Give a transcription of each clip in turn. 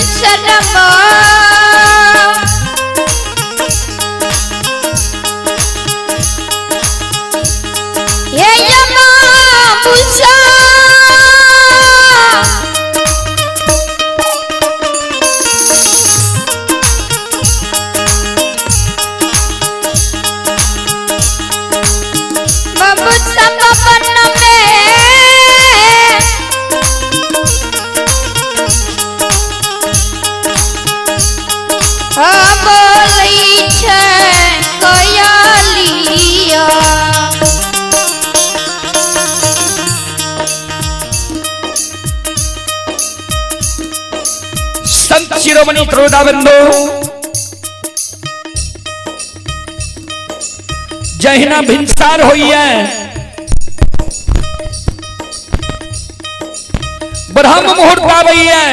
भिनसरमा। हे यमा बुसा बबुसा पवन में बोलै छै कोयलिया। संत शिरोमणि त्रोदाबंधु जहिना भिनसार होइए ब्रह्म मुहूर्त आबैए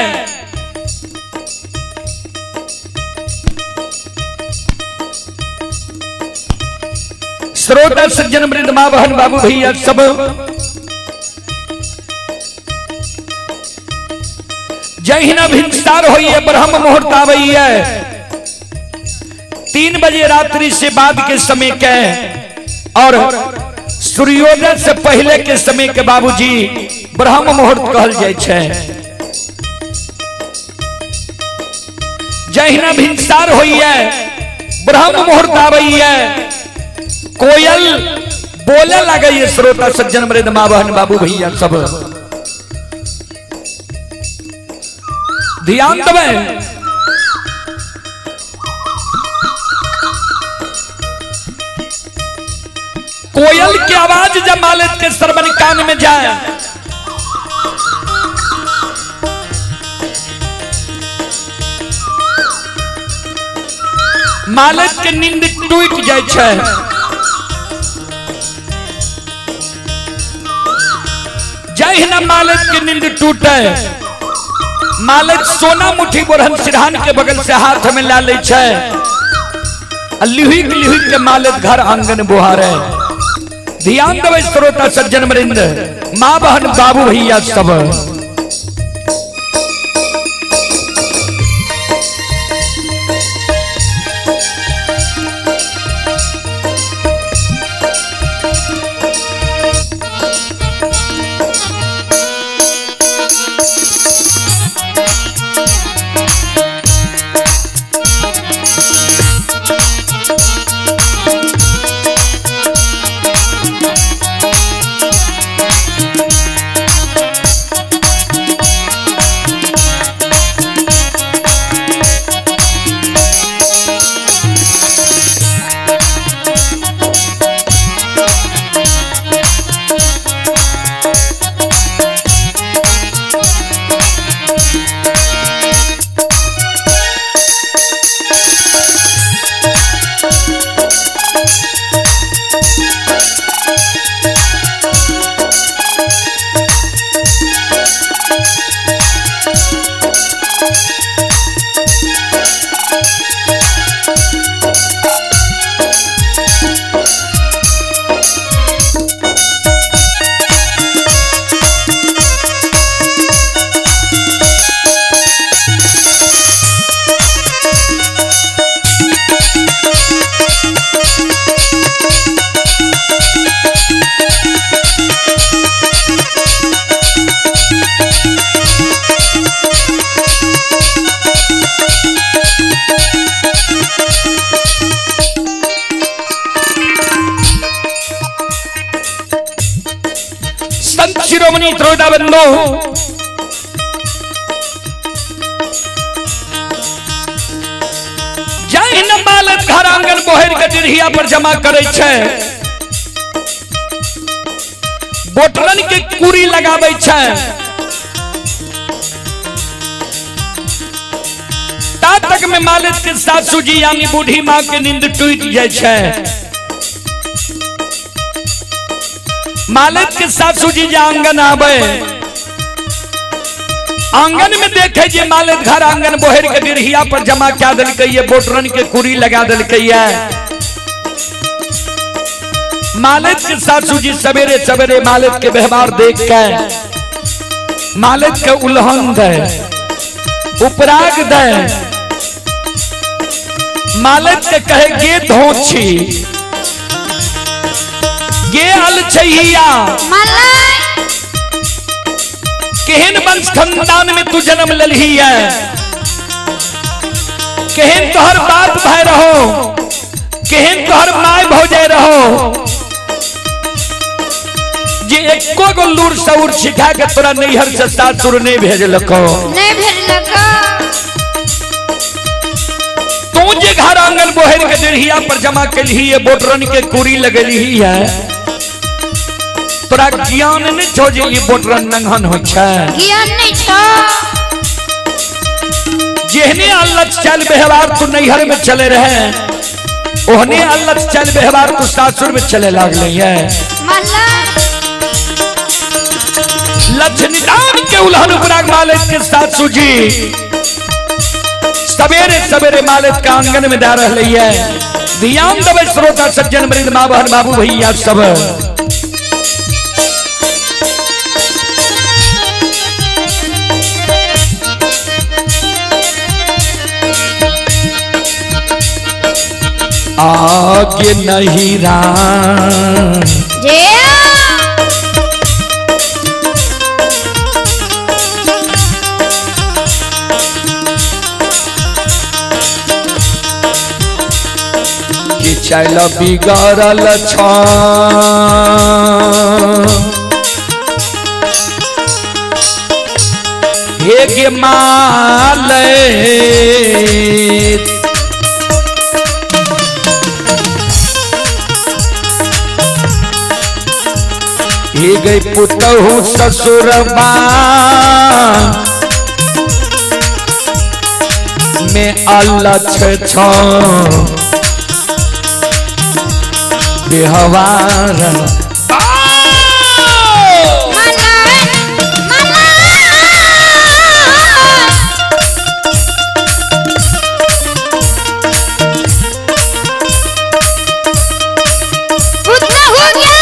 श्रोता सज्जन वृंद माँ बहन बाबू भैया सब जहिना भिनसार होइए ब्रह्म मुहूर्त आबैए 3 बजे रात्रि से बाद के समय के और सूर्योदय से पहले के समय के बाबूजी ब्रह्म मुहूर्त कहल जाय छै। जहिना भिनसार होइए ब्रह्म मुहूर्त आबैए कोयल बोले लगैए श्रोता सज्जन वृंद माँ बहन बाबू भैया सब ध्यान देबै। कोयल की आवाज जब मालिक के श्रवण कान में जाए मालिक के नींद टूट जाय छै। जहिना मालिक के नींद टूटे मालिक सोना मुट्ठी बोरहन सिरहान के बगल से हाथ में ला लै छै आ लिहुक लिहुक के मालिक घर आंगन बुहारे। ध्यान देबै श्रोता सज्जन वृंद माँ बहन बाबू भैया सब। संत शिरोमणि त्रोदा बंधु जहिना मालक घर आंगन बोहर के डिरिया पर जमा करे छै बोटरन के कुरी लगाबै छै ता तक में मालिक के सासू जी यानी बूढ़ी माँ के नींद टूट जाय छै। मालिक के सासू जी जे आंगन आवे आंगन में देखे जे मालिक घर आंगन बोहर के डिरहिया पर जमा क्या दिलकै ये बोटरन के कुरी लगा दिलकै ये। मालिक के सासू जी सवेरे सवेरे मालिक के व्यवहार देख के मालिक के उल्हन दे उपराग दे मालिक के कहे गे धोछी गे अल छैया मलाय केहन वंश खानदान में तू जन्म ललही है, केहन तोहर बाप भाई रहो, केहन तोहर my भौजाई रहो, जे एको गो लूर सऊर सिखा के तोरा नैहर से सासुर नहीं भेजलको। नहीं भेजलको। तू जे घर आंगन बोहर के देरहिया पर जमा कलही है, बोटरन के कुरी लगलही है, तोरा ज्ञान नहीं छो जे ई बोटरन नंगहन होइ छै। ज्ञान नहीं छो। जेहने अल्लत चल व्यवहार तू नैहर में चले रहे, ओहने अल्लत चल व्यवहार तू सासुर में चले लागले है। मलाय लक्ष्मीदान के उल्हन उपराग मालिक के सासू जी सवेरे सवेरे मालिक का आंगन में जा रही है। ध्यान दबे श्रोता सज्जन मृद माँ बहन बाबू भैया सब। आगे नहीं राम जे कि चल बिगड़ल छ हे गे माल हे गई पुतहु ससुरबा में अलछ छ व्यवहार। मलाय मलाय पुत्र हो गया।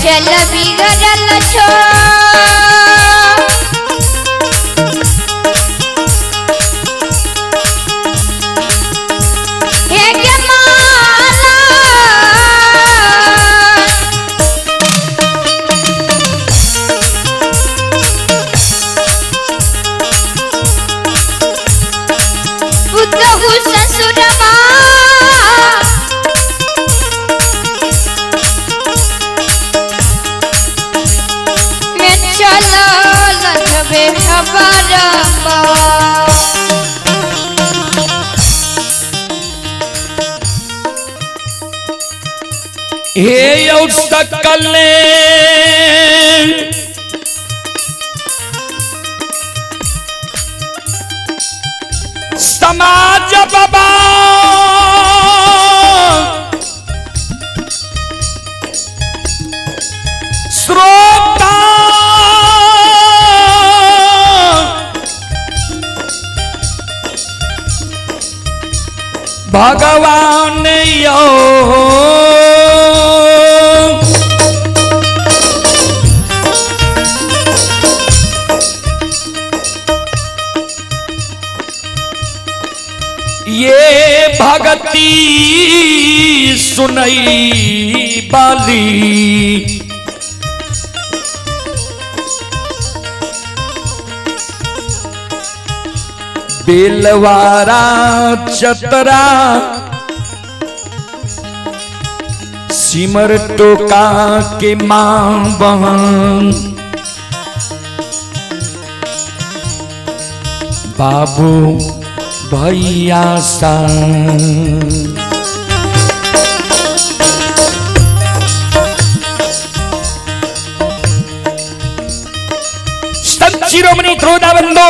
चल बिगड़ल छो हे गे माला पुतहु ससुरबा में चलल जबे खबरबा। हे यौ सकले समाज बाबा श्रोता भगवान यो भगती सुनई बाली। बेलवारा चतरा सिमर टोका के मां बहन बाबू भैया सा। संत शिरोमणि क्रोधाबंधो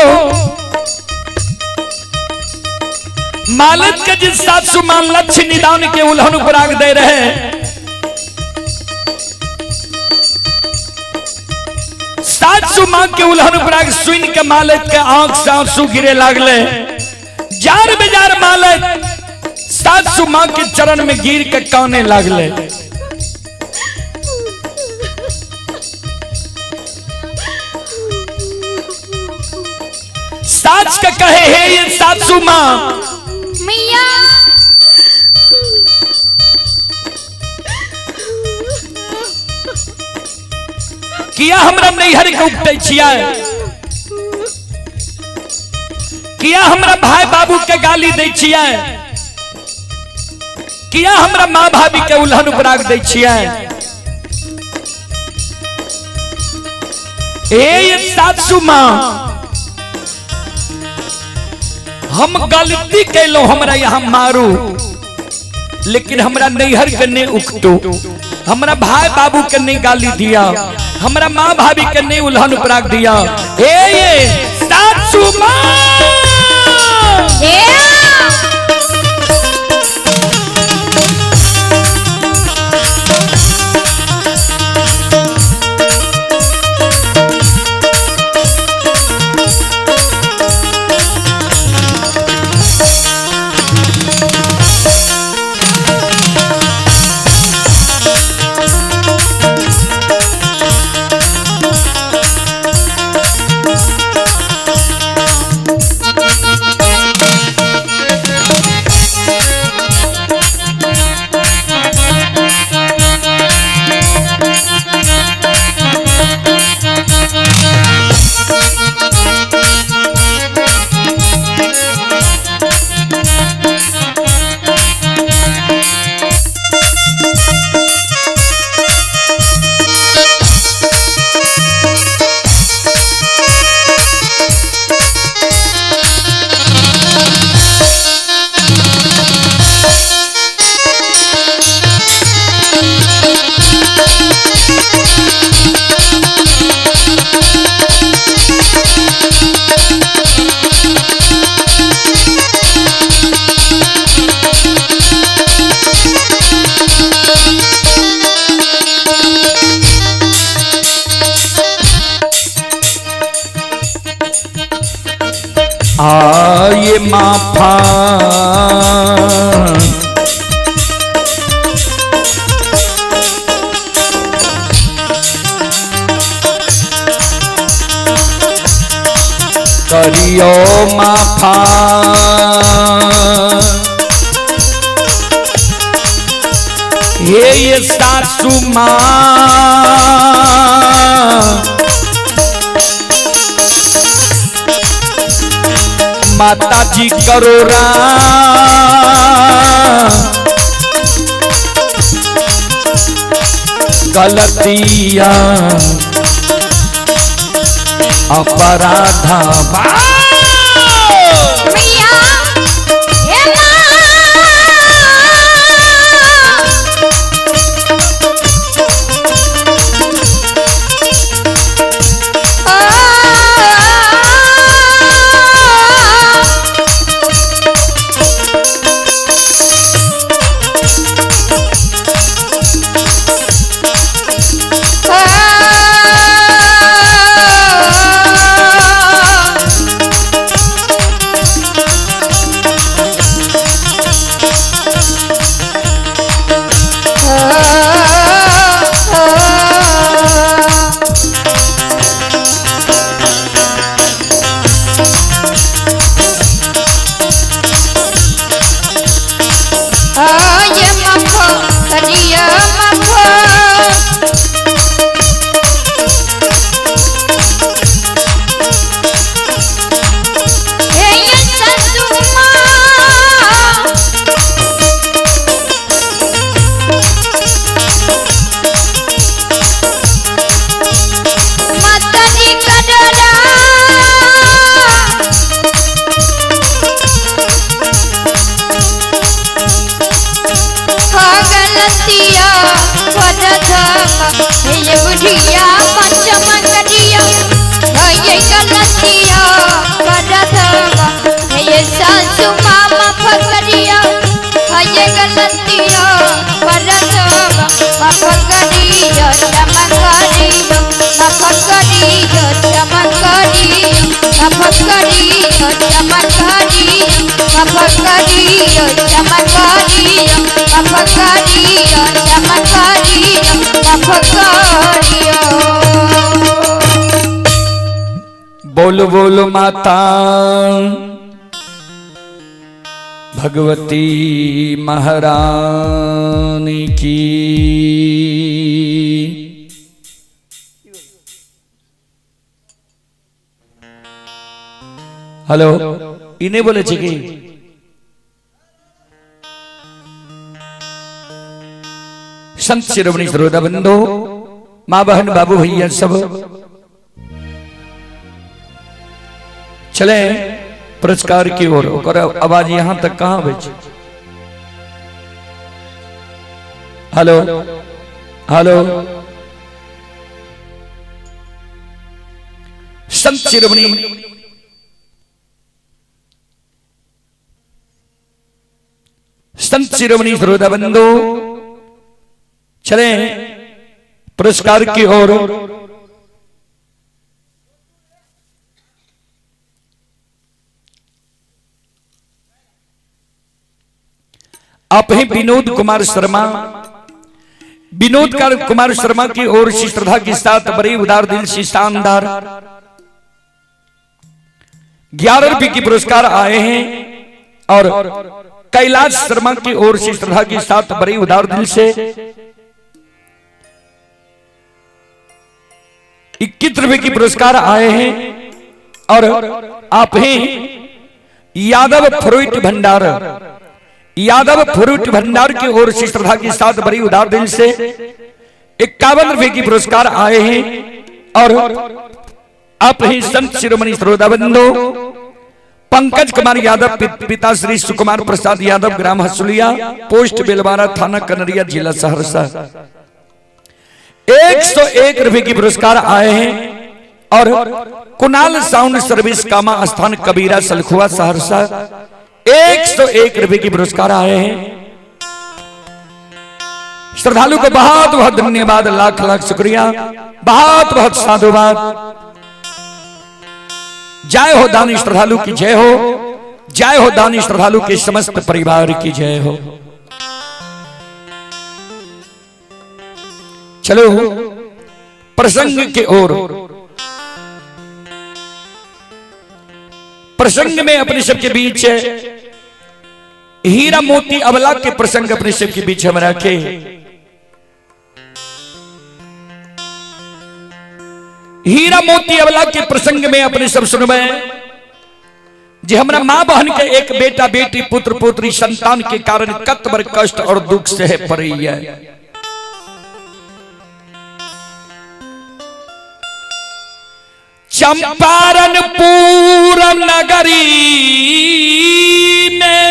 मालक के जिस सासु मान लक्ष्य निदान के उल्हन उपराग दे रहे, सासु मां के उल्हन उपराग सुन के मालक के आंख से आंसू गिरे लागले। जार बेजार मालक सासु मां के चरण में गिर के काने लागले। सास के कहे हे ये सासु मां मैया किया हमरा नैहर के उपटै छियै, किया हमरा भाई बाबू के गाली दै छियै, किया हमरा माँ भाभी के उल्हन उपराग दै छियै। ए सासु माँ हम गलती कैलो, हमरा यहाँ मारू लेकिन हमरा नैहर के नहीं उकटो, हमरा भाई बाबू के नहीं गाली दिया, हमरा माँ भाभी के नहीं उल्हन उपराग दिया। ए ये सासु माँ आए माफा करियो माफा हे ये सासू माँ माता जी करो राम गलतियां अपराधा मैया हे माँ ओ, ओ, क्षमा करियो, माफ करियो, क्षमा करियो, माफ करियो, क्षमा करियो, माफ करियो। बोलो बोलो माता भगवती महारानी की। हेलो, इन्हें बोले छे की संत शिरोमणि श्रोता बंधु, माँ बहन बाबू भैया सब चले पुरस्कार की ओर। ओकर आवाज यहां तक कहां बज? हेलो हेलो, संत शिरोमणि संत शिरोमणि श्रोता बंधु चले पुरस्कार की ओर। आप ही विनोद कुमार शर्मा, विनोद कुमार शर्मा की ओर से श्रद्धा के साथ बड़ी उदार दिल से शानदार 11 रुपए की पुरस्कार आए हैं। और कैलाश शर्मा की ओर से श्रद्धा के साथ बड़ी उदार दिल से 21 रुपए की पुरस्कार आए हैं। और आप ही यादव फ्रूट भंडार, यादव फ्रूट भंडार की ओर से श्रद्धा के साथ बड़ी उदार दिल से 51 रुपए की पुरस्कार आए हैं। और आप ही संत शिरोमणि श्रोता बंधु पंकज कुमार यादव, पिता श्री सुकुमार प्रसाद यादव, ग्राम हसुलिया, पोस्ट बेलवारा, थाना कनरिया, जिला सहरसा, 101 रुपए की पुरस्कार आए हैं। और कुणाल साउंड सर्विस कामा स्थान कबीरा सलखुआ सहरसा, 101 रुपए की पुरस्कार आए हैं। श्रद्धालु को बहुत बहुत धन्यवाद, लाख लाख शुक्रिया, बहुत बहुत साधुवाद। जय हो दानी श्रद्धालु की जय हो, जय हो दानी श्रद्धालु के समस्त परिवार की जय हो। चलो प्रसंग के ओर। प्रसंग में अपने सबके बीच हीरा मोती अबला के प्रसंग अपने सबके बीच हम रखे। हीरा मोती अबला के प्रसंग में अपने सब सुनबे जे हमरा माँ बहन के एक बेटा बेटी पुत्र पुत्री संतान के कारण कतबर कष्ट और दुख से पड़ी है। चंपारणपुर नगरी में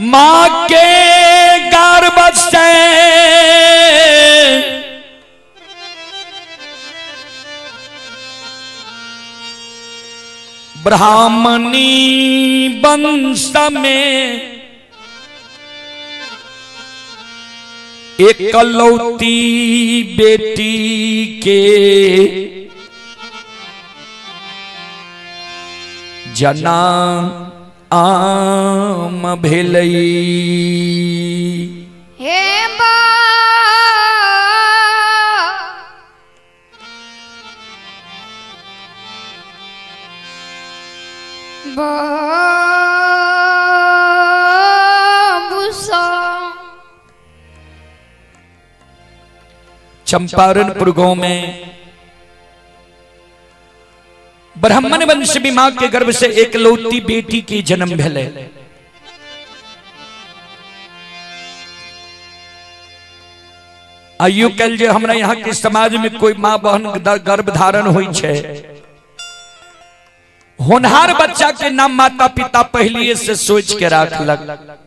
मां के गर्भ से ब्राह्मणी वंश में एकलौती बेटी के जना आम भेलई। हे बा बाबूसा। चंपारणपुर गांव में ब्राह्मण वंश में मां के गर्भ से एकलौती बेटी के जन्म भेले। आयु कल जे हमरा यहाँ के समाज में कोई मां बहन गर्भ धारण हुई छे, होनहार बच्चा के नाम माता पिता पहले से सोच के राखलक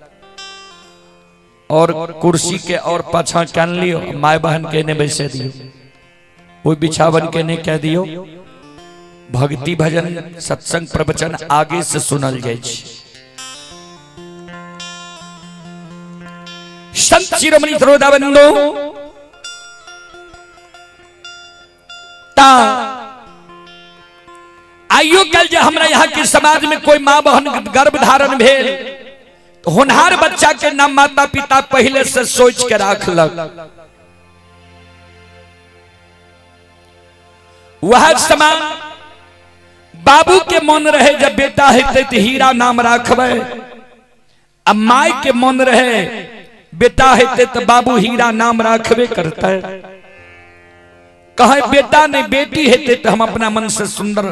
और कुर्सी के और पाछा कान लियो, my बहन के ने बैसे दियो, वो बिछावन के ने कह दियो। भक्ति भजन सत्संग प्रवचन आगे से सुनल जाय छै। संत शिरोमणि श्रोता बंधु, ता आइयो कल जे हमरा यहाँ के समाज में कोई माँ बहन गर्भ धारण भेल तो होनहार बच्चा के नाम माता पिता पहले से सोच के राखलक। वह समान बाबू के मन रहे जब बेटा हेतै तो हीरा नाम राखबै, आ my के मन रहे बेटा हेतै तो बाबू हीरा नाम राखबे करतै। कहे बेटा नहीं बेटी हेतै तो हम अपना मन से सुंदर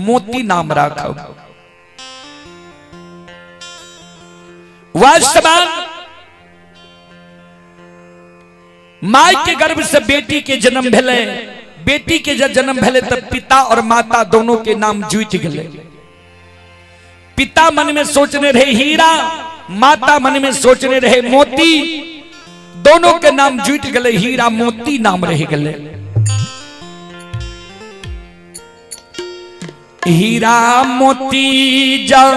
मोती नाम राखब। वह समान my के गर्भ से बेटी के जन्म भेलै, बेटी के जब जन्म भेलै तब पिता और माता दोनों के नाम जुटि गेलै। पिता मन में सोचने रहे हीरा, माता मन में सोचने रहे मोती, दोनों के नाम जुटि गेलै, हीरा मोती नाम रह गेलै। हीरा मोती जब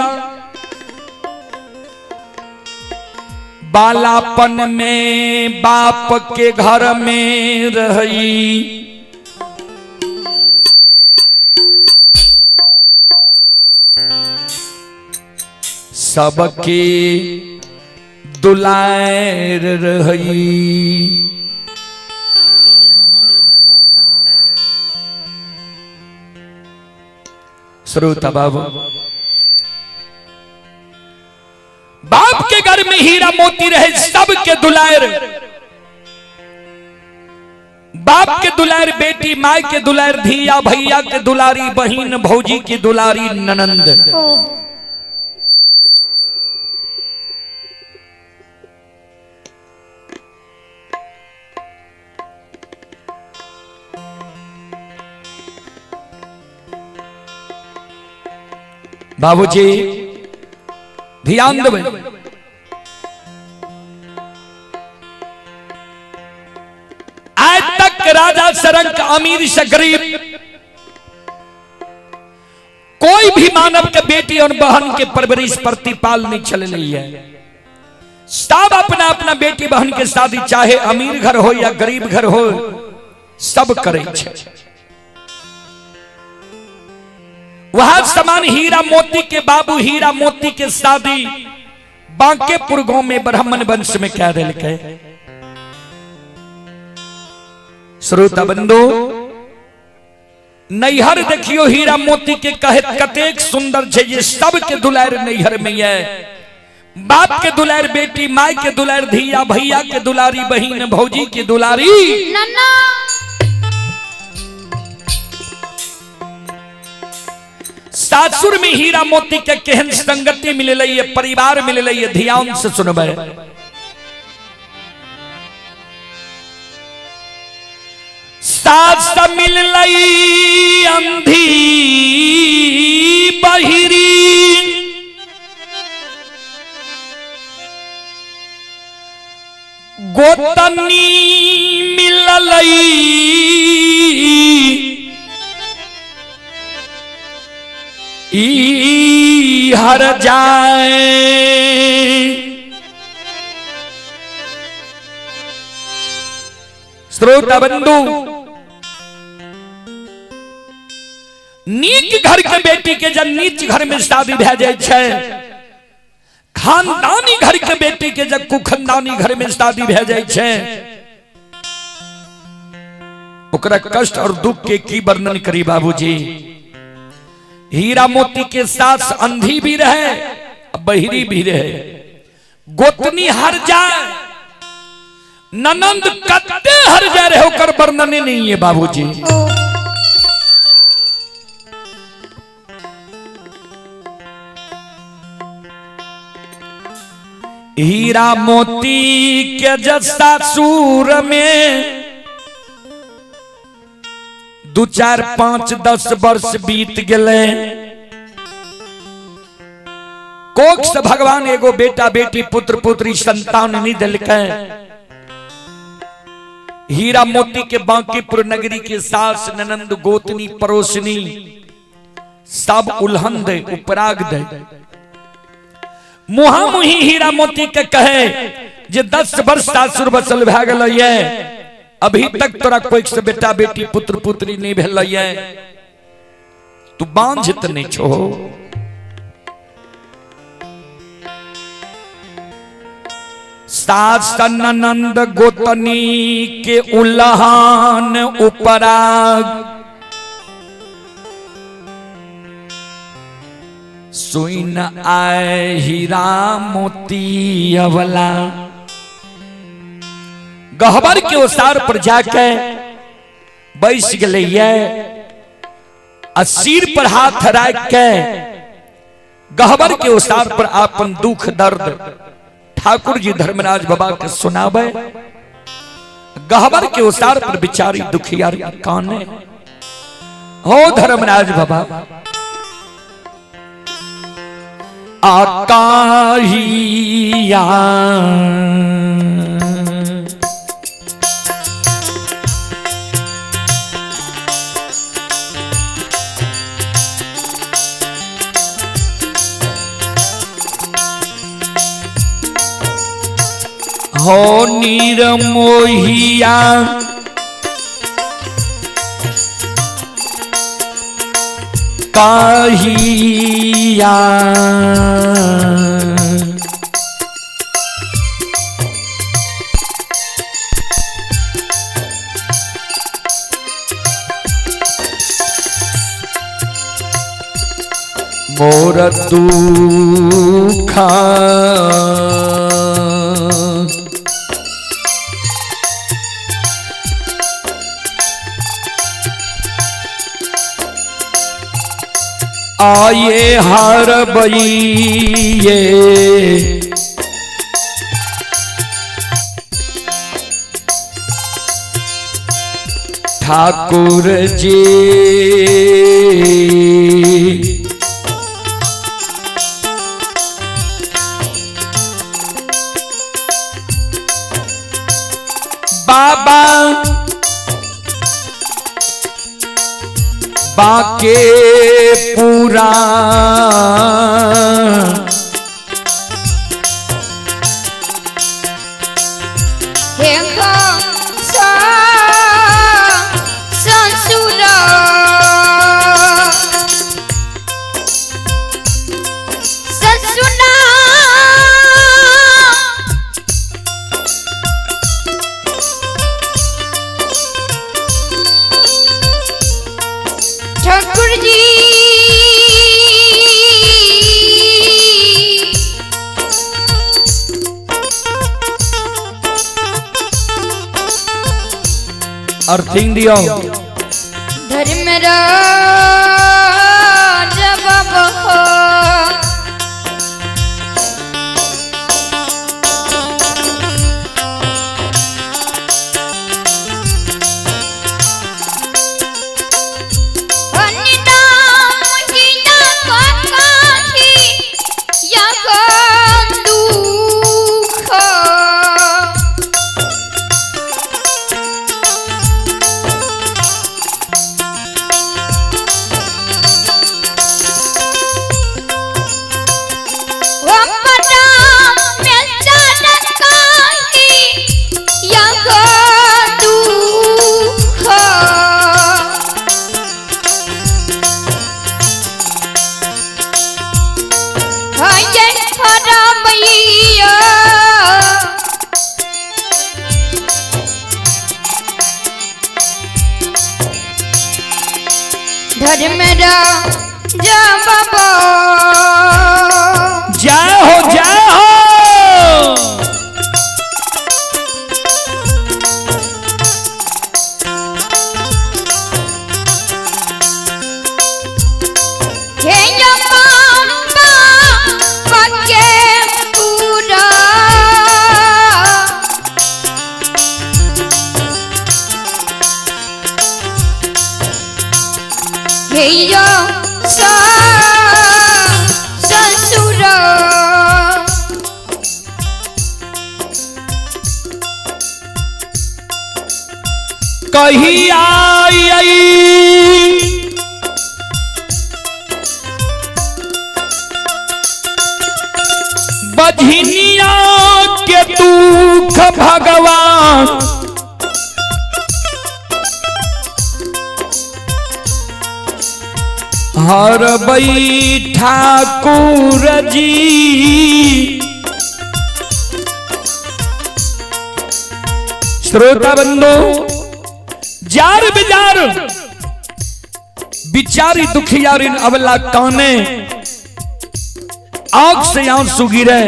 बालापन में बाप के घर में रही, सबके दुलार रही। श्रोता बाबू, बाप के घर में हीरा मोती रहे, सबके दुलार, बाप के दुलार बेटी, माय के दुलार धिया, भैया के दुलारी बहिन, भौजी की दुलारी ननंद। बाबूजी ध्यान देबै, आज तक राजा सरंक अमीर से गरीब कोई भी मानव के बेटी और बहन के परवरिश प्रतिपाल नहीं चल रही है। सब अपना अपना बेटी बहन के शादी चाहे अमीर घर हो या गरीब घर हो सब करे छे। वह समान हीरा मोती के बाबू हीरा मोती के शादी बांकेपुर गांव में ब्राह्मण वंश में कह दिलकै। श्रोता बंधु, नैहर देखियो हीरा मोती के कहे कतेक सुंदर छे, ये सबके दुलार नैहर में है। बाप के दुलार बेटी, my के दुलार धिया, भैया के दुलारी बहिन, भौजी के दुलारी नन्ना। सासुर में हीरा मोती के केहन संगति मिललै है, परिवार मिललै है, ध्यान से सुनबै। सास मिललै अंधी बहिरी, गोतनी मिललै ई हर जाए। श्रोता बंधु, नीक घर के बेटी के जब नीच घर में शादी भए जाय छै, खानदानी घर के बेटी के जब कुखनदानी घर में शादी भए जाय छै, ओकरा कष्ट और दुख के की वर्णन करी बाबूजी। हीरा मोती के सास अंधी भी रहे बहिरी भी रहे, गोतनी हर जाए, ननंद कत्ते हर जाए रहे, ओकर वर्णन नहीं है बाबूजी। हीरा मोती के जसासुर में 2 4 5 10 वर्ष बीत गए। कोख से भगवान एगो बेटा बेटी पुत्र पुत्री संतान नहीं दिलकै। हीरा मोती के बांकीपुर नगरी के सास ननंद गोतनी पड़ोसनी सब उल्हन दे उपराग दे। मुहा मुही हीरा मोती के कहे जे 10 वर्ष सासुर बसल भए गेल ये, अभी तक तोरा कोई से बेटा बेटी पुत्र पुत्री नहीं भेलै, तू बांझ त नहीं छो। सास ननंद गोतनी के उल्हान उपराग, सुन आए हीरा मोती अवला। गहबर के ओसार पर जाके बैस गेलै आ सिर पर हाथ राख के गहबर के ओसार पर अपन दुख दर्द ठाकुर जी धर्मराज बाबा के सुनावे। गहबर के ओसार पर बिचारी दुखियारी काने हो धर्मराज बाबा आकाहिया हो नीरमोहिया काहिया। मोर दुखा आये हर बइये ठाकुर जी। बाबा बाके पूरा ठाकुर जी अर्थिंग दियो धर्मराज बाबा धर्मराज बाबा जय हो जय हो। हे बाबा पके पूरा हे ससुर कही आई आई बझनिया के दुख भगवान हरबई ठाकुर जी। श्रोता बंधु, जार बिजार बिचारी दुखियारिन अबला काने, आंख से आंसू गिरे।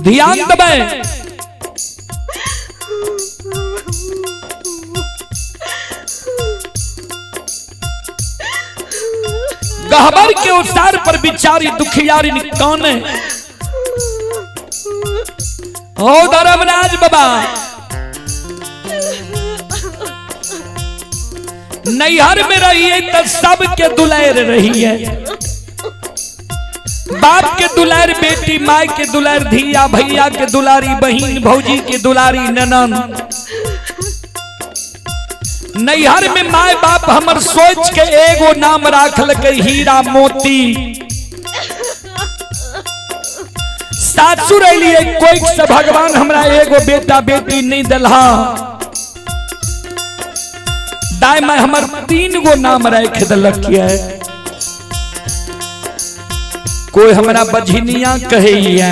ध्यान दबे, गहबर के उतार पर बिचारी दुखियारिन काने। ओ धर्मराज बाबा, नैहर में रही है तो सबके दुलार रही है। बाप के दुलार बेटी, माय के दुलार धिया, भैया के दुलारी बहन, भौजी के दुलारी ननन। नैहर में माय बाप हमर सोच के एगो नाम राखल के हीरा मोती। सासुर अलिए कोई से भगवान हमरा एगो बेटा बेटी नहीं दिलहा। दाई माय हमर 3 गो नाम राख दिलक है। कोई हमरा बझनिया कहैया,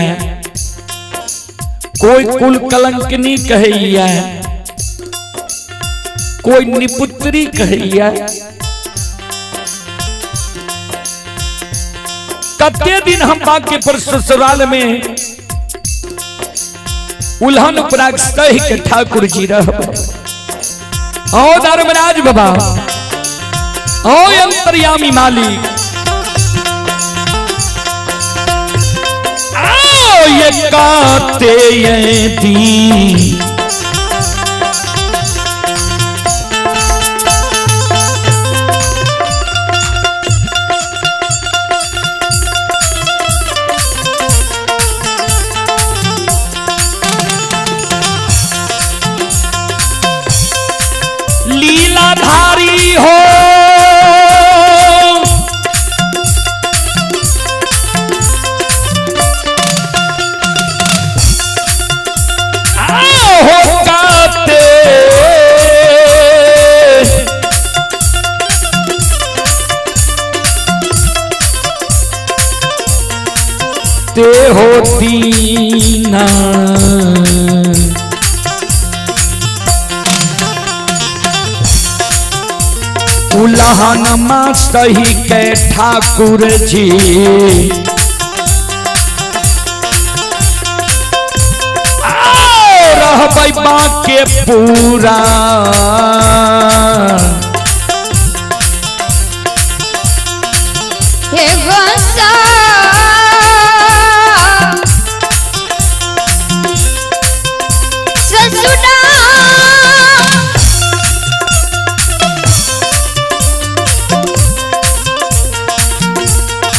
कोई कुल कलंकनी कहैया, कोई निपुत्री कहैया। कते दिन हम बाकी पर ससुराल में उल्हन उपराग सह के ठाकुर जी रह। ओ धर्मराज बाबा, ओ अंतर्यामी मालिक, आओ ये काते ये दी लीलाधारी हो। आओ काते ते हो दीना। उलहन मां सही के ठाकुर जी, रहबै बाके पूरा। हे गोसा ससुरा,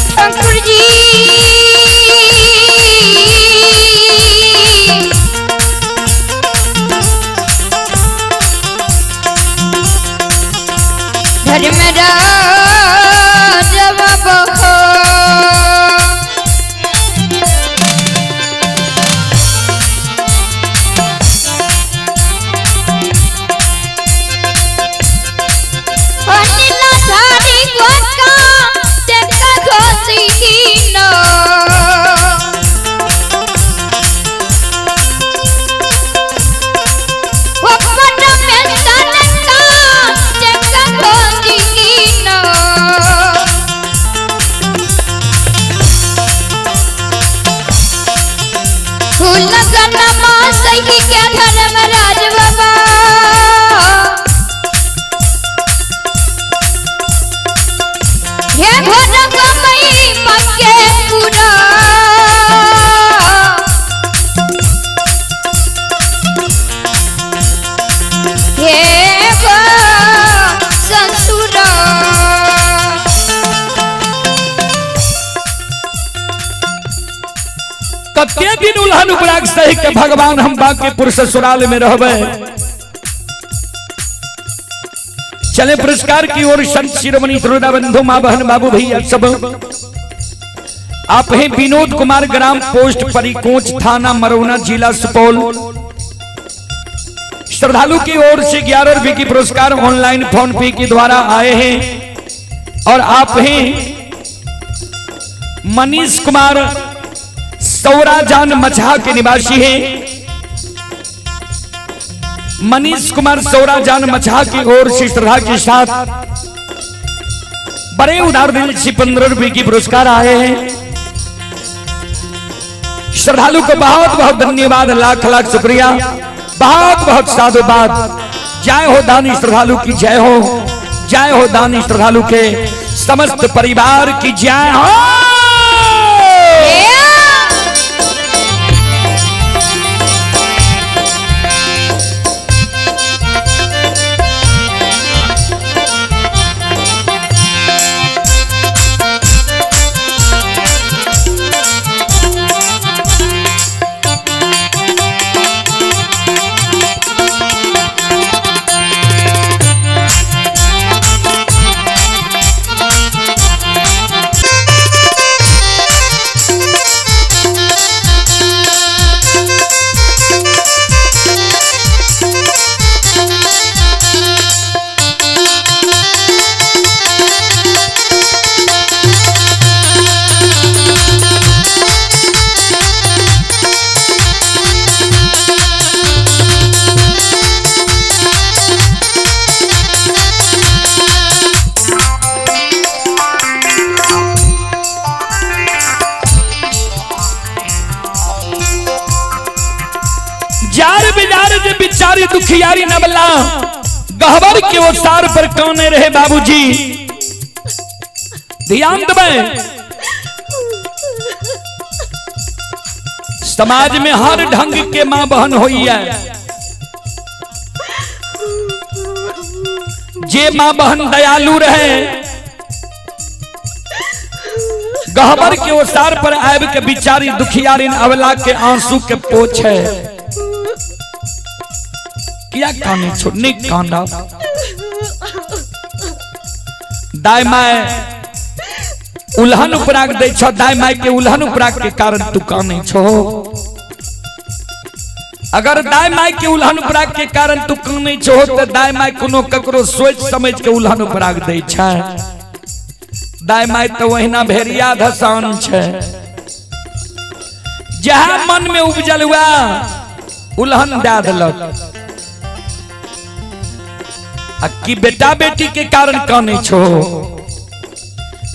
ठाकुर जी, धर्मराज बाबा। लीलाधारी गोका देखा घोसीन, ओ परमेश्वर का देखा घोसीन। लगन मां सही के धर्मराज बाबा। हे भरगमई पक्के पूरा, हे गो ससुरा। कते दिन उलहन उपराग सही के भगवान हम बांकीपुर ससुराल में रहबे। चले पुरस्कार की ओर संत शिरोमणि श्रोता बंधु माँ बहन बाबू भैया सब। आप हैं विनोद कुमार, ग्राम पोस्ट परिकोच, थाना मरौना, जिला सुपौल। श्रद्धालु की ओर से 11 रुपए की पुरस्कार ऑनलाइन फोन पे के द्वारा आए हैं। और आप ही मनीष कुमार सौराजान मछहा के निवासी हैं। मनीष कुमार सौराजान मछहा की ओर से श्रद्धा के साथ बड़े उदार दिल से 15 रुपए की पुरस्कार आए हैं। श्रद्धालु को बहुत बहुत धन्यवाद, लाख लाख शुक्रिया, बहुत बहुत साधुवाद। जय हो दानी श्रद्धालु की जय हो, जय हो दानी श्रद्धालु के समस्त परिवार की जय हो। जार बिजार जे बिचारी दुखियारी नबला गहबर के ओसार पर काने रहे बाबूजी। ध्यान देबै, समाज में हर ढंग के मां बहन होई है। जे मां बहन दयालु रहे गहबर के ओसार पर आबि के बिचारी दुखियारी अवला के आंसू के पोछे। किया काने छो नहीं काना दाय my उल्हन उपराग दै छो, दाय my के उल्हन उपराग के कारण तू काने छो। अगर दाय my के उल्हन उपराग के कारण तू काने छो तो दाय my कोनो ककरो सोच समझ के उल्हन उपराग दै छै। दाय my तो वहिना भेड़िया धसान छै, जहाँ मन में उपजल हुआ उल्हन दए देलक। आ की बेटा बेटी के कारण काने छो?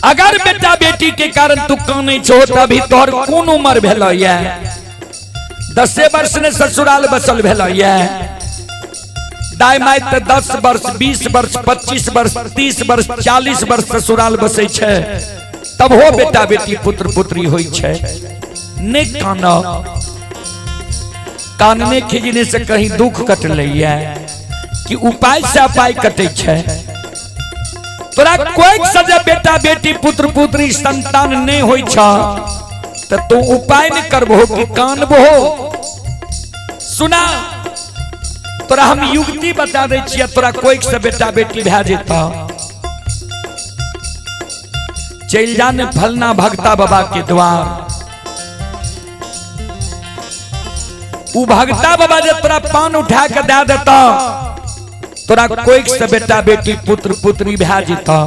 अगर बेटा बेटी के कारण तू काने छो तभी तोहर कोन उम्र भेल ये? 10 वर्ष ने ससुराल बसल भेल ये। दाय my तो 10 वर्ष 20 वर्ष 25 वर्ष 30 वर्ष 40 वर्ष ससुराल बसै छै, तब हो बेटा बेटी पुत्र पुत्री होई छै। ने काना कानने खिजने से कहीं दुख कटलै ये कि उपाय से अपाय कटे छै। तोरा कोई सजा बेटा बेटी पुत्र पुत्री संतान नहीं होई छ त तू उपाय नहीं करबहो कि कानबहो। सुना, तोरा हम युक्ति बता दै छियै, तोरा कोई से बेटा बेटी भए जेता। चलि जा ने फलना भगता बाबा के द्वार, उ भगता बाबा जे तोरा पान उठा के दे देता, तोरा कोई से बेटा बेटी पुत्र पुत्री भए जेता।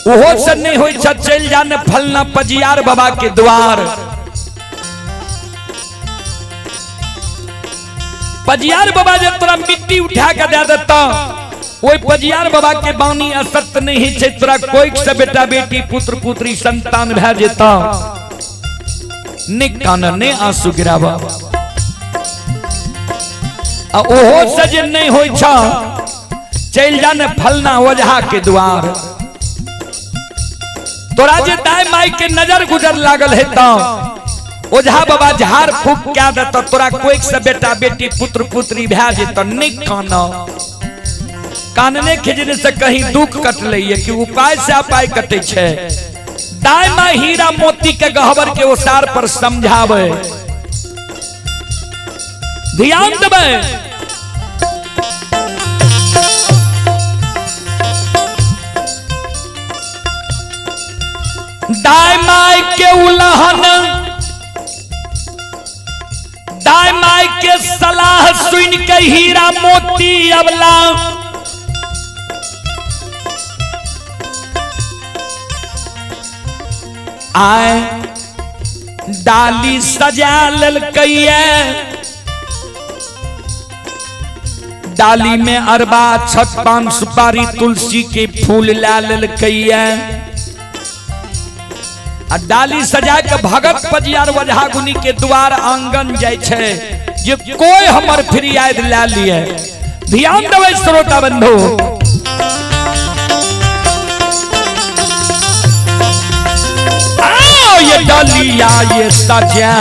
ओहो से नहीं होई छ, चलि जा ने फलना पजियार बाबा के द्वार। पजियार बाबा जे तोरा मिट्टी उठा के दे देता, ओहि पजियार बाबा के बानी असत्य नहीं छै, तोरा कोई से बेटा बेटी पुत्र पुत्री संतान भए जेता। ने कान ने आंसू गिरावा। आ ओहो से जे नहीं होई छ, चलि जा ने फलना ओझा के द्वार। तोरा जे दाय माई के नजर गुजर लागल हेतौ, ओझा बाबा झाड़ फूक क्या देता, तोरा कोई से बेटा बेटी पुत्र पुत्री भए जेतौ। नहीं कान कानने खिजने से कहीं दुख कटलै ये कि उपाय से अपाय कटे छै। दाय माई हीरा मोती के गहबर के ओसार पर समझावे। ध्यान देबै, दाय माई के उलहन, दाय माई के सलाह सुन के हीरा मोती अबला आय डाली सजा ललकैया, डाली में अरबा छत पान सुपारी तुलसी के फूल ला ललकैया। आ डाली सजा के भगत पजियार वजहागुनी के द्वार आंगन जाय छै जे कोई हमर फरियाद ला लिए। ध्यान देबै श्रोता बंधु। आओ ये डालिया ये सजा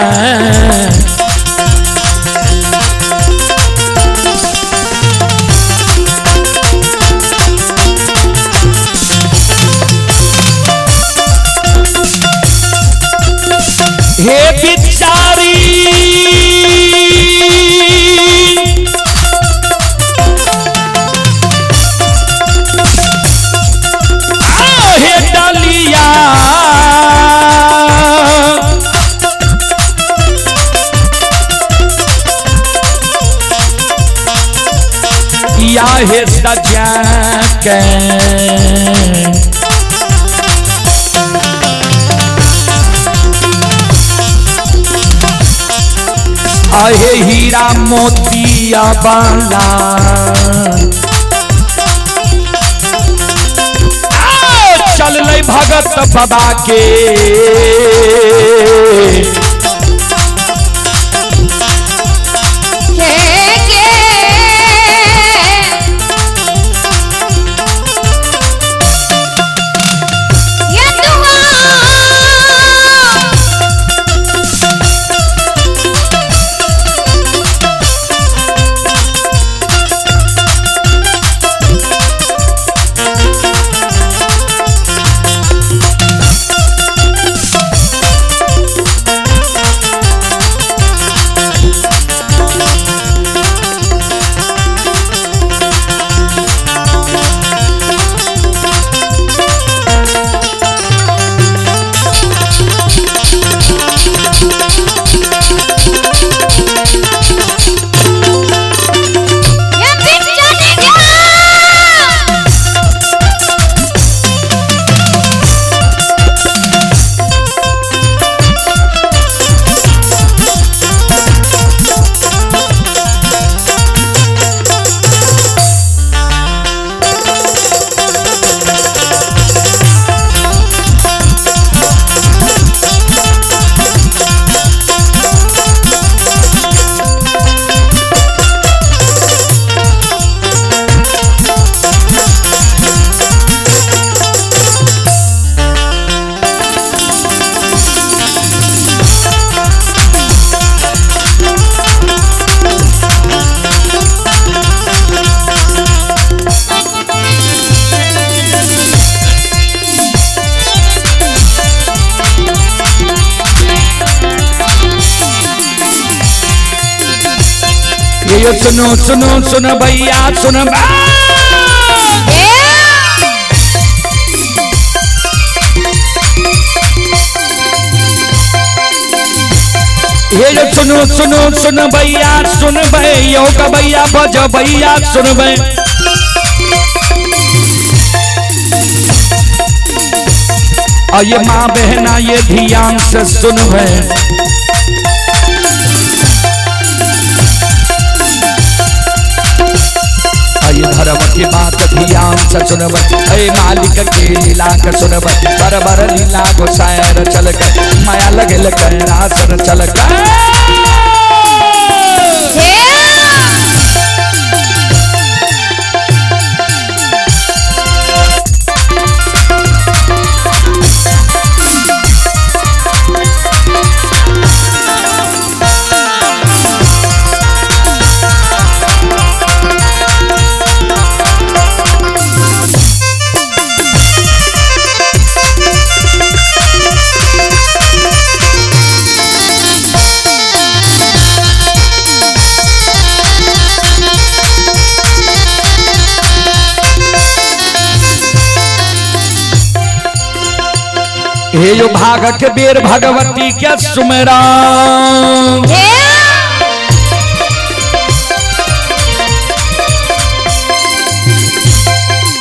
हे बिचारी आओ हे डालिया या हे सजा के आहे हीरा मोतिया बाला चल ले भगत बाबा के। ये दुआ ये बिचारी ये सुनो सुनो सुनो भैया सुनो। ये जो सुनो सुनो सुन भैया सुन भैया का भैया बज भैया सुन भै। और ये माँ बहना ये ध्यान से सुन भै। धर्म की बात ध्यान से सुनब, अरे मालिक के लीला के सुनब, बरबर लीला गोसायर चल कर माया लगल कैलासर चल कर। हे जो भाग के बेर भगवती के सुमेरा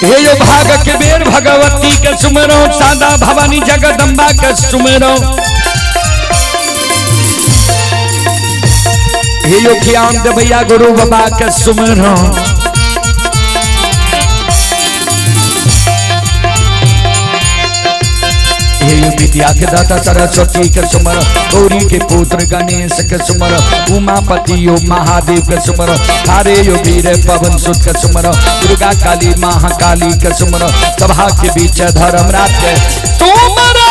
हे यो भाग के बेर भगवती के सुमरो, सादा भवानी जगदम्बा के सुमरो। हे यो ज्ञान दे भैया गुरु बाबा के सुमरो। हे विद्या के दाता सरस्वती के सुमर, गौरी के पुत्र गणेश के सुमर, उमापति यो महादेव के सुमर, हरे यो वीर पवन सुत के सुमर, दुर्गा काली महाकाली के सुमर, सभा के बीच धर्मराज के सुमर।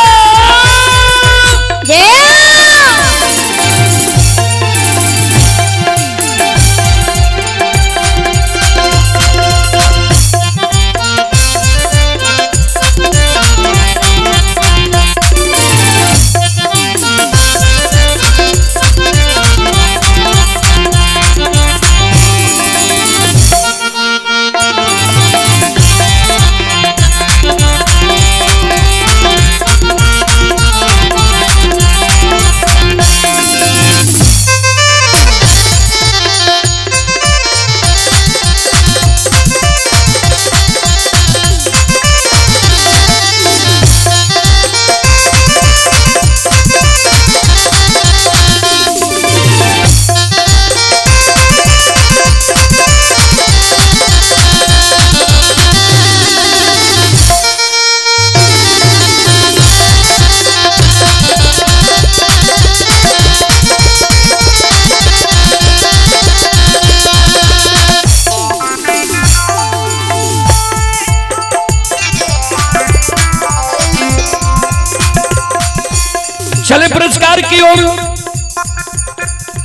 चले पुरस्कार की ओर।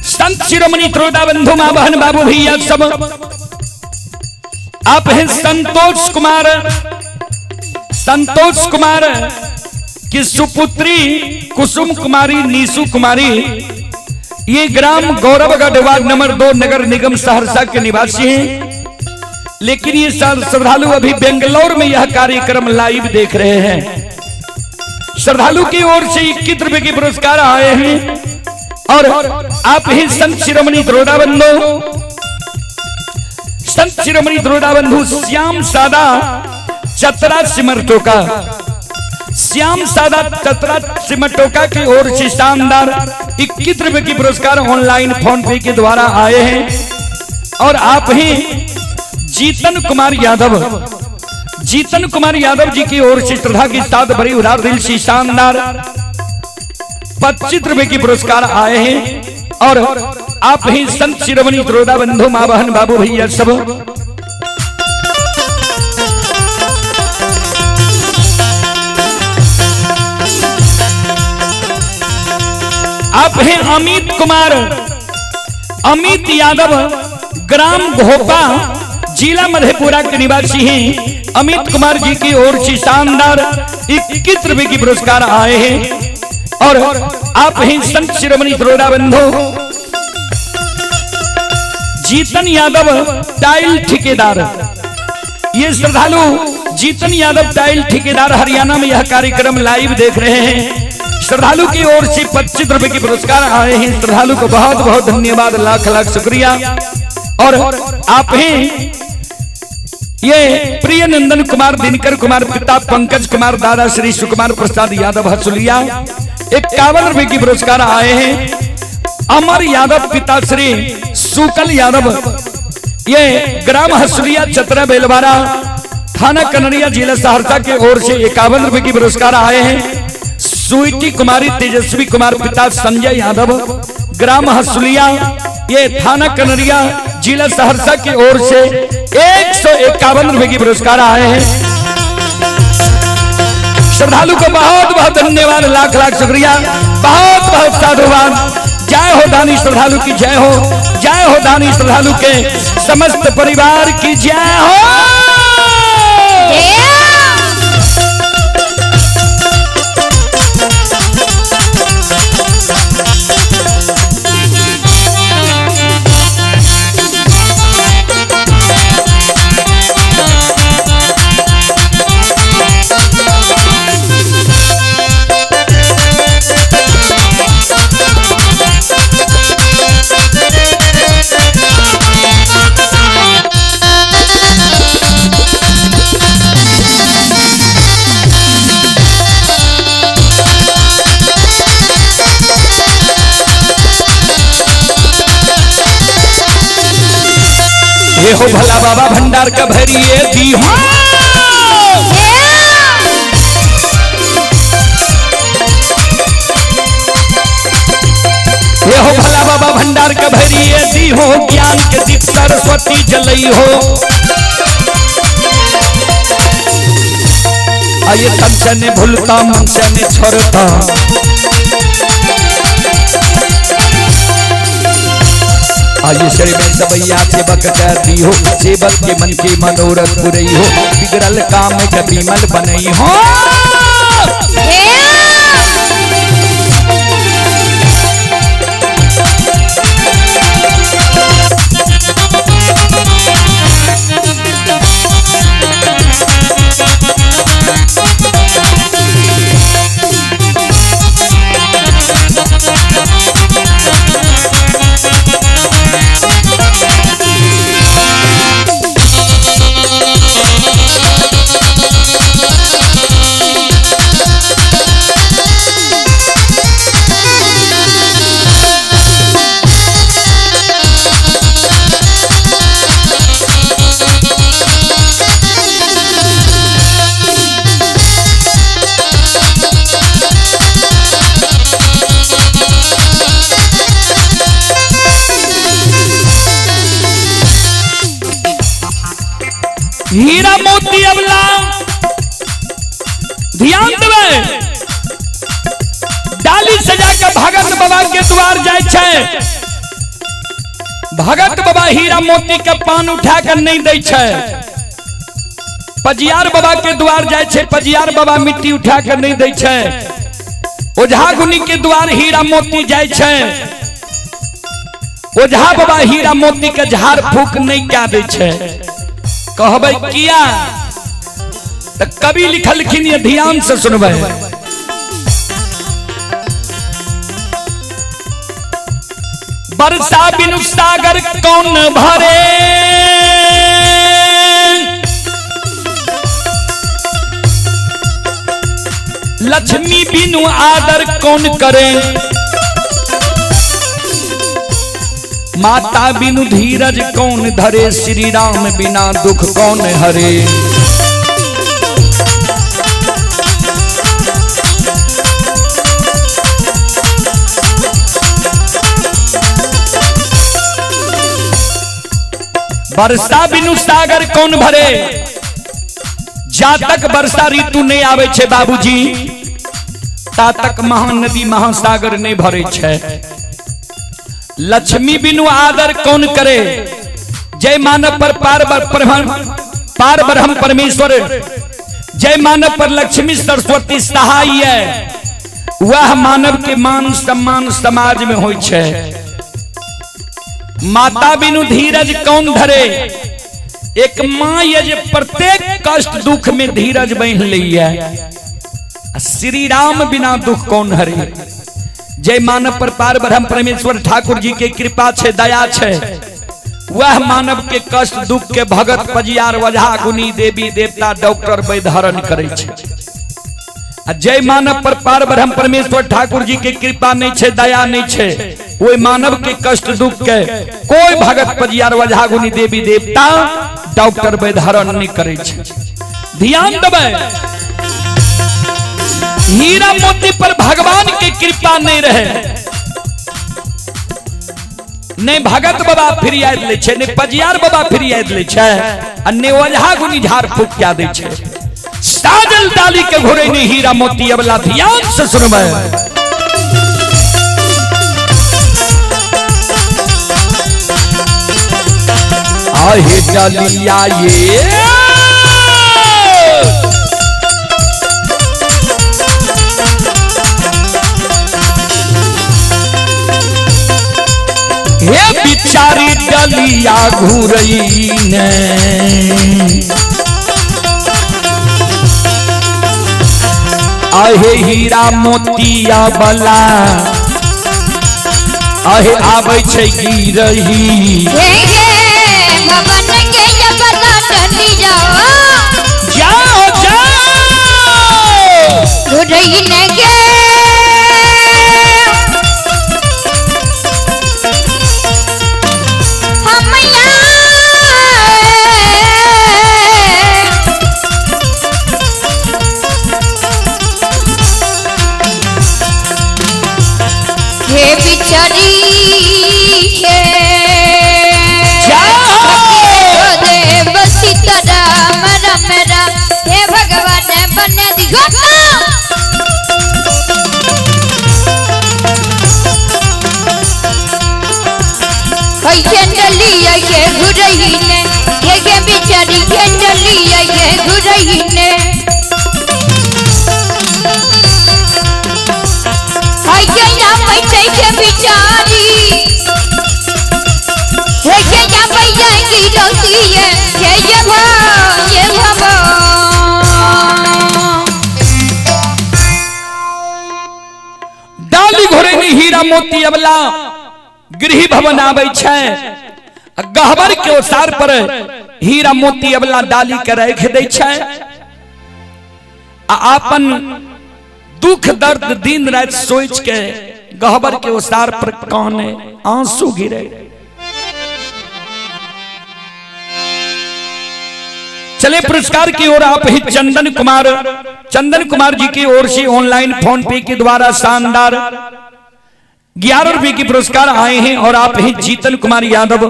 संत शिरोमणि त्रोदा बंधु मां बहन बाबू भैया सब, आप हैं संतोष कुमार, संतोष कुमार की सुपुत्री कुसुम कुमारी नीसू कुमारी, ये ग्राम गौरवगढ़ वार्ड नंबर 2 नगर निगम सहरसा के निवासी हैं, लेकिन ये श्रद्धालु अभी बेंगलोर में यह कार्यक्रम लाइव देख रहे हैं। श्रद्धालु की ओर से 21 रुपए के पुरस्कार आए हैं। और आप ही संत शिरोमणि द्रोड़ा बंधु, संत शिरोमणि द्रोड़ा बंधु श्याम सादा चतरा सिमरटोका, श्याम सादा चतरा सिमरटोका की ओर से शानदार 21 रुपए की पुरस्कार ऑनलाइन फोन पे के द्वारा आए हैं। और आप ही जीतन कुमार यादव, जीतन कुमार यादव जी की ओर से श्रद्धा के साथ बड़ी उदार दिल से शानदार 25 रुपए की पुरस्कार आए हैं। और आप ही संत शिरोमणि त्रोदा बंधु मां बहन बाबू भैया सब, आप हैं अमित कुमार, अमित यादव ग्राम घोपा जिला मधेपुरा के निवासी हैं। अमित कुमार जी की ओर से शानदार 21 रुपए की पुरस्कार आए हैं। और आप ही संत शिरोमणि द्रोड़ा बंधु जीतन यादव टाइल ठेकेदार, ये श्रद्धालु जीतन यादव टाइल ठेकेदार हरियाणा में यह कार्यक्रम लाइव देख रहे हैं। श्रद्धालु की ओर से 25 रुपए के पुरस्कार आए हैं। श्रद्धालु को बहुत बहुत धन्यवाद, लाख लाख शुक्रिया। और आप ही ये प्रिय नंदन कुमार, दिनकर कुमार पिता पंकज कुमार, दादा श्री सुकुमार प्रसाद यादव हसुलिया 51 रुपए की पुरस्कार आए हैं। अमर यादव पिता श्री सुकल यादव, ये ग्राम हसुलिया चतरा बेलवारा थाना कनरिया जिला सहरसा के ओर से 51 रुपए की पुरस्कार आए हैं। स्वीटी कुमारी तेजस्वी कुमार पिता संजय यादव ग्राम हसुलिया ये थाना कनरिया जिला सहरसा की ओर से 151 रुपए की पुरस्कार आए हैं। श्रद्धालु को बहुत बहुत धन्यवाद, लाख लाख शुक्रिया, बहुत बहुत साधुवाद। जय हो दानी श्रद्धालु की जय हो, जय हो दानी श्रद्धालु के समस्त परिवार की जय हो। Yeah. हे हो भला बाबा भंडार के भरिए दी हो। हे हो भला बाबा भंडार के भरिए दी हो, ज्ञान के दीप सरस्वती जलई हो। आये तन से ने भूलता मन से ने छोड़ता, आये शरीर में सबैया सेवक कर दी हो, सेवक के मन के मनोरथ पुरई हो, बिगड़ल काम के बिमल बनई हो। हीरा मोती अबला ध्यान देवे, डाली सजा के भगत बाबा के द्वार जाय छै। भगत बाबा हीरा मोती के पान उठा कर नहीं दै छै। पजियार बाबा के द्वार जाय छै, पजियार बाबा मिट्टी उठा कर नहीं दै छै। ओझा गुनी के द्वार हीरा मोती जाय छै, ओझा बाबा हीरा मोती के झाड़ फूक नहीं कए दै छै। कहबै किया त कवि लिखलखिन ये ध्यान से सुनबै। बरसा बिनु सागर कौन भरे, लक्ष्मी बिनु आदर कौन करे, माता बिनु धीरज कौन धरे, श्री राम बिना दुख कौन हरे। वर्षा बिनु सागर कौन भरे, जा तक वर्षा ऋतु नहीं आवे छे बाबूजी ता तक महानदी महासागर नहीं भरे छे। लक्ष्मी बिनु आदर कौन करे, जय मानव पर पार ब्रह्म परमेश्वर, जय मानव पर लक्ष्मी सरस्वती सहाय है, वह मानव के मान सम्मान समाज में होई छे। माता बिनु धीरज कौन धरे, एक मां ये जे प्रत्येक कष्ट दुख में धीरज बन ली है, श्री राम बिना दुख कौन हरे। जय मानव पर पार ब्रह्म परमेश्वर ठाकुर जी के कृपा छे दया छे, वह मानव के कष्ट दुख के भगत पजियार वजहा गुनी देवी देवता डॉक्टर वैद्य हरण करे छे। जय मानव पर पार ब्रह्म परमेश्वर ठाकुर जी के कृपा नहीं छे दया नहीं छे, वही मानव के कष्ट दुख के कोई भगत पजियार वजहा गुनी देवी देवता डॉक्टर वैद्य हरण नहीं करे छे। ध्यान देबै, हीरा मोती पर भगवान के कृपा नहीं रहे, नहीं भगत बाबा फिरियाद ले छे, नहीं पजियार बाबा फिरियाद ले छे, आ नहीं ओझा गुनी झाड़ फूक क्या दे छे। साजल डाली के घोड़े ने हीरा मोती अबला ध्यान से सुनबै। आहे डालिया ये हे बिचारी डलिया घुरई ने, आहे हीरा मोतिया बला आहे आबै छै गिरही। हे हे भवन के बला डलिया जाओ जाओ घुरई ने गे, हम बिचारी के। जाओ। देव सीता राम राम राम, हे भगवान बन दिगो। डलिया के घुरही ने, हे के बिचारी के डलिया के घुरही ने। हाय के या पैसे के बिचारी, हे के या पैया की रोती है, हे ये भा ये भवा। डाली घोड़े में हीरा मोती अबला गृह भवन आबै छै, गहबर के ओसार पर हीरा मोती अबला डाली के राखि दै छै आ अपन दुख दर्द दिन राति सोच के गहबर के ओसार पर काने आंसू गिरे। चले पुरस्कार की ओर आप ही चंदन कुमार, चंदन कुमार जी की ओर से ऑनलाइन फोन पे के द्वारा शानदार 11 रुपए की पुरस्कार आए हैं। और आप ही जीतन कुमार यादव,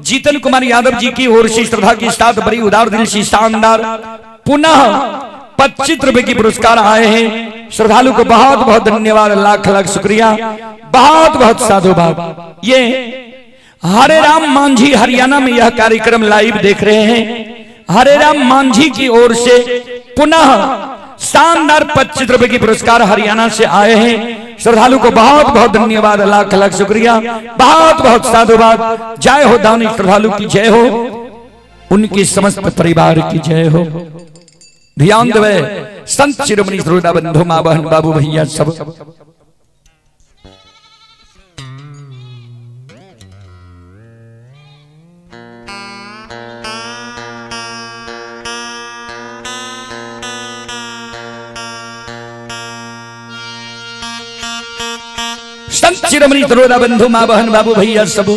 जीतन कुमार यादव जी की ओर से श्रद्धा के साथ बड़ी उदार दिल से शानदार पुनः 25 रुपए की पुरस्कार आए हैं। श्रद्धालु को बहुत बहुत धन्यवाद, लाख लाख शुक्रिया, बहुत बहुत साधुवाद। ये हरे राम मांझी हरियाणा में यह कार्यक्रम लाइव देख रहे हैं। हरे राम मांझी की ओर से पुनः शानदार 25 रुपए की पुरस्कार हरियाणा से आए हैं। श्रद्धालु को बहुत बहुत धन्यवाद, लाख लाख शुक्रिया, बहुत बहुत साधुवाद। जय हो दानी श्रद्धालु की जय हो, उनकी समस्त परिवार की जय हो। ध्यान देवे संत शिरोमणि श्रोता बंधु माँ बहन बाबू भैया सब। संत शिरोमणि श्रोता बंधु माँ बहन बाबू भैया सब।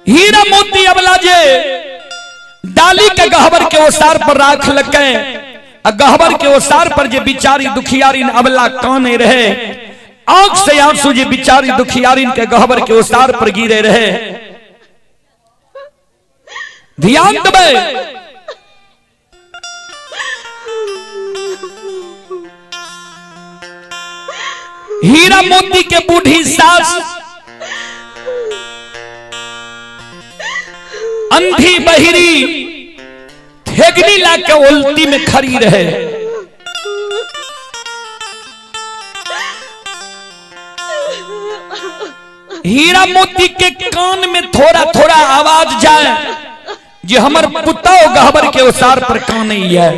हीरा मोती अबला जे डाली के गहबर के ओसार पर राख लके, गहबर के ओसार पर जे बिचारी दुखियारी अबला काने रहे, आंख से आंसू जे बिचारी दुखियारी के गहबर के ओसार पर गिरे रहे। ध्यान देवे हीरा मोती के बूढ़ी सास अंधी बहिरी ठेगनी ला के उल्टी में खड़ी रहे। हीरा मोती के कान में थोड़ा थोड़ा आवाज जाए जे हमर पुताओ गहबर के ओसार पर कान नहीं है।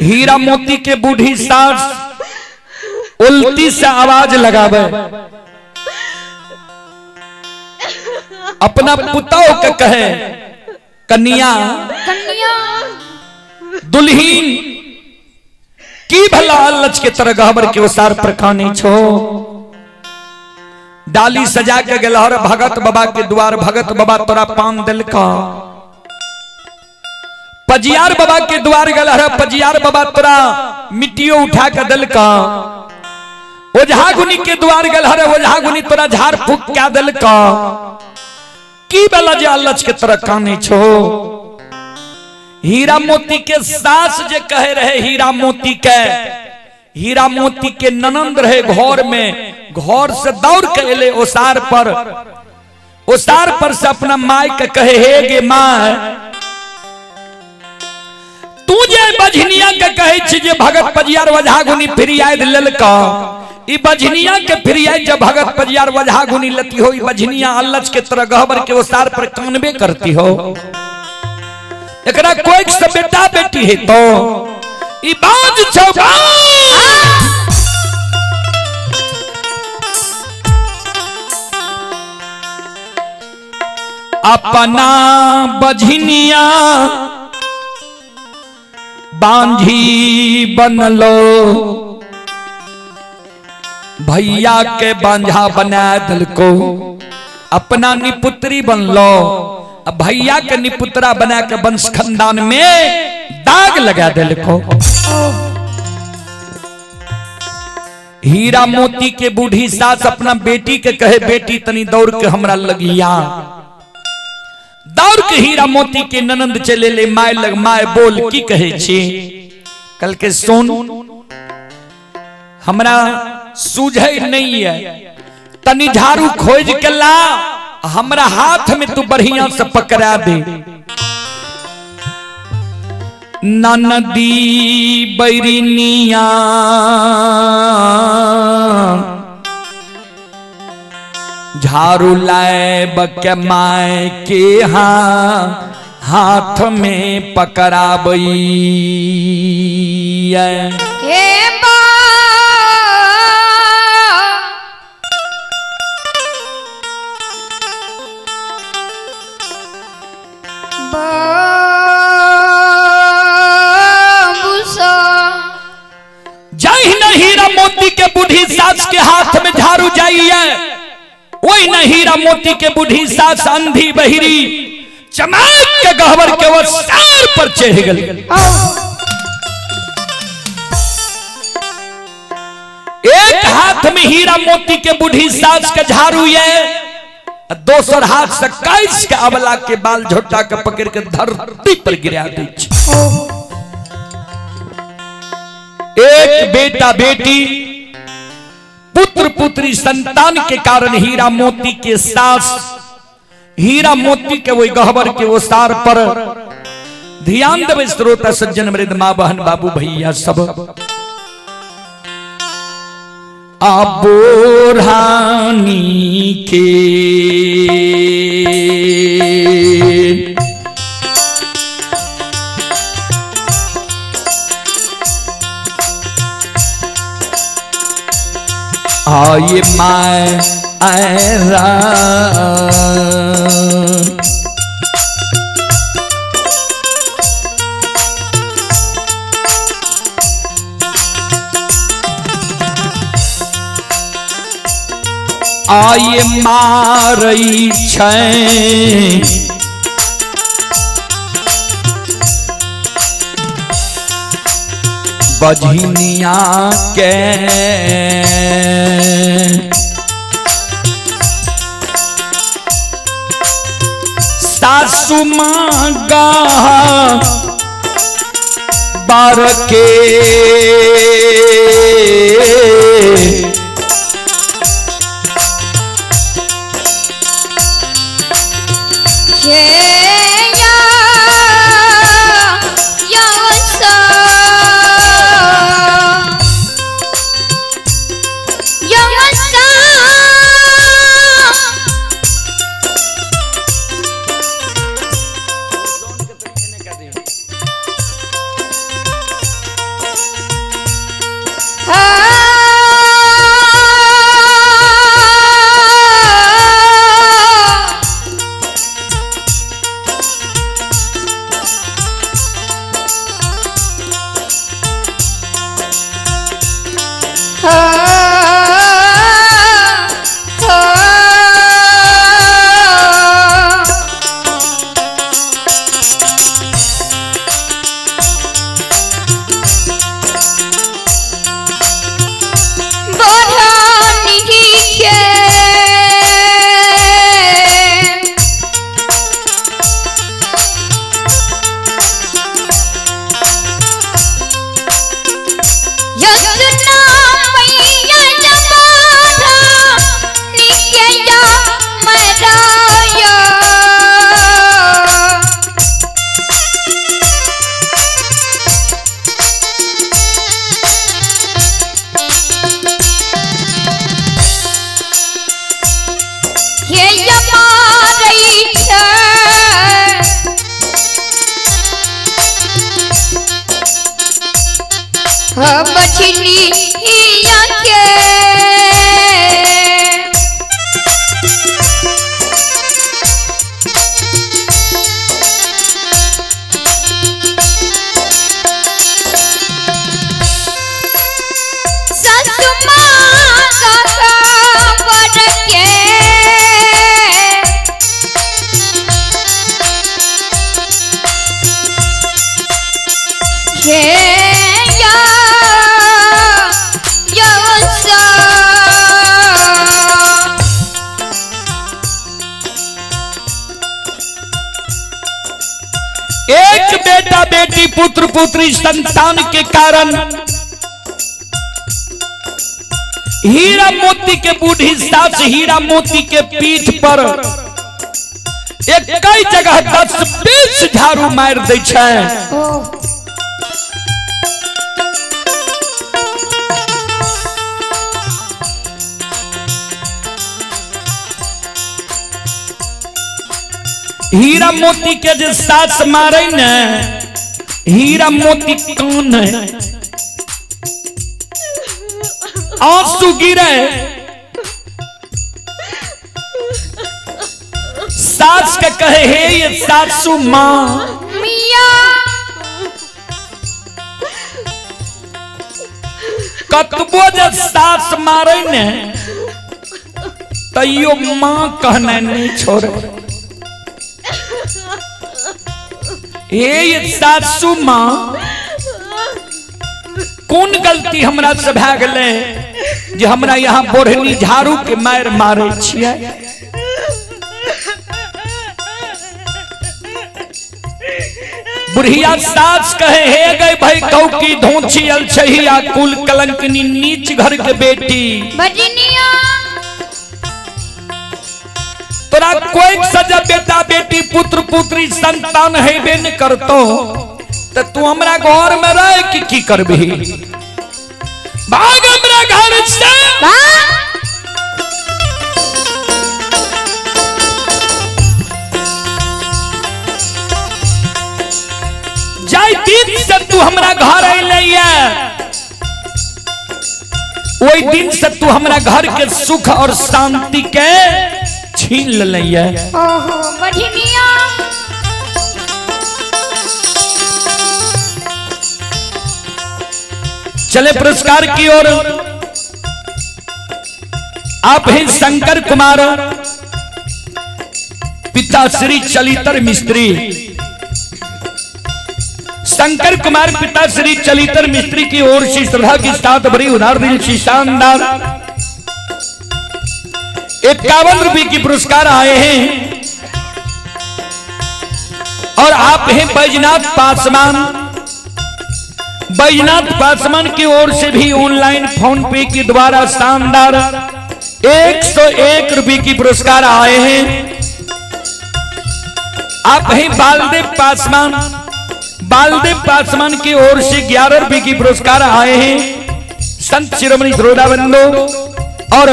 हीरा मोती के बूढ़ी सास उल्टी से आवाज लगावे, अपना पुताओ के कहे कन्या कन्या दुल्हीन की भला अल्लच के तरह गहबर के ओसार पर काने छो। डाली सजा के गेलहर भगत बाबा के द्वार, भगत बाबा तोरा पान दिल का। पजियार बाबा के द्वार गेलहर, पजियार बाबा तोरा मिट्टियों उठा के दिल का। ओझा गुनी के द्वार गेलहर, ओझा गुनी तोरा झाड़ फूक क्या दिल का। की भला जे अल्लच के तरह काने छो। हीरा मोती के सास जे कहे रहे हीरा मोती के, हीरा मोती के ननंद रहे घर में, घर से दौड़ के एले ओसार पर, ओसार पर से अपना माय के कहे हे गे माय, तू जे बझनिया के कहे छी जे भगत पजियार वझा गुनी फिरियाद लेलका, ई बझनिया के फिरियाद जब भगत पजियार वझा गुनी लती हो, ई बझनिया अल्लच के तरह गहबर के ओसार पर कानबे करती हो। एकरा कोई से बेटा बेटी है तो ई बाज छौ बाज। अपना बझनिया बांझी बनलो भैया के बांझा बना दिलको, अपना निपुत्री बनलो, भैया के निपुत्रा बना के वंश खानदान में दाग लगा दिलको। हीरा मोती के बूढ़ी सास अपना बेटी के कहे बेटी तनी दौड़ के हमरा लगिया, दौड़ के हीरा मोती के ननंद चले ले my लग, my बोल की कहे छी? कल के सुन हमरा सूझे नहीं है, तनी झाड़ू खोज के ला हमरा हाथ में तू बढ़िया से पकड़ा दे। ननदी बैरिनिया झाड़ू लाए बके my के हाथ में पकड़ाबई। हे बा हीरा मोती के बूढ़ी सास के हाथ में झाड़ू जाइए, वही न हीरा मोती के बूढ़ी सास अंधी बहिरी चमक के गहवर के वो सर पर चढ़ गई। एक हाथ में हीरा मोती के बूढ़ी सास के झाड़ू है, दोसर हाथ से कैस के अबला के बाल झोटा के पकड़ के धरती पर गिरा दी। एक बेटा बेटी पुत्र पुत्री संतान के कारण हीरा मोती के सास हीरा मोती के वही गहबर के वो सार पर ध्यान देवे श्रोता सज्जन मृद माँ बहन बाबू भैया सब। आबोरानी के आये my आयरा आये मारई छै बझनिया के सासु मांगा बार के यजना। पुत्री संतान के कारण हीरा मोती के बूढ़ी सास हीरा मोती के पीठ पर एक कई जगह 10-20 झाड़ू मार दै छै। हीरा मोती के जे सास मारे ने, हीरा मोती कान है, आंसू गिरे, सास के कहे हे ये सासू माँ मिया कतबो जे सास मारे ने तैयो माँ कहने नहीं छोड़े। हे ये सासू माँ कौन गलती हमरा से भए गेलै जे हमरा यहाँ बोढ़नी झाड़ू के मार मारे छियै। बुढ़िया सास कहे हे गई भाई कौकी धोछी अलछहिया कुल कलंकनी नीच घर के बेटी बजनिया तोरा कोई सजा बेटा बेटी पुत्र पुत्री संतान हेबे न करतो तो तू हमरा घर में रह के की करबही, भाग हमरा घर से। जाय दिन से तू हमरा घर अइले ओई दिन से तू हमरा घर के सुख और शांति के छीन लेले। ओहो बजनिया चले पुरस्कार की ओर। आप हैं शंकर कुमार, पिता श्री चलितर मिस्त्री। शंकर कुमार पिता श्री चलितर मिस्त्री की ओर से श्रद्धा के साथ बड़ी उदार दिल से शानदार 51 रुपए की पुरस्कार आए हैं। और आप हैं बैजनाथ पासवान, बैजनाथ पासवान की ओर से भी ऑनलाइन फोन पे के द्वारा शानदार 101 रुपए की पुरस्कार आए हैं। आप हैं बालदेव पासवान, बालदेव पासवान की ओर से 11 रुपए की पुरस्कार आए हैं। संत शिरोमणि श्रोता बंधु, और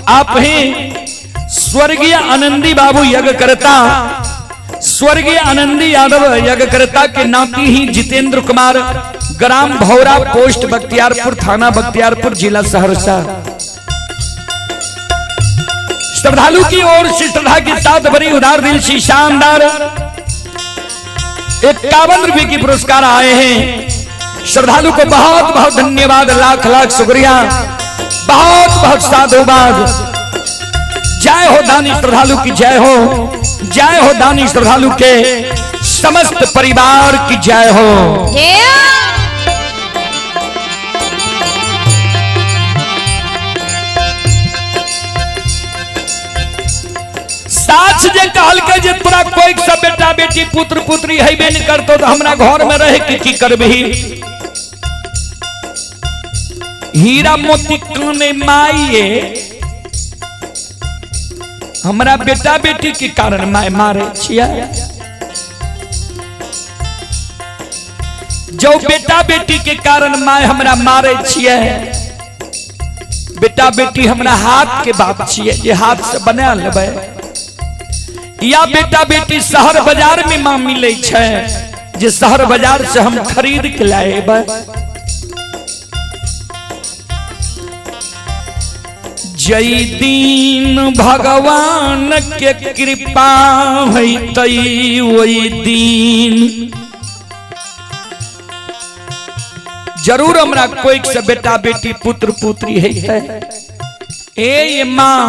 आप हैं स्वर्गीय आनंदी बाबू यज्ञकर्ता, स्वर्गीय आनंदी यादव यज्ञकर्ता के नाती ही जितेंद्र कुमार, ग्राम भौरा, पोस्ट बख्तियारपुर, थाना बख्तियारपुर, जिला सहरसा। श्रद्धालु की ओर से श्रद्धा के साथ बड़ी उदार दिल से शानदार 51 रुपए की पुरस्कार आए हैं। श्रद्धालु को बहुत बहुत धन्यवाद, लाख लाख शुक्रिया, बहुत बहुत साधुवाद। जय हो दानी श्रद्धालु की जय हो, जय हो दानी श्रद्धालु के समस्त परिवार की जय हो। सास जे कहलकै जे तोरा कोई सब बेटा बेटी पुत्र पुत्री हेबे न करतो तो हमरा घर में रह के की करबही। हीरा मोती काने माइये हमरा बेटा बेटी के कारण my मारे छियै। जो बेटा बेटी के कारण my हमरा मारे छियै, बेटा बेटी हमरा हाथ के बात छियै जे हाथ से बना लेबै, या बेटा बेटी शहर बाजार में मां मिले छै जे शहर बाजार से हम खरीद के लाएबै। जय दिन भगवान के कृपा होतै ओहि दिन जरूर हमरा कोई से बेटा बेटी पुत्र पुत्री हेतै। ए मां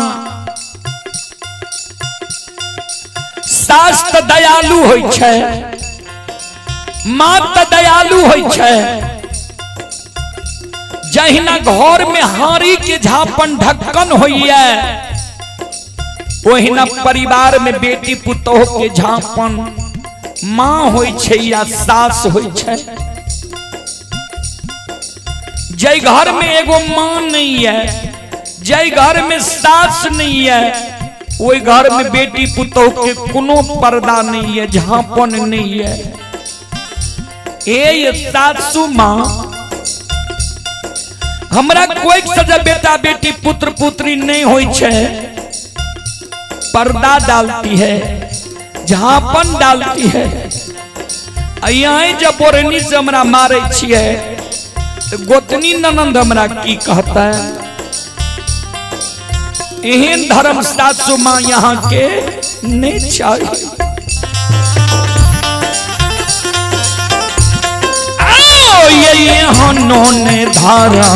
सास त दयालु होइ छै, मां त दयालु होइ छै। जहिना घर में हारी के झापन ढक्कन होइए ओहिना परिवार में बेटी पुतोह के झापन मां होइ छै या सास होइ छै। जय घर में एगो मां नहीं है, जय घर में सास नहीं है, ओहि घर में बेटी पुतोह के कोनो पर्दा नहीं है, झांपन नहीं है। ए सासू माँ, हमरा कोई सजा बेटा बेटी पुत्र पुत्री नहीं होई छे, पर्दा डालती है, झांपन डालती है। यहाँ जब बोरनी से हमरा मारे छिए तो गोतनी ननंद हमरा की कहता है? एहन धर्म सासू माँ यहाँ के नहीं चाहिए। आओ ये यहाँ नोने धारा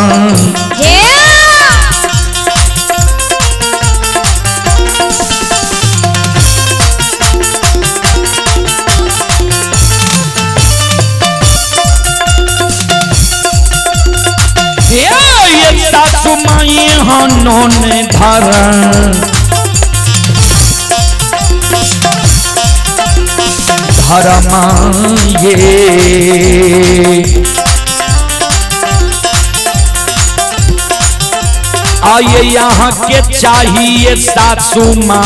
सासू माँ यहाँ नोने धारा धर्म ये आइए यहाँ के चाहिए सासू माँ।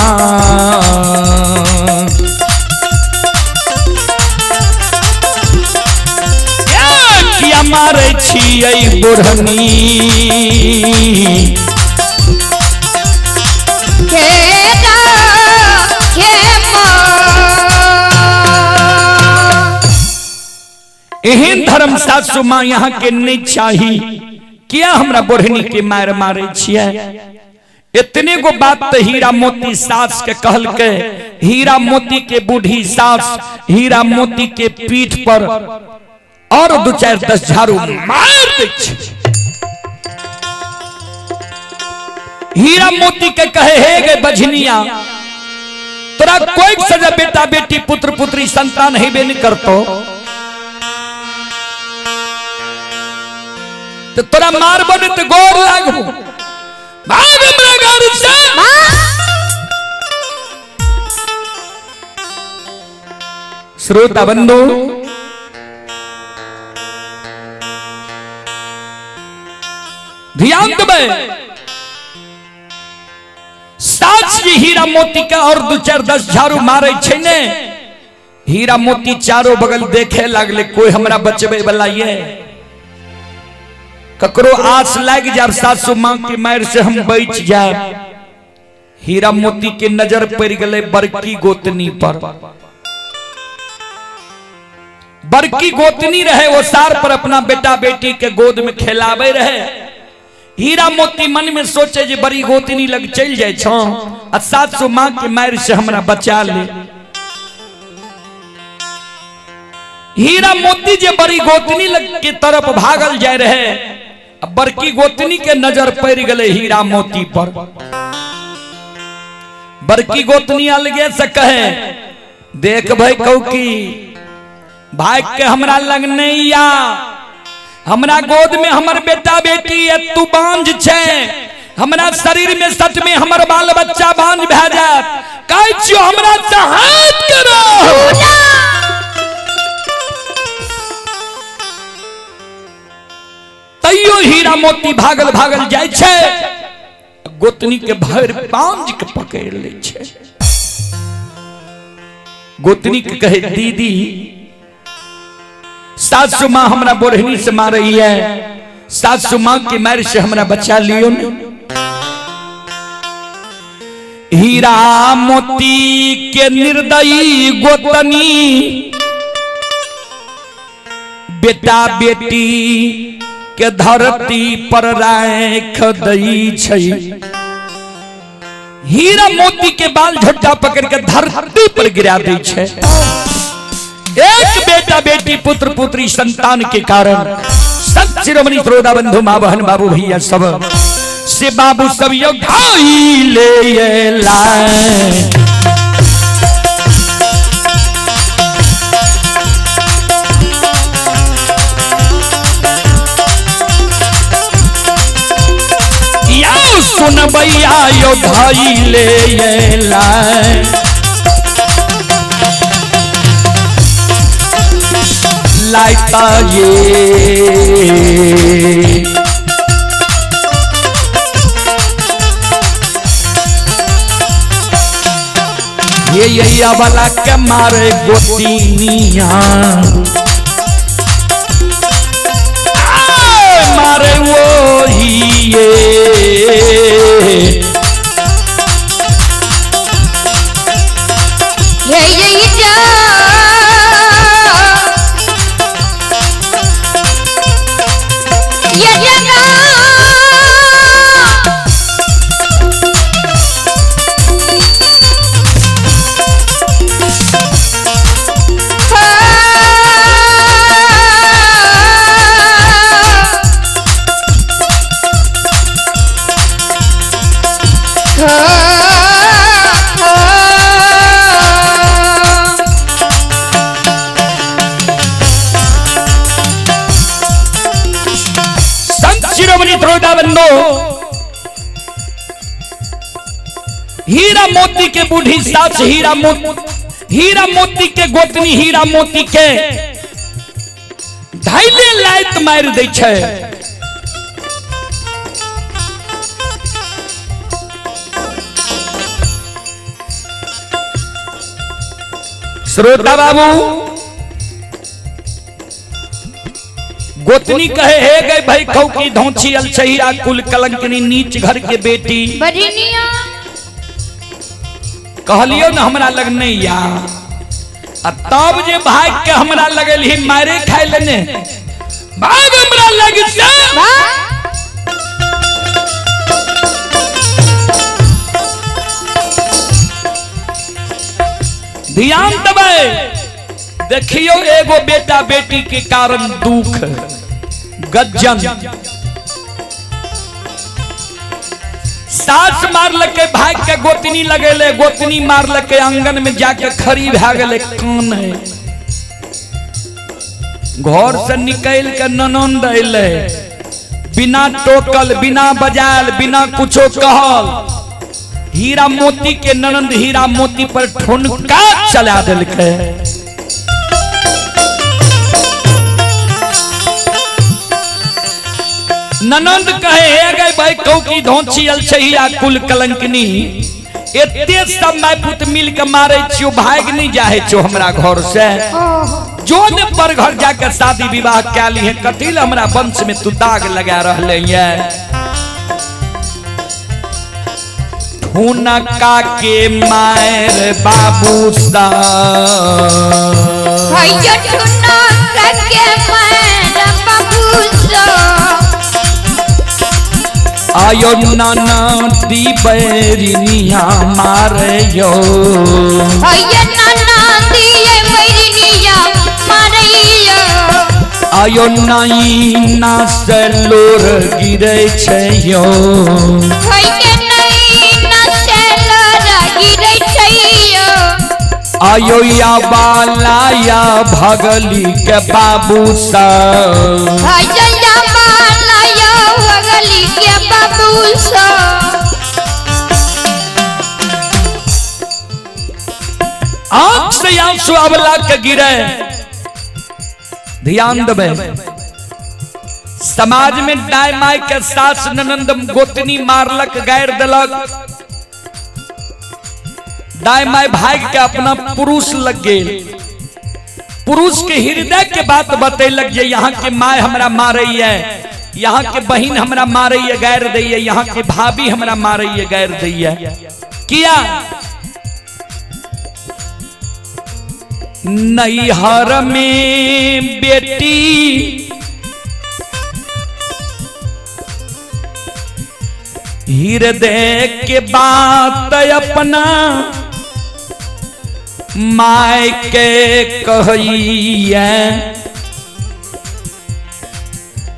किया मारे छियै बुढ़नी एहन धर्म सासू माँ यहाँ के नहीं चाही। किया हमरा बोढ़नी के मार मारे छियै? इतने गो बात तो हीरा मोती सास के कहल के, हीरा मोती के बूढ़ी सास हीरा मोती के पीठ पर और 2 4 10 झाड़ू मार दै छै। हीरा मोती के कहे हे गे बझनिया, तोरा कोई सजा बेटा बेटी पुत्र पुत्री संतान हेबे नहीं करतो, तो तोरा मारबो नहीं तो गोर लागबो, भाग हमरा घर से। श्रोता बंधु, ध्यान देबै, सास जी हीरा मोती के और 2 4 10 झाड़ू मारे छै ने, हीरा मोती चारों बगल देखे लागले कोई हमरा बचबे वाला ये, ककरो आस लाग जाब सासू मां के मार से हम बच जाए। हीरा मोती के नजर पड़ गए बड़की गोतनी पर। बड़की गोतनी रहे वो सार पर अपना बेटा बेटी के गोद में खेलावे रहे। हीरा मोती मन में सोचे जे बड़ी गोतनी लग चल जाए छो आ सासू मां के मार से हमरा बचा ले। हीरा मोती जे बड़ी गोतनी लग के तरफ भागल जाए रहे, बड़की गोतनी के नजर पड़ गए हीरा मोती पर। बड़की गोतनी अलगे से कहे, देख भाई कौकी भाग के हमरा लग नहीं आ, हमरा गोद में हमर बेटा बेटी है, तू बांझ छे, हमरा शरीर में सच में हमर बाल बच्चा बांझ भए जात, कहै छियो हमरा से हाथ करो। तैयो हीरा मोती भागल भागल जाय छै, गोतनी के भर पांज के पकड़ ले छै। गोतनी के कहे, दीदी सासू मां हमरा बोरहनी से मारई है, सासू मां के मार से हमरा बचा लियो ने। हीरा मोती के निर्दयी गोतनी बेटा बेटी के धरती पर राख दई छै। हीरा मोती के बाल झट्टा पकड़ के धरती पर गिरा दै छै। एक बेटा बेटी पुत्र पुत्री संतान के कारण संत शिरोमणि श्रोता बंधु माँ बहन बाबू भैया सब से बाबू सब यो घाई ले लाए। सुन भैया यो भाई ले लाए। लाइता ये हे ये अबला के मारे गोतिनिया, मारे वो ही ये। हे ये जा ये जगा संत शिरोमणि त्रोटाबंदो, हीरा मोती के बूढ़ी सास, हीरा मोती, हीरा मोती के गोतनी, हीरा मोती के धैले लाइत मारि दै छै। श्रोता बाबू, गोतनी कहे हे गए भाई खौ की धोछी अलछहिया कुल कलंकनी नीच घर के बेटी। बरिनिया कहलियो न हमरा लग नहीं या, आ तब जे भाग के हमरा लगल ही मारे खाए लेने, भाग हमरा लग से। ध्यान देबै, देखियो एगो बेटा बेटी के कारण दुख गज्जन। सास मारलके भाग के गोतनी लगेले, गोतनी मारलके आंगन में जाके खड़ी भए गेले कान है। घर से निकल के ननंद अइले, बिना टोकल बिना बजायल बिना कुछो कहल, हीरा मोती के ननंद हीरा मोती पर ठुनका चला देलकै। ननंद कहे हे गए भाई कौ की धोछी अलछहिया कुल कलंकनी, एते सब my पुत मिल के मारे छियो, भाग नहीं जाहे छो हमरा घर से, जो ने पर घर जाके शादी विवाह कै ली है, कथी ले हमरा वंश में तू दाग लगा रहले ये। ठुनका के मार बाबू सा, हैया ठुनका के मार बाबू सा, आयो नाना दी बैरिनिया मारे यो, हैया नाना दी बैरिनिया मारे यो, आयो नाई ना से लोर गिरे छै यो, हैया नाई ना से लोर गिरे छै यो, आयो या बाला या भगली के बाबू सा, हैया या बाला या भगली के बाबू सा। आंख से आंसू अबला के गिरे। ध्यान देबै, समाज में दाय my के सास ननंद गोतनी मारलक गारि देलक, दाय my भाग के अपना पुरुष लग गेल, पुरुष के हृदय के बात बतेलक जे यहाँ के my हमरा मारैया, यहाँ के बहिन हमरा मारैया गारि दैया, यहाँ के भाभी हमरा मारैया गारि दैया। किया नैहर में बेटी हृदय के बात अपना my के कहैया,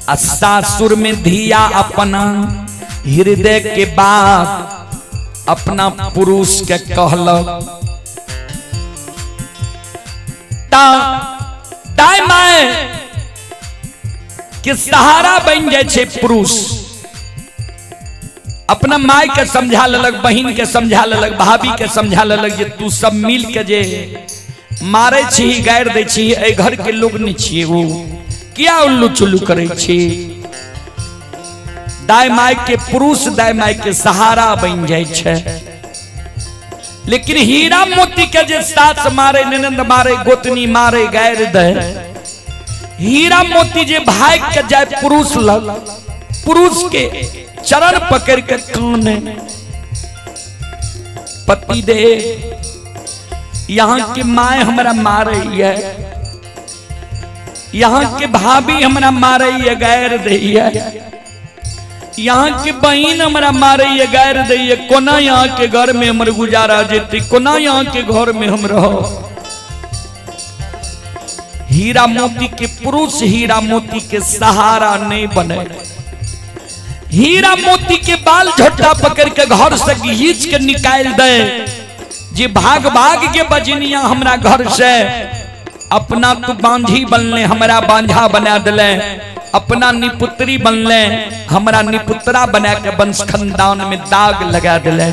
आ सासुर में धिया अपना हृदय के बात अपना पुरुष के कहलक। दाय my के सहारा बन जाए छै पुरुष, अपना my के समझा लेलक, बहिन के समझा लेलक, भाभी के समझा लेलक जे तू सब मिल के जे मारे छी गारि दै छी, एहि घर के लोग नहीं छियै, ओ किया उल्लू चुल्लू करै छी। दाय my के पुरुष दाय my के सहारा बन जाए छै। लेकिन हीरा मोती के जे सास मारे, ननंद मारे, गोतनी मारे, गैर दे, हीरा मोती जे भाग के जाए पुरुष लग, पुरुष के चरण पकड़ के काने, पति दे यहाँ के माए हमरा मारे है, यहाँ के भाभी हमरा मारे है, गैर दे है, यहाँ के बहन हमरा मारे है, गैर दे है, कोना यहाँ के घर में हमर गुजारा जेते, कोना यहाँ के घर में हम रहो। हीरा मोती के पुरुष हीरा मोती के सहारा नहीं बने। हीरा मोती के बाल झोटा पकड़ के घर से घींच के निकाल दे, जे भाग भाग के बजनिया हमरा घर से, अपना तू बांझी बनले हमरा बांझा बना दिले, अपना निपुत्री बनले हमरा निपुत्रा बना के वंश खानदान में दाग लगा दिले।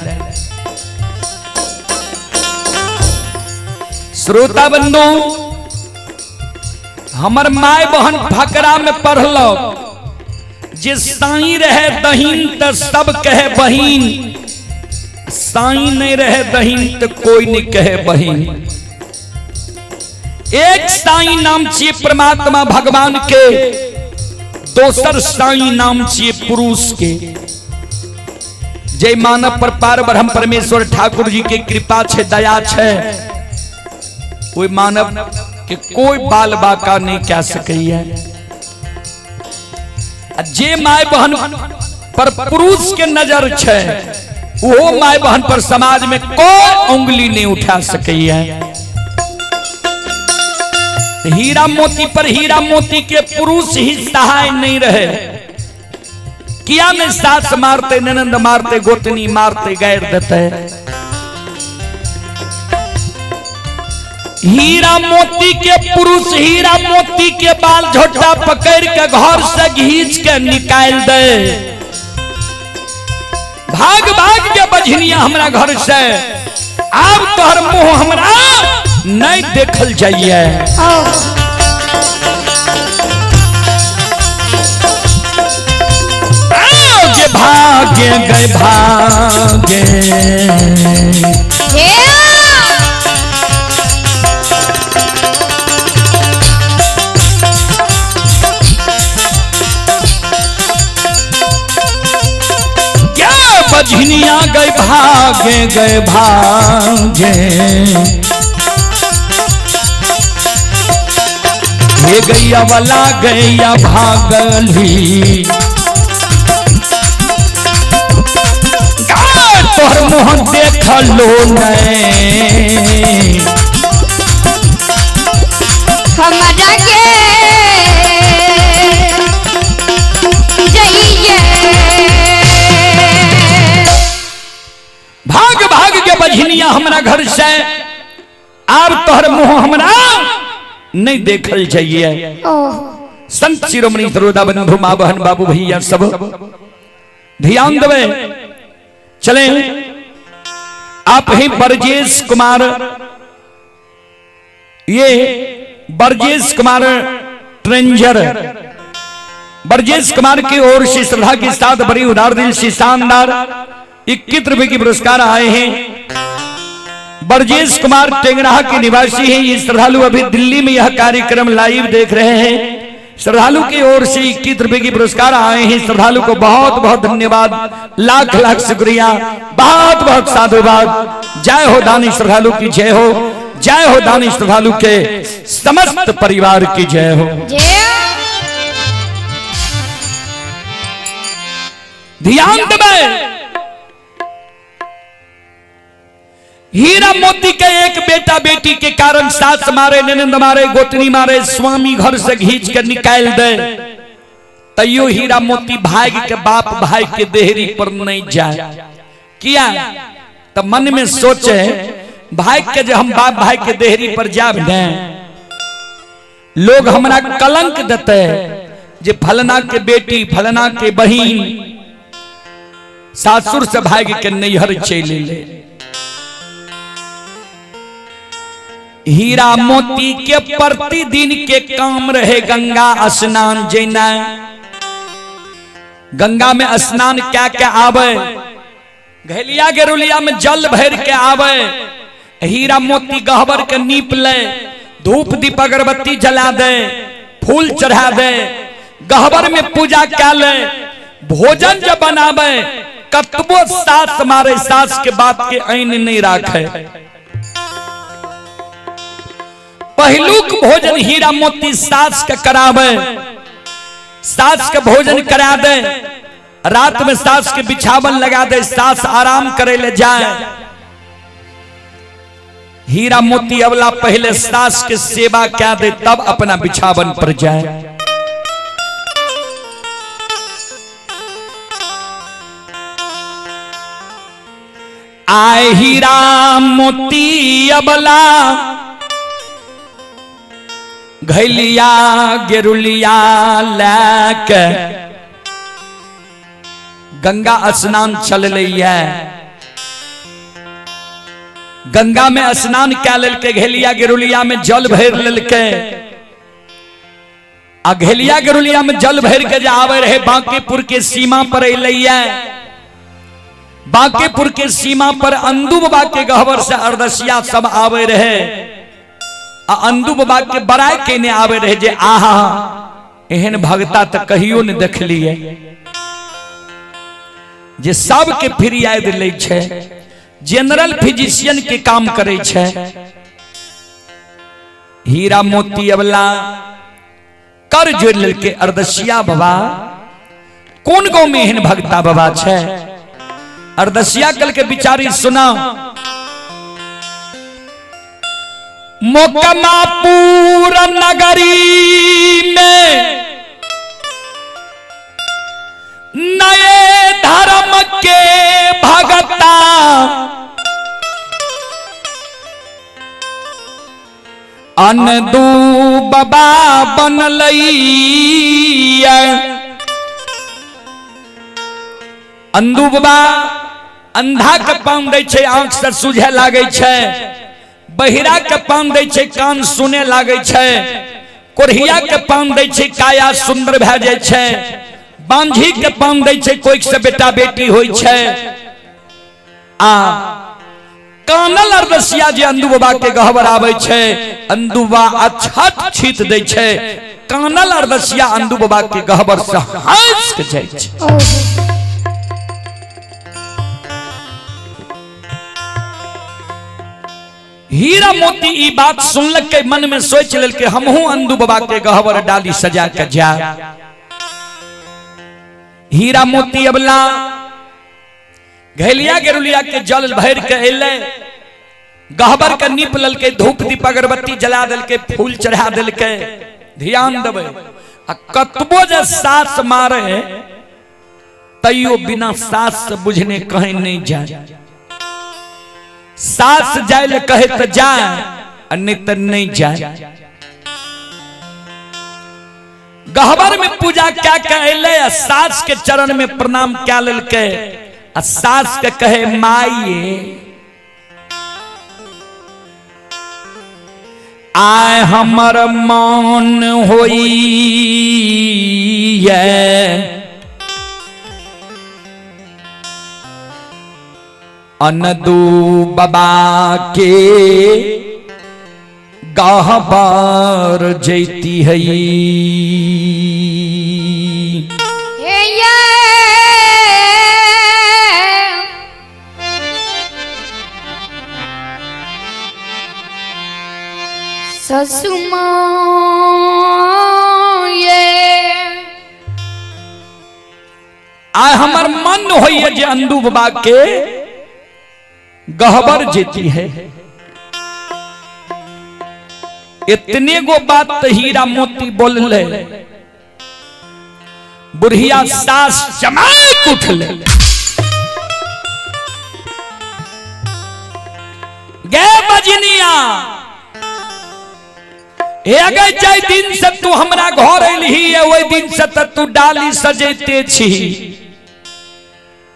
श्रोता बंधु, हमर my बहन फकरा में पढ़लो जे साई रहे दहीन त सब कहे बहिन, साई नहीं रहे दहीन त कोई नहीं कहे बहिन। एक साई नाम छिए परमात्मा भगवान के, दोसर साई नाम छिए पुरुष के। जय मानव पर पार ब्रह्म परमेश्वर ठाकुर जी के कृपा छे, दया छे, कोई मानव के कोई बाल बाका नहीं कह सकैया। जे my बहन पर पुरुष के नजर छे, वो my बहन पर समाज में कोई उंगली नहीं उठा सकैया। हीरा मोती पर हीरा मोती के पुरुष ही सहाय नहीं रहे, किया में सास मारते, ननंद मारते, गोतनी मारते, गैर देते। हीरा मोती के पुरुष हीरा मोती के बाल झोटा पकड़ के घर से घींच के निकाल दे, भाग भाग के बझनिया हमरा घर से, अब तोहर मुंह हमरा नहीं देखल जाइए। जे भागे गए भागे, क्या बझनिया गए भागे गए भागे, हे गैया वाला गैया भागली, तोहर मुँह देखलो नहीं हमरा के जाइए। भाग भाग के बझनिया हमरा घर से, आब तोहर मुँह हमरा नहीं देखल जाइए। संत शिरोमणि सरोदा बंधु माँ बहन बाबू भैया सब ध्यान देवे। चले आप ही ब्रजेश कुमार, ये ब्रजेश कुमार ट्रेंजर, ब्रजेश कुमार की ओर से श्रद्धा के साथ बड़ी उदार दिल से शानदार 21 रुपए की पुरस्कार आए हैं। ब्रजेश कुमार टेंगराहा के निवासी हैं। ये श्रद्धालु अभी दिल्ली में यह कार्यक्रम लाइव देख रहे हैं। श्रद्धालु की ओर से 21 रुपए की पुरस्कार आए हैं। श्रद्धालु को बहुत बहुत धन्यवाद, लाख लाख शुक्रिया, बहुत बहुत साधुवाद। जय हो दानी श्रद्धालु की जय हो, जय हो दानी श्रद्धालु के समस्त परिवार की जय हो। ध्यान देवे, हीरा मोती के एक बेटा बेटी के कारण सास मारे, ननंद मारे, गोतनी मारे, स्वामी घर से घींच के निकाल दे, तैयो हीरा मोती भाग के बाप भाई के देहरी पर नहीं जाए। किया तो मन में सोचे भाई के जो हम बाप भाई के देहरी पर जाब ने, लोग हमरा कलंक देते जे फलना के बेटी फलना के बहिन सासुर से भाग के नैहर चले ले। हीरा मोती के प्रतिदिन के काम रहे गंगा स्नान जेना, गंगा में स्नान क्या क्या आवे, घैलिया गेरुलिया में जल भर के आवे, हीरा मोती गहबर के नीप ले, धूप दीप अगरबत्ती जला दे, फूल चढ़ा दे, गहबर में पूजा कै ले, भोजन जब बनावे कतबो सास मारे सास के बात के ऐन नहीं राखे। पहलुक भोजन हीरा मोती सास के करावे, सास के भोजन करा दे, रात में सास के बिछावन लगा दे, सास आराम करे ले जाए। हीरा मोती अवला पहले सास के सेवा क्या दे तब अपना बिछावन पर जाए। आए हीरा मोती अबला घैलिया गेरुलिया लैके गंगा स्नान चललैया। गंगा में स्नान कै लेलकै, घैलिया गेरुलिया में जल भरि लेलकै। आ घैलिया गेरुलिया में जल भरि के जे आबै रहे बांकीपुर के सीमा पर अयलैया। बांकीपुर के सीमा पर अंदू बाबा के गहबर से अरदसिया सब आबै रहे। आ अंदू बाबा के बड़ाई केने आबै रहे जे आहा एहन भगता तऽ कहियो ने देखलियै जे सबके फिरियाद लै छै, जनरल फिजिशियन के काम करै छै। हीरा मोती अबला कर जोड़ लेलकै अरदसिया बाबा, कोन गांव में एहन भगता बाबा छै? अरदसिया कल के बिचारी सुना, मोकमापुर नगरी में नए धर्म के भगता अनदू बाबा बनलैया। अंदू बाबा अंधा के पान दै छै, आंख से सूझे लागै छै, बहिरा के पान दै छै, कान सुने लागै छै, कोढ़िया के पान दै छै, काया सुंदर भए जाइ छै, बांझी के पान दै छै, कोई से बेटा बेटी होइ छै। आ कानल अरदसिया जे अंदू बाबा के गहबर आबै छै, अंदू बाबा अछत छीत दै छै, कानल अरदसिया अंदू बाबा के गहबर से हंस के जाइ छै। हीरा मोती ई बात सुनलकै, मन में सोच लेलकै हमहूँ अंदू बाबा के गहबर डाली सजा के जा। हीरा मोती अबला घैलिया गेरुलिया के जल भर के अयलै, गहबर के नीप लेलकै, धूप दीप अगरबत्ती जला देलकै, फूल चढ़ा देलकै। ध्यान देबै, आ कतबो जे सास मारे तैयो बिना सास से बुझने कहीं नहीं जाए। सास जाय ले कहे तो जाए, नहीं तो नहीं जाए। गहबर में पूजा क्या के अयलै, सास के चरण में प्रणाम क्या लेलकै, आ सास के कहे माइये आय हमर मन होइए अनदू बाबा के गहबर जैती है। ससुमा ये आय हमर मन होइए जे अंदू बाबा के गहबर जेती है। इतने गो बात तो हीरा मोती बोलले, बुढ़िया सास चमक उठले। गे बजनिया, हे गई जाय दिन से तू हमरा घर एलही, ओहि दिन से त तू डाली सजैते छी।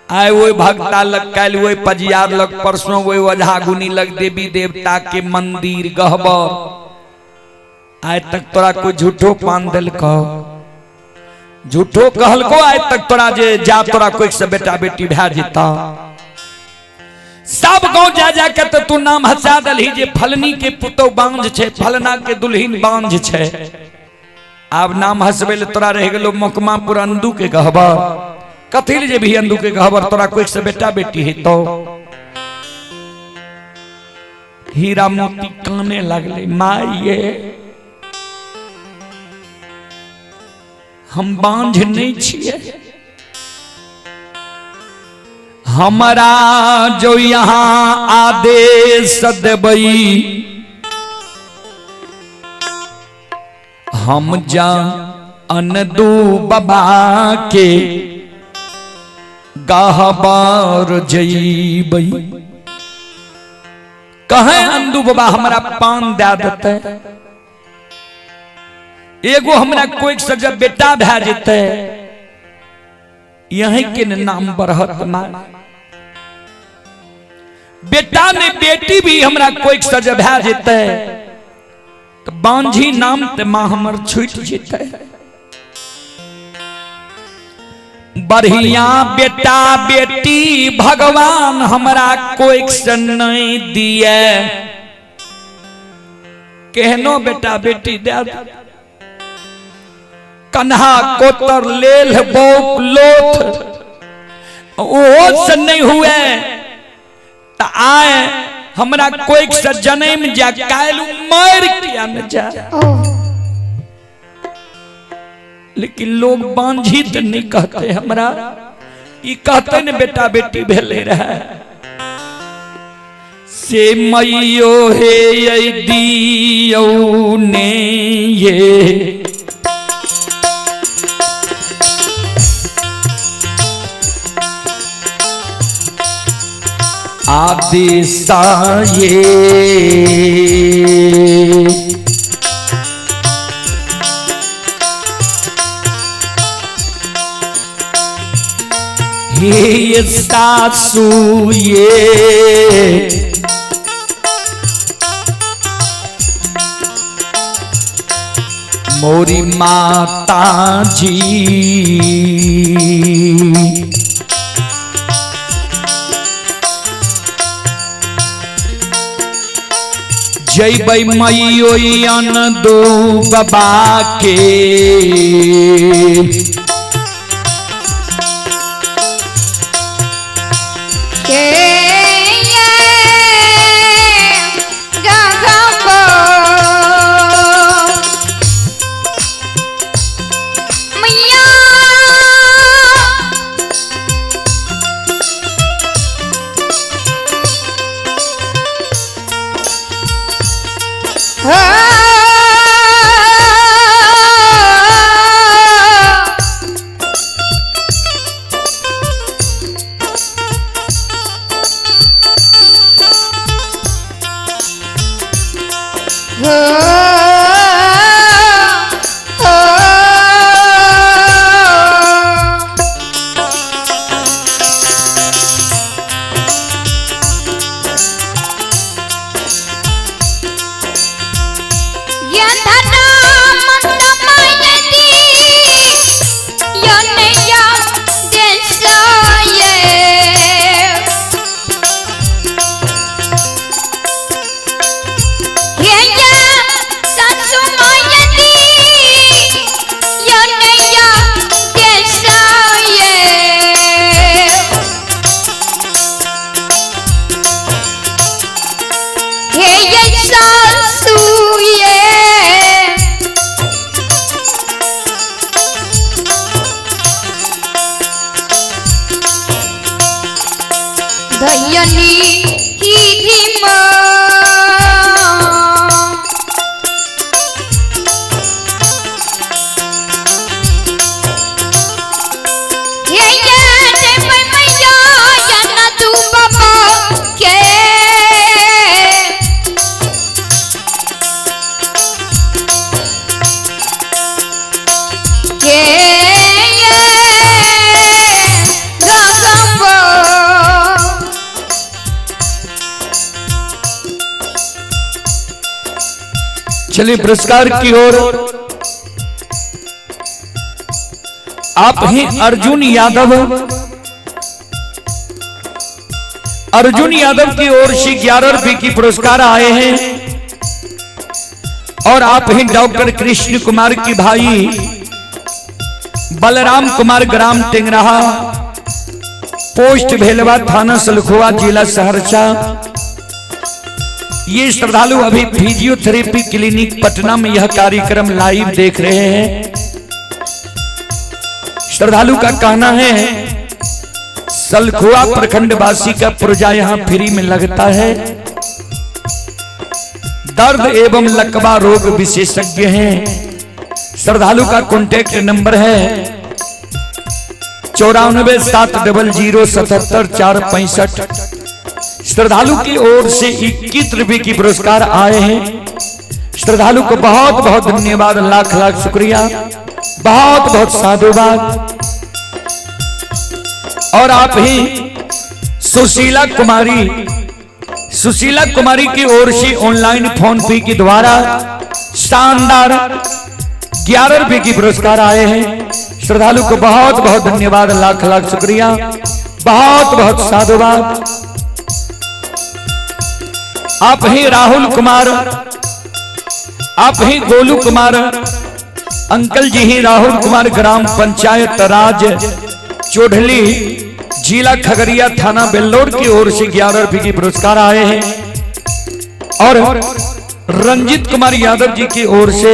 आय ओहि भगता लग, काल्हि ओहि पजियार लग, परसों ओहि ओझा गुनी लग, देवी देवता के मंदिर गहबर। आय तक तोरा कोई झूठो पान देलको, झूठो कहलको आय तक तोरा जे जा तोरा कोई से बेटा बेटी भए जेता। सब गांव जा जा के तो तू नाम हंसा दलही जे फलनी के पुतौ बांझ छे, फलना के दुल्हिन बांझ छे। आब नाम हंसबे ले तोरा रह गेलो मकमापुर अंदू के गहबर। कथी ले जे भी अंदू के गहबर, तोरा कोई से बेटा बेटी है तो। हीरा मोती काने लगले, माये हम बांझ नहीं छिए, हमरा जो यहाँ आदेश देबई हम जा अनदू बाबा के गहबर जईबई। कहे अंदू बाबा हमरा पान दे देते, एगो हमरा कोई से जब बेटा भए जेते यही के नाम बढ़त। मां बेटा ने बेटी भी हमरा कोई से जब भए जेते तो बांझी नाम ते मां हमर छूट जेते। बढ़िया बेटा बेटी भगवान हमरा कोई से नहीं दिए, केहनो बेटा बेटी दे दे। कन्हा कोतर लेल बौक लोथ ओहो से नहीं हुए त आए हमरा कोई से जन्म जा कायल मर किया न जा। लेकिन लोग बांझी तो नहीं कहते हमरा, ई कहते ने बेटा बेटी भेले रहे। से मैयो हे दियो ने ये आदेशा ये हे सासू ये मोरी माता जी। जैबै मैयो अनदू बाबा के चलिए पुरस्कार की ओर आप ही अर्जुन यादव, अर्जुन यादव की ओर से 11 रुपए की पुरस्कार आए हैं। और आप ही डॉक्टर कृष्ण कुमार की भाई बलराम कुमार, ग्राम टेंगराहा, पोस्ट भेलवा, थाना सलखुआ, जिला सहरसा। ये श्रद्धालु अभी फिजियोथेरेपी क्लिनिक पटना में यह कार्यक्रम लाइव देख रहे हैं। श्रद्धालु का कहना है सलखुआ प्रखंड वासी का पुर्जा यहां फ्री में लगता है। दर्द एवं लकवा रोग विशेषज्ञ हैं। श्रद्धालु का कॉन्टैक्ट नंबर है 9470 077 465। श्रद्धालु की ओर से 21 रुपए की पुरस्कार आए हैं। श्रद्धालु को बहुत बहुत धन्यवाद, लाख लाख शुक्रिया, बहुत बहुत साधुवाद। और आप ही सुशीला कुमारी, सुशीला कुमारी की ओर से ऑनलाइन फोन पे के द्वारा शानदार 11 रुपए की पुरस्कार आए हैं। श्रद्धालु को बहुत बहुत धन्यवाद, लाख लाख शुक्रिया, बहुत बहुत साधुवाद। आप ही राहुल कुमार, आप ही गोलू कुमार अंकल जी ही राहुल कुमार, ग्राम पंचायत राज चोढली, जिला खगड़िया, थाना बेल्लोर की ओर से 11 रुपए की पुरस्कार आए हैं। और रंजित कुमार यादव जी की ओर से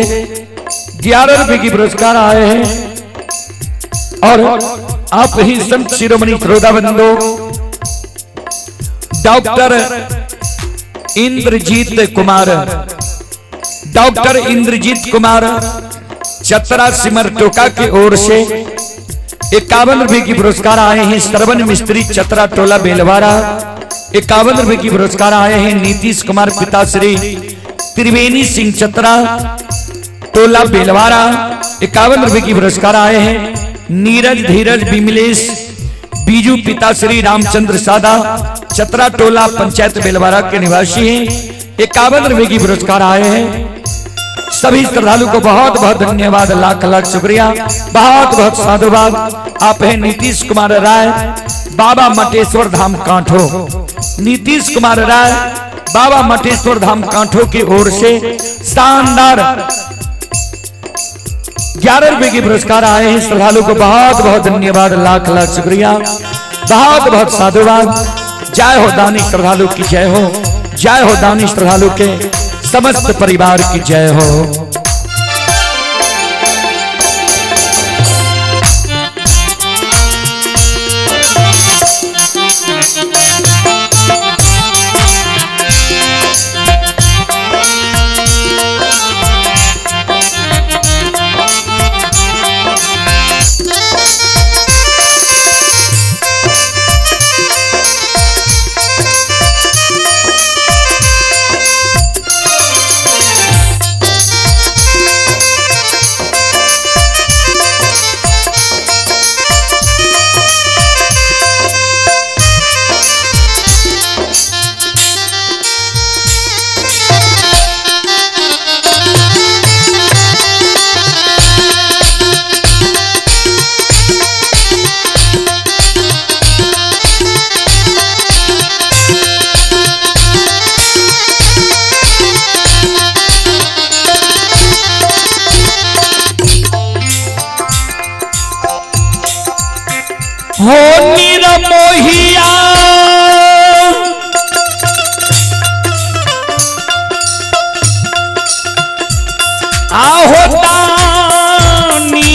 11 रुपए की पुरस्कार आए हैं। और आप ही संत शिरोमणि श्रोता बंधु डॉक्टर इंद्रजीत कुमार, डॉक्टर इंद्रजीत कुमार चतरा सिमरटोका की ओर से 51 रुपए की पुरस्कार आए हैं। श्रवण मिस्त्री चतरा टोला बेलवारा 51 रुपए की पुरस्कार आए हैं। नीतीश कुमार पिताश्री त्रिवेणी सिंह चतरा टोला बेलवारा 51 रुपए की पुरस्कार आए हैं। नीरज धीरज बिमलेश बीजू पिताश्री रामचंद्र सादा चतरा टोला पंचायत बेलवारा के निवासी हैं, 51 रुपए की पुरस्कार आए हैं। सभी श्रद्धालु को बहुत बहुत धन्यवाद, लाख लाख शुक्रिया, बहुत बहुत साधुवाद। आप हैं नीतीश कुमार राय, बाबा मटेश्वर धाम कांठो। नीतीश कुमार राय बाबा मटेश्वर धाम कांठो की ओर से शानदार 11 रुपए के पुरस्कार आए हैं। श्रद्धालु को बहुत बहुत धन्यवाद, लाख लाख शुक्रिया, बहुत बहुत साधुवाद। जय हो दानी श्रद्धालु की जय हो, जय हो दानी श्रद्धालु के समस्त परिवार की जय हो। हो निरमोहिया आहो दानी,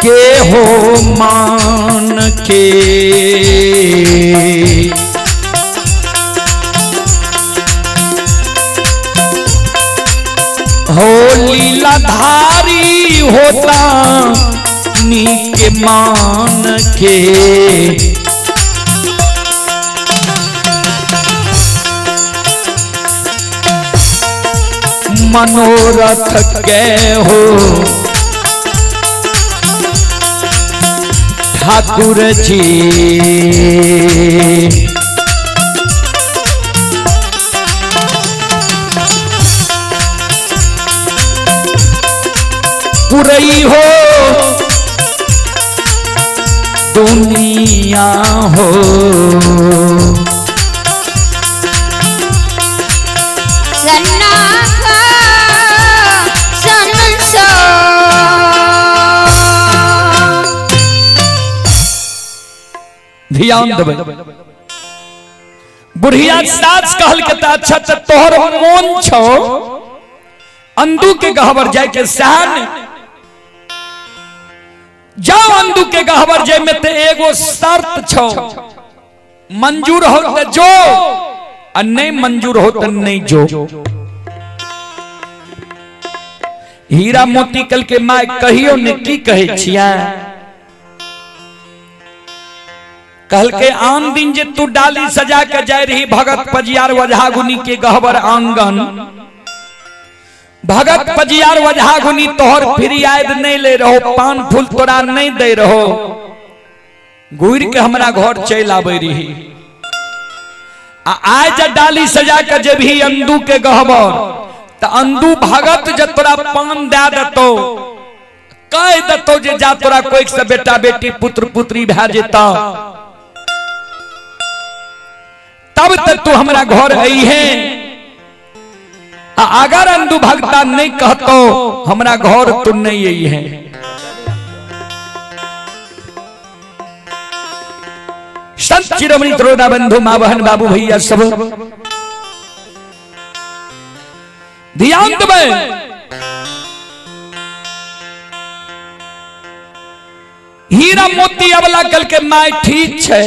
के हो मान के हो लीलाधारी होता नीक मान के। मनोरथ के हो ठाकुर जी, पुरई हो दुनिया हो। ध्यान देबै। बुढ़िया सास कहल के त अच्छा त तोहर मोन छौ अंदू के गहबर जाय के सहन जाओ अंदू के गहबर जाय में ते एगो शर्त छौ, मंजूर हो त जो आ नहीं मंजूर हो त नहीं जो। हीरा मोती कल के my कहियो ने की कहे छिया, कहल के आन दिन जे तू डाली सजा के जाय रही भगत पजियार वजहागुनी के गहबर आंगन, भगत पजियार वजहागुनी तोहर फिरियाद नहीं ले रहो, पान फूल तोरा नहीं दे रहो, घूर के हमरा घर चल आबे रही। आ आज जे डाली सजा के जे भी अंदू के गहबर त अंदू भगत जे तोरा पान दे देतो, कह देतो जे जा तोरा कोई से बेटा बेटी पुत्र पुत्री भए जेता तब तक तू हमरा घर आई है। अगर अंदू भगता नहीं कहतो हमरा घर तू नहीं आई है। संत शिरोमणि त्रोदा बंधु माँ बहन बाबू भैया सब ध्यान देबै। हीरा मोती अबला कल के my ठीक छै,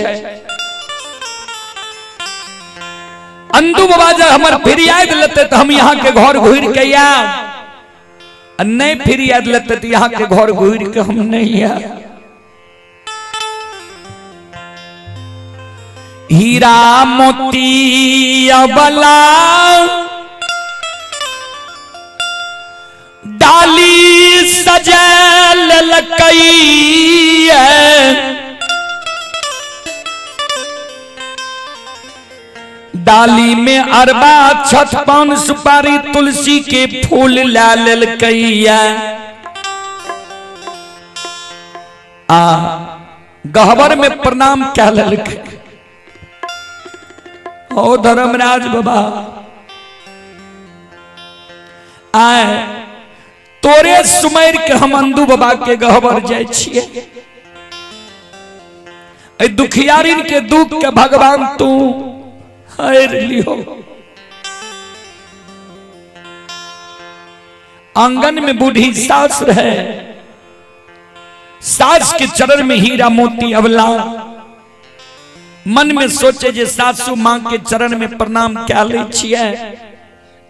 अंदू बाबा जब हमर फिरियाद लेते तो हम यहाँ के घर घूर के आयब, नहीं फिरियाद लेते तो यहाँ के घर घूर के हम नहीं आयब। हीरा मोती अबला डाली सजल लकई, डाली में अरबा छत पान सुपारी तुलसी के फूल ला ललकैया, आ गहबर में प्रणाम क्या ललकै। ओ धर्मराज बाबा आए तोरे सुमेर के हम अंदू बाबा के गहबर जाय छियै, दुखियारिन के दुख के भगवान तू हर लियो। आंगन में बूढ़ी सास रहे, सास के चरण में हीरा मोती अवला, मन में सोचे जे सासू मां के चरण में प्रणाम क्या ले छियै,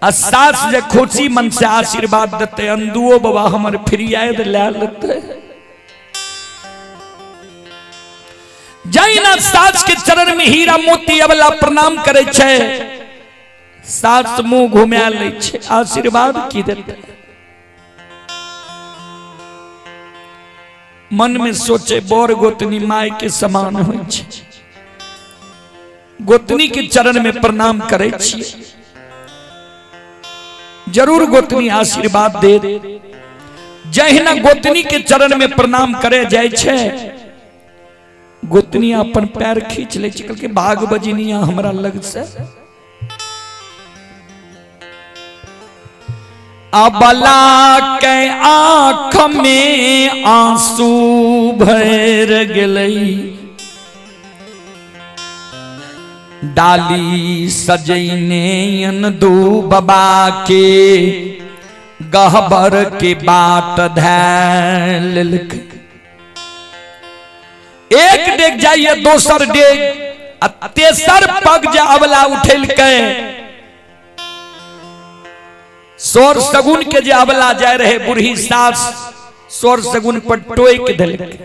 आ सास जे खुशी मन से आशीर्वाद देते अंदुओ बाबा हमर फिरियाद ले लेते। जैना सास के चरण में हीरा मोती अबला प्रणाम करे छे, सास मुंह घुमा ले छे, आशीर्वाद की देते। मन में सोचे बोर गोतनी my के समान होय छे, गोतनी के चरण में प्रणाम करे छिए, जरूर गोतनी आशीर्वाद दे। जहिना गोतनी के चरण में प्रणाम करे जाय छे, गोतनी अपन पैर खींच ले छै, कहलकै भाग बजनिया हमरा लग से। अबला के आंख में आंसू भर गेलै, डाली सजैने अंदू बाबा के गहबर के बाट धैल। एक डेग जाइए दोसर डेग आ तेसर पग जे अबला उठेलकै, सौर सगुन के जे अबला जाय रहे बूढ़ी सास सौर सगुन पर टोक देलकै,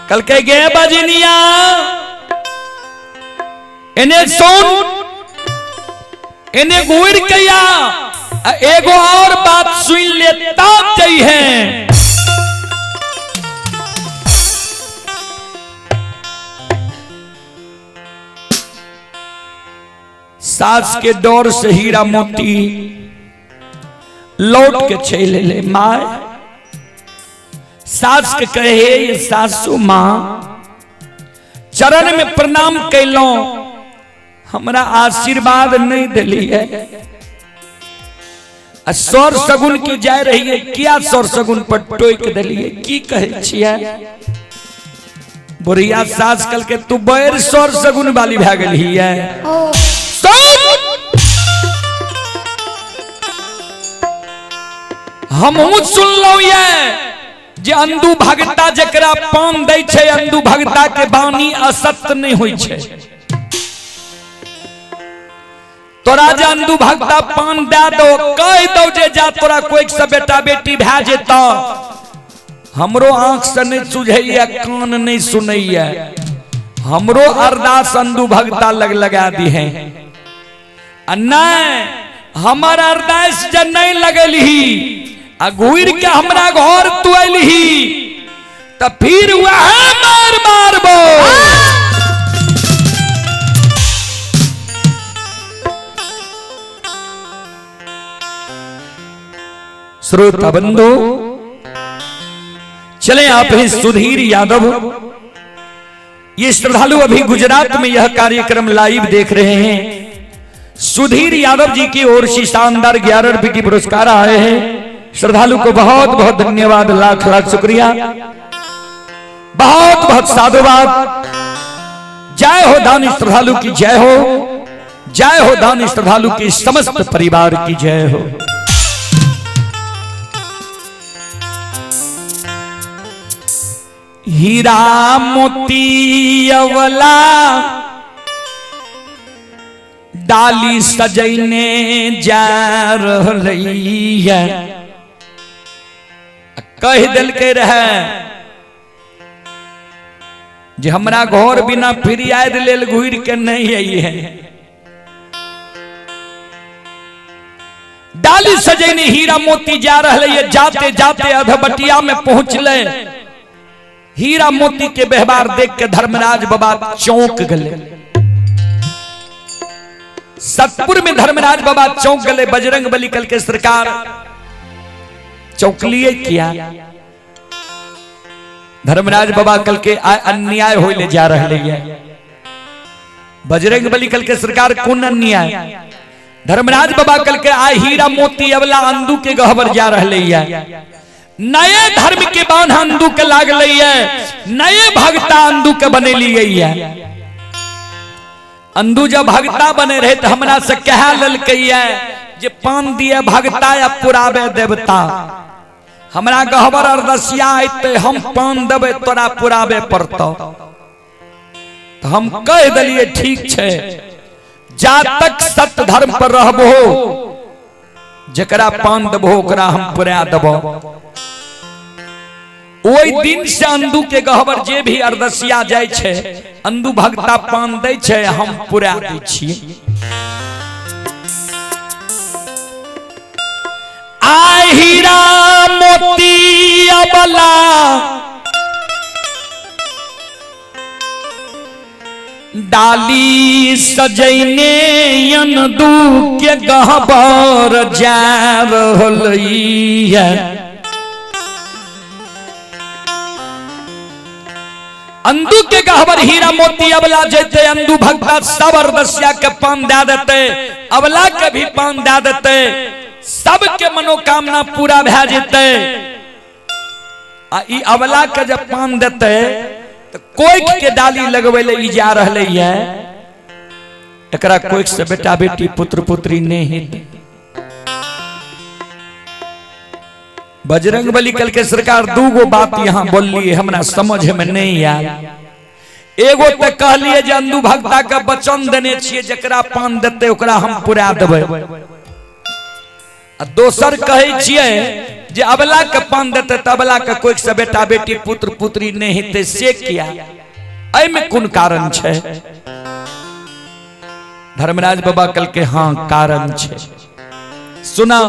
कहलकै गे बजनिया एने सुन एने घूर के आ, एगो और बात सुन ले तब जइहे। सास के डर से हीरा मोती लौट के चले ले my, सास के कहे, ये सासू माँ, चरण में प्रणाम कैलौं, हमरा आशीर्वाद नहीं दिली है। आ सौर सगुन की जाय रही है, किया सौर सगुन पर टोक दिलिए, की कहे छियै? बुढ़िया सास कल के तू बैर सौर सगुन वाली भए गेली है। ओ हमहू सुनलहुं ये जे अंदू भगता जकरा पान दै छै, अंदू भगता के बानी असत्य नहीं होई छै। तोरा जे अंदू भगता पान दे दो, कह दो जे जा तोरा कोई से बेटा बेटी भए जेतौ, हमरो आंख से नहीं सुझैया, कान नहीं सुनैया, हमरो अरदास अंदू भगता लग लगा दी है। आ नहीं हमर अरदास जे नहीं लगलही आ घूर के हमरा घर तू अयलही त फिर वह मार मारबो। श्रोता बंधु, चले आप हैं सुधीर यादव, ये श्रद्धालु अभी गुजरात में यह कार्यक्रम लाइव देख रहे हैं। सुधीर यादव जी की ओर से शानदार 11 रुपए की पुरस्कार आए हैं। श्रद्धालु को बहुत बहुत धन्यवाद, लाख लाख शुक्रिया, बहुत बहुत साधुवाद। जय हो दानी श्रद्धालु की जय हो, जय हो दानी श्रद्धालु की समस्त परिवार की जय हो। हीरा मोती अवला डाली सजैने जा रहलै है। कह दिलकै रहे जे हमरा घर बिना फरियाद लेल घुर के नहीं आई है। डाली सजैने हीरा मोती जा रहलै है, जाते जाते अधबटिया में पहुंचले। हीरा मोती के व्यवहार देख के धर्मराज बाबा चौंक गए। सतपुर में धर्मराज बाबा चौंक गए। बजरंग बली कल के सरकार चौंकलिए किया? धर्मराज बाबा कल के अन्याय होले जा रहे है। बजरंग बली कल के सरकार कौन अन्याय? धर्मराज बाबा कल के आय हीरा मोती अवला अंदू के गहबर जा रहे है। नए धर्म के बांध अंदू के लागल है, नए भगता अंदू के बनेलिए है। अंदू जब भगता बने रहे तो हमरा से कह ललकै है जे पान दिए भगता या पुरावे देवता, हमरा गहबर अरदसिया अयतै हम पान देबै तोरा पुरावे पड़तौ। तो हम कह दिलिए ठीक छै, जा तक सत्य धर्म पर रहबो जकरा पान देबो ओकरा हम पुरा देबो। ओहि दिन से अंदू के गहबर जे भी अरदसिया जाय छै अंदू भगता पान दै छै, हम पुरा दै छियै। आय हीरा मोती अबला डाली सजैने अंदू के गहबर जा रहलै है। अंदू के गहबर हीरा मोती अबला जेते अंदू भगता सब अरदसिया के पान दे देते, अबला के भी पान दे देते, सबके मनोकामना पूरा भए जेते। आ ई अबला के जब पान देते तो कोइक के डाली लगबै ले ई जा रहलै है, एकरा कोइक से बेटा बेटी पुत्र पुत्री नहीं हेतै। बजरंग बली कल के सरकार दूगो बात यहाँ बोलिए हमरा समझ में नहीं आयल। एगो तो कहलिए जे अंदू भगता के वचन देने छियै जकरा पान देते ओकरा हम पुरा देबै, आ दोसर कहै छियै जे अबला के पान देते त अबला के कोई से बेटा बेटी पुत्र पुत्री नहीं हेतै, से किया? एहिमे कोन कारण छै? धर्मराज बाबा कल के हाँ कारण छै, सुना।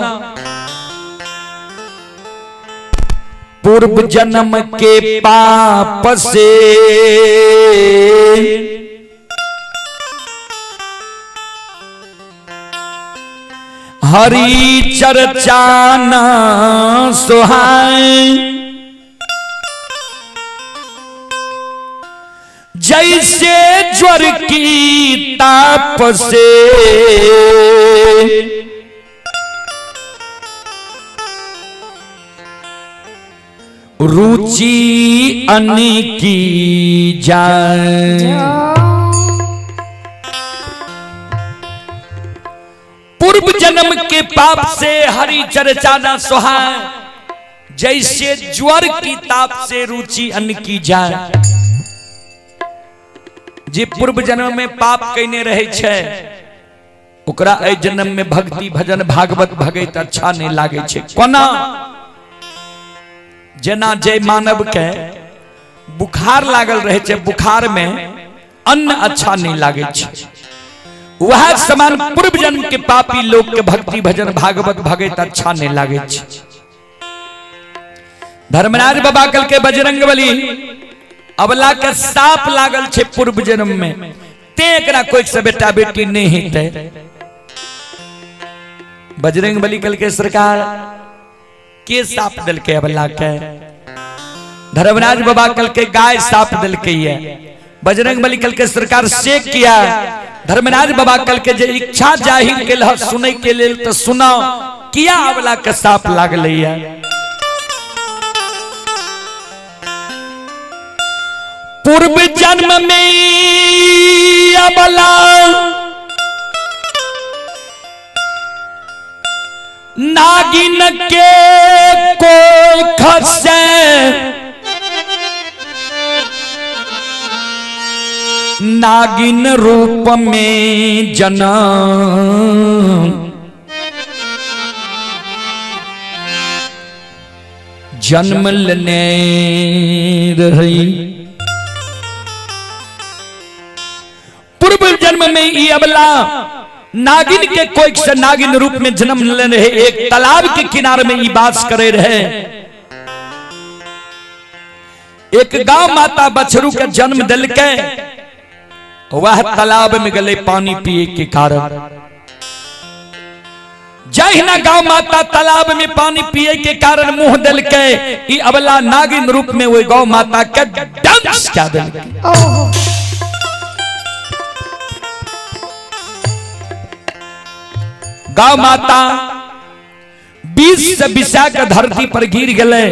पूर्व जन्म के पाप से हरि चर्चा न सुहाय, जैसे ज्वर की ताप से रुचि अन्न की जाए। पूर्व जन्म के पाप से हरि चर्चा न सोहाय, जैसे ज्वर की ताप से रुचि अन्न की जाए। जे पूर्व जन्म में पाप कयने रहे छै ओकरा एहि जन्म में भक्ति भजन भागवत भगैत अच्छा नहीं लागे छै। कोना? जेना जय मानव के बुखार लागल रहे छै, बुखार में अन्न अच्छा नहीं लागे छै, वह समान पूर्व जन्म के पापी लोग के भक्ति भजन भागवत भगैत अच्छा नहीं लागे छै। धर्मराज बाबा कल के बजरंग बली अबला के साप लागल छै पूर्व जन्म में, ते एकरा कोई से बेटा बेटी नहीं हेतै। बजरंग बली कल के सरकार के साप दिलके अबला के? धर्मराज बाबा कल के गाय साप दिलके है। बजरंग बली कल के सरकार से किया। धर्मराज बाबा कल के जे इच्छा जाहिर के लह सुनै के लेल तो सुनाओ, किया अबला के साप लागलै है? पूर्व जन्म में अबला नागिन के कोई खसे नागिन रूप में जन्म जन्म लेने रही। पूर्व जन्म में ई अबला नागिन के कोई से नागिन रूप में जन्म लेने रहे, एक तालाब के किनारे में ई वास करे रहे। एक गांव माता बछरू के जन्म दिल के वह तालाब में गले पानी पिए के कारण। जहिना गांव माता तालाब में पानी पिए के कारण मुंह दिल के ई अबला नागिन रूप में वह गौ माता के डंस क्या दिल के। गौ माता 20 से बिसा के धरती पर गिर गए,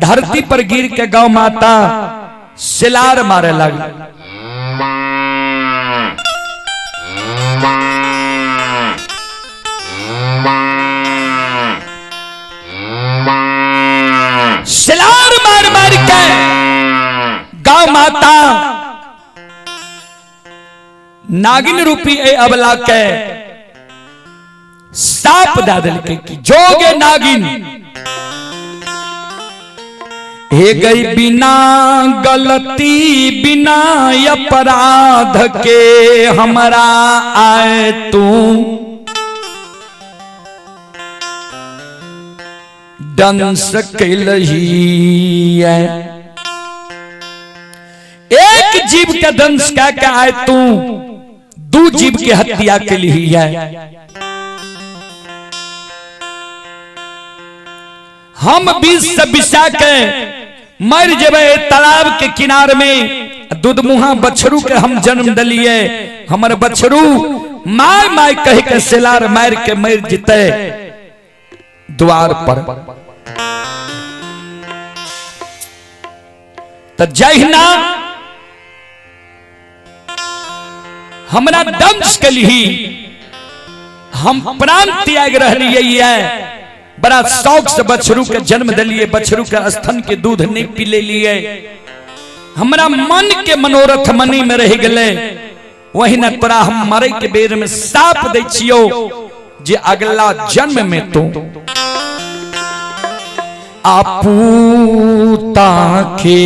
धरती पर गिर के गौ माता सिलार मारे लग। सिलार मार मार के गौ माता नागिन रूपी ए अबला के साप दा दिल के जोगे नागिन हे गई बिना गलती बिना अपराध के हमरा आए तू डंस कैलही। एक जीव के दंश क्या क्या आए तू दू जीव के हत्या के लिए है। हम 20 से बिसा के मर जबे तालाब के किनार में, दूधमुहा बछरू के हम जन्म दिलिए, हमर बछरू my my कह के सिलार मार के मर जिते द्वार पर। तो जहिना हमरा दंश के लिए हम प्राण त्याग रहिए, बड़ा शौक से बछरू के जन्म दिलिए, बछरू के स्तन के दूध नहीं पी ले लिए, हमरा मन के मनोरथ मनी में रह गए, वही न तोरा हम मरे के बेर में साप दे छियो जे अगला जन्म में तो आपूता के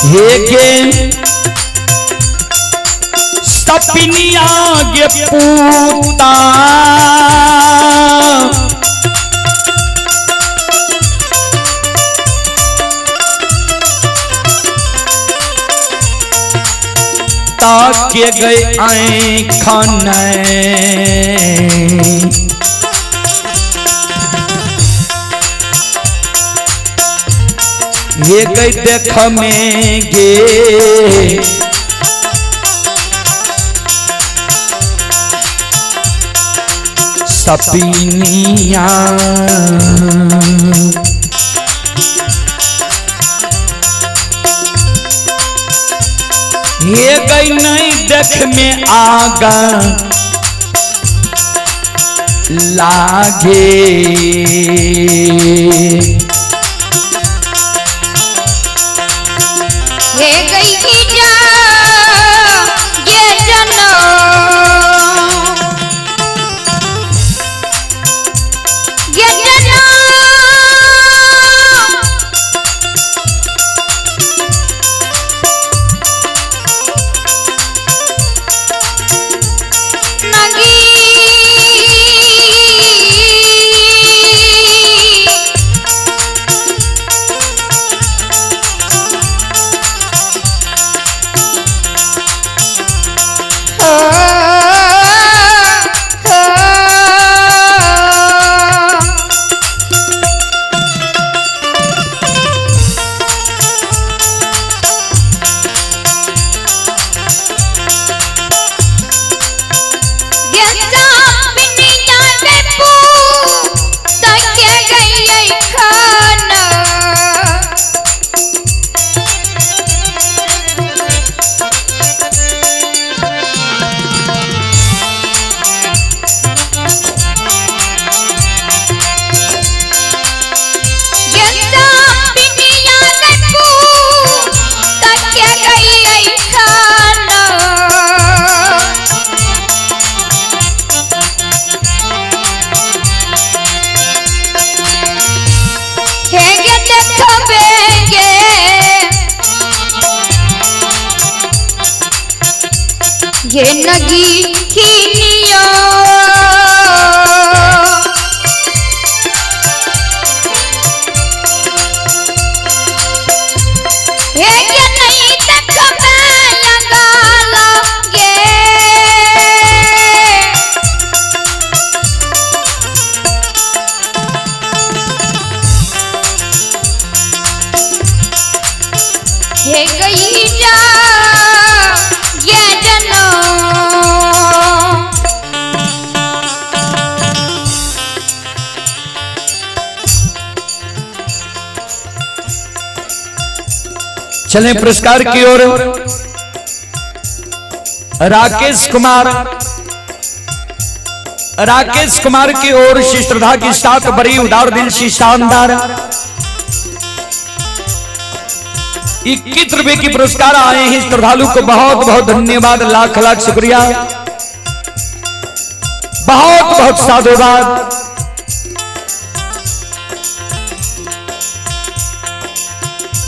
हे गे सपनिया गे पूता ताके गए आँखन। ये गई देख में गे सपीनिया। ये गई नहीं देख में आगा लागे। हे गई जा ये जनो ये जनो नगी हो हो। खाना। ये नगी खीनियो हे के नहीं तक मैं लगा लगे। हे गई जा ये जनो। चलें पुरस्कार की ओर। राकेश कुमार, राकेश कुमार की ओर से श्रद्धा की साथ बड़ी उदार दिल से शानदार 21 रुपए की पुरस्कार आए हैं। श्रद्धालु को बहुत बहुत धन्यवाद, लाख लाख शुक्रिया, बहुत बहुत साधुवाद।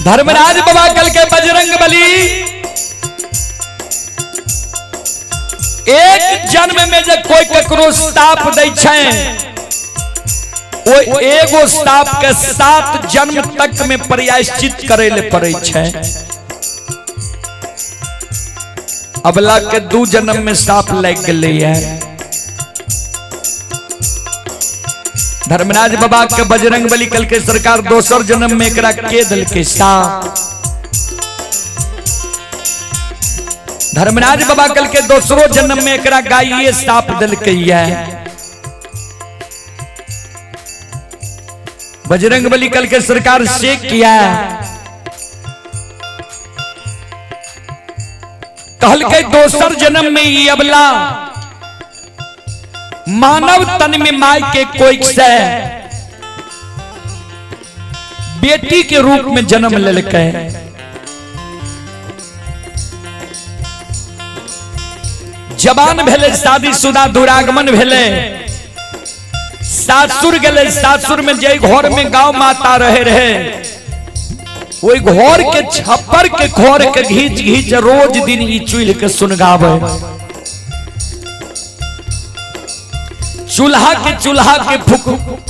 धर्मराज बाबा कल के बजरंग बली एक जन्म में जब कोई ककरो साप दै छै, ओ एगो साप के 7 जन्म तक में प्रायश्चित करे ले पड़े छै। अबला के 2 जन्म में साप लग गए है। धर्मराज बाबा के बजरंग बली कल के सरकार दोसर जन्म में एकरा के दल के साप। धर्मराज बाबा कल के दोसरो जन्म में एकरा गाइये साप दल के है। बजरंग बली कल के सरकार से किया कहल के दोसर जन्म में ये अबला मानव तन में माय के कोई से बेटी के रूप में जन्म लेलकै। जवान भेले, शादीशुदा दुरागमन भेले, सासुर गेले। सासुर में जे घर में गांव माता रहे रहे ओई घर के छप्पर के खोर के घींच घींच रोज दिन ई चूल्ह के सुनगावे। चूल्हा के फुक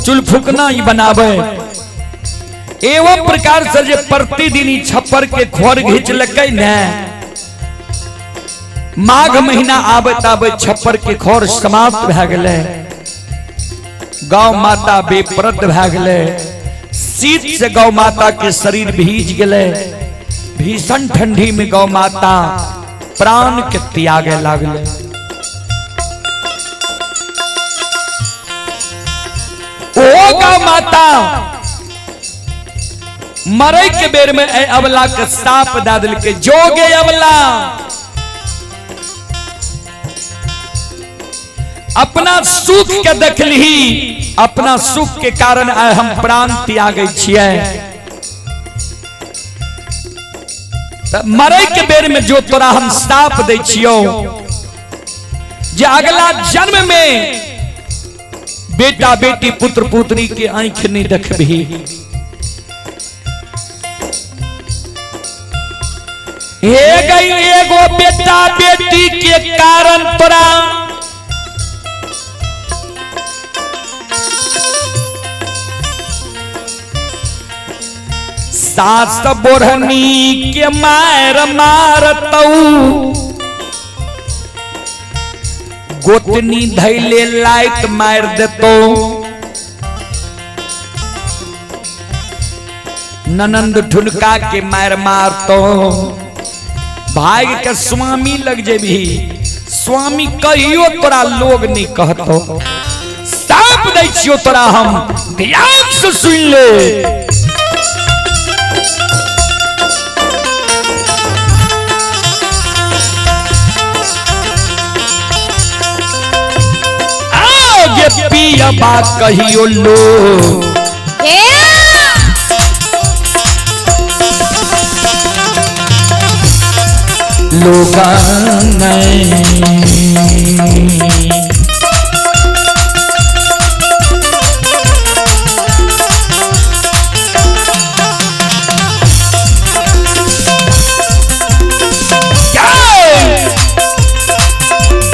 चूल फुकना ही बनावे। एवं प्रकार से जे प्रतिदिन ई छप्पर के खोर घींच लकै ने, माघ महीना आबैत आबैत छप्पर के खौर समाप्त भए गेलै। गौ माता बेपरद भए गेलै। शीत से गौ माता के शरीर भीज गेलै। भीषण ठंडी में गौ माता प्राण के त्यागे लागलै। ओ गौ माता मरे के बेर में ए अबला के साप दे देलकै, जोगे अबला अपना सुख के देखलही, अपना सुख के कारण आइ हम प्राण त्यागै छियै। त मरे के बेर में जो तोरा हम साप दै छियौ जे अगला जन्म में बेटा बेटी पुत्र पुत्री के आंखि नहीं देखबही। हे गई एगो बेटा बेटी के कारण तोरा सास बोढ़नी के मार मारतऊ, गोतनी धैले लाइट मार देतो, ननंद ठुनका के मार मारतो, भाग के स्वामी लग जेबही, स्वामी कहियो तोरा लोग नहीं कहतो। साप दै छियो तोरा हम, ध्यान से सुन ले। आओ गे पियबा कहियो लो लोगा नहीं।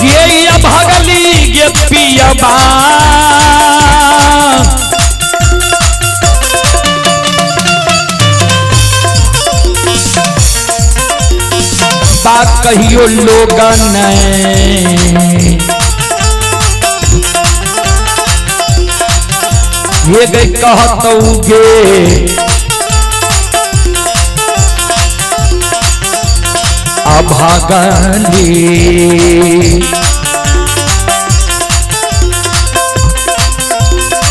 ये भगली गे पियबा बात कहियो लोग नहीं। ये गई कहतौगे अभागली,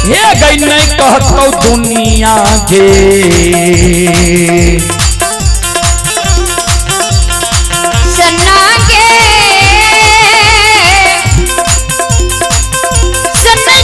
ये गई नहीं कहतौ दुनिया के। सन्ना के सन्ना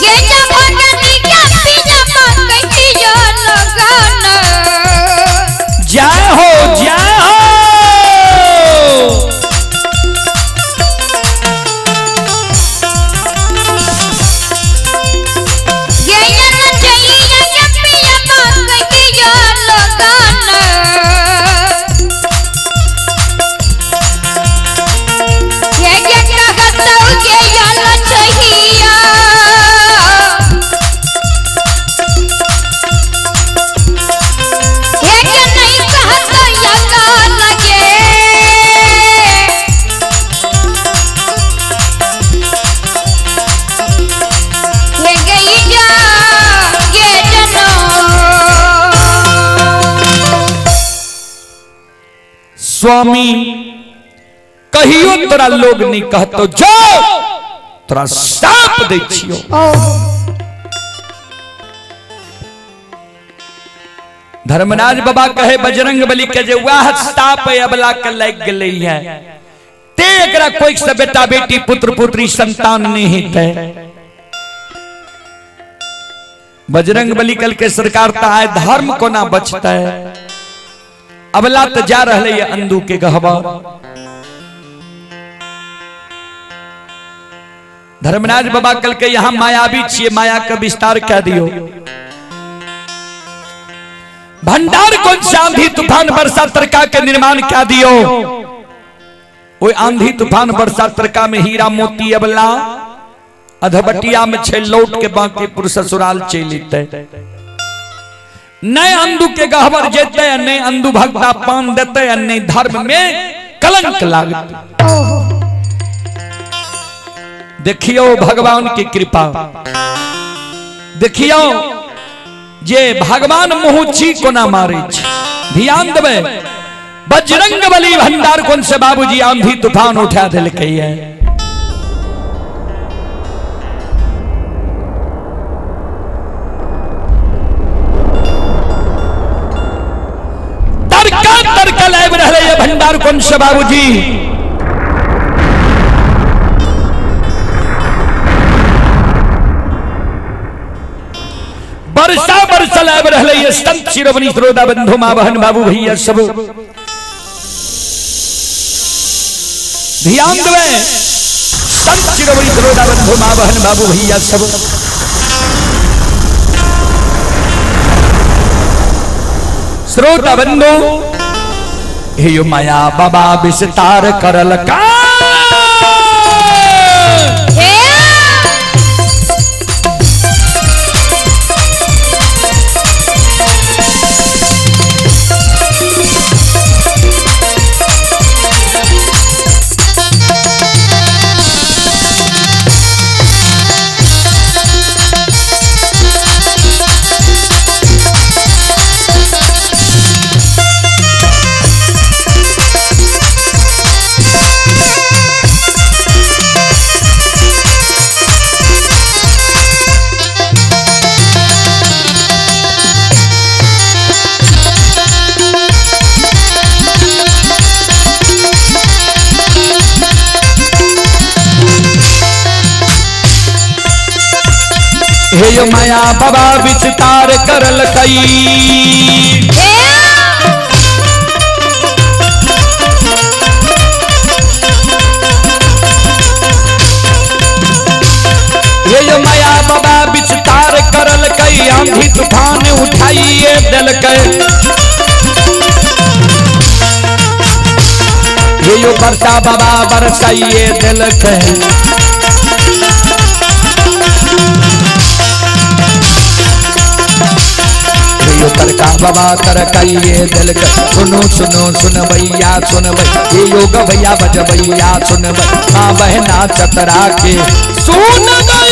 ये जमाना क्या पिजामा कहियो लगाना। जय हो जय हो। ये नचैया के पिजामा कहियो लगाना। ये ये कहतौ ये नचैया, ये ये नहीं कहतौ या लगे। ये गई जा ये जनो। स्वामी कहियो तोरा लोग नहीं कहतो, जो तोरा साप दै छियो। धर्मराज बाबा कहे बजरंग बली के जे वह साप अबला के लग गेलै है, ते एकरा कोई से बेटा बेटी पुत्र पुत्री संतान नहीं हेतै। बजरंग बली कल के सरकार त आय धर्म कोना बचतै। अबला तो जा रहा है अंदू के गहबर। धर्मराज बाबा कल के यहां मायावी छिए, माया का विस्तार कह दियो। भंडार कौन से आंधी तूफान बरसा तरका के निर्माण क्या दियो। वो आंधी तूफान बरसा तरका में हीरा मोती अबला अधबटिया में छे लौट के बांकीपुर ससुराल चलिते। नए अंदू के गहबर जेते, नए अंदू भक्ता पान देते, नए धर्म में कलंक लागते। देखियो भगवान की कृपा, देखियो जे भगवान मुँह कोना मारे। ध्यान देवे बजरंग बली भंडार कौन से बाबूजी आंधी तूफान उठा दिलकै है। तड़का तड़का लाबि रहलै है भंडार कौन से बाबूजी। बरसा बरसा लाबि रहलै है संत शिरोमणि श्रोता बंधु मां बहन बाबू भैया सब। ध्यान देवे संत शिरोमणि श्रोता बंधु मां बहन बाबू भैया सब। श्रोता बंधु हे माया बाबा विस्तार करल का। हे माया बाबा विस्तार करल कई। हे माया बाबा विस्तार करल कई, आंधी तूफान उठाइए दिलकै। हे बरसा बाबा बरसाइए दिलकै। तरका बाबा तरकाइए दिलकै। सुनो सुनो सुन भैया सुन भैया, योग भैया बजबैया सुन माँ बहना चतरा के सुन गई।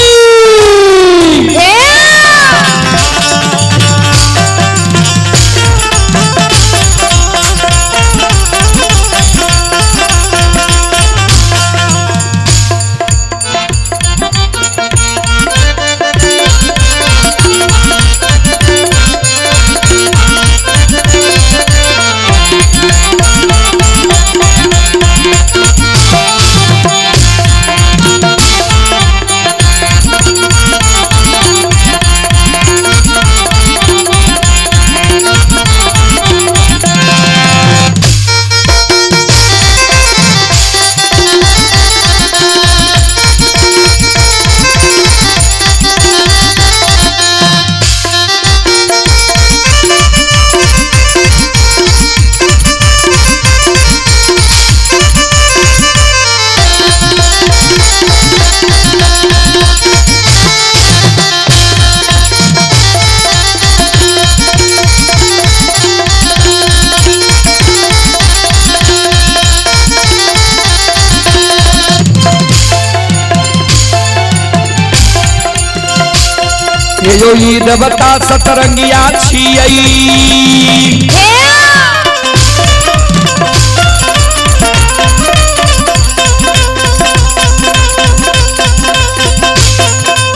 यो देवता सतरंगिया छियै।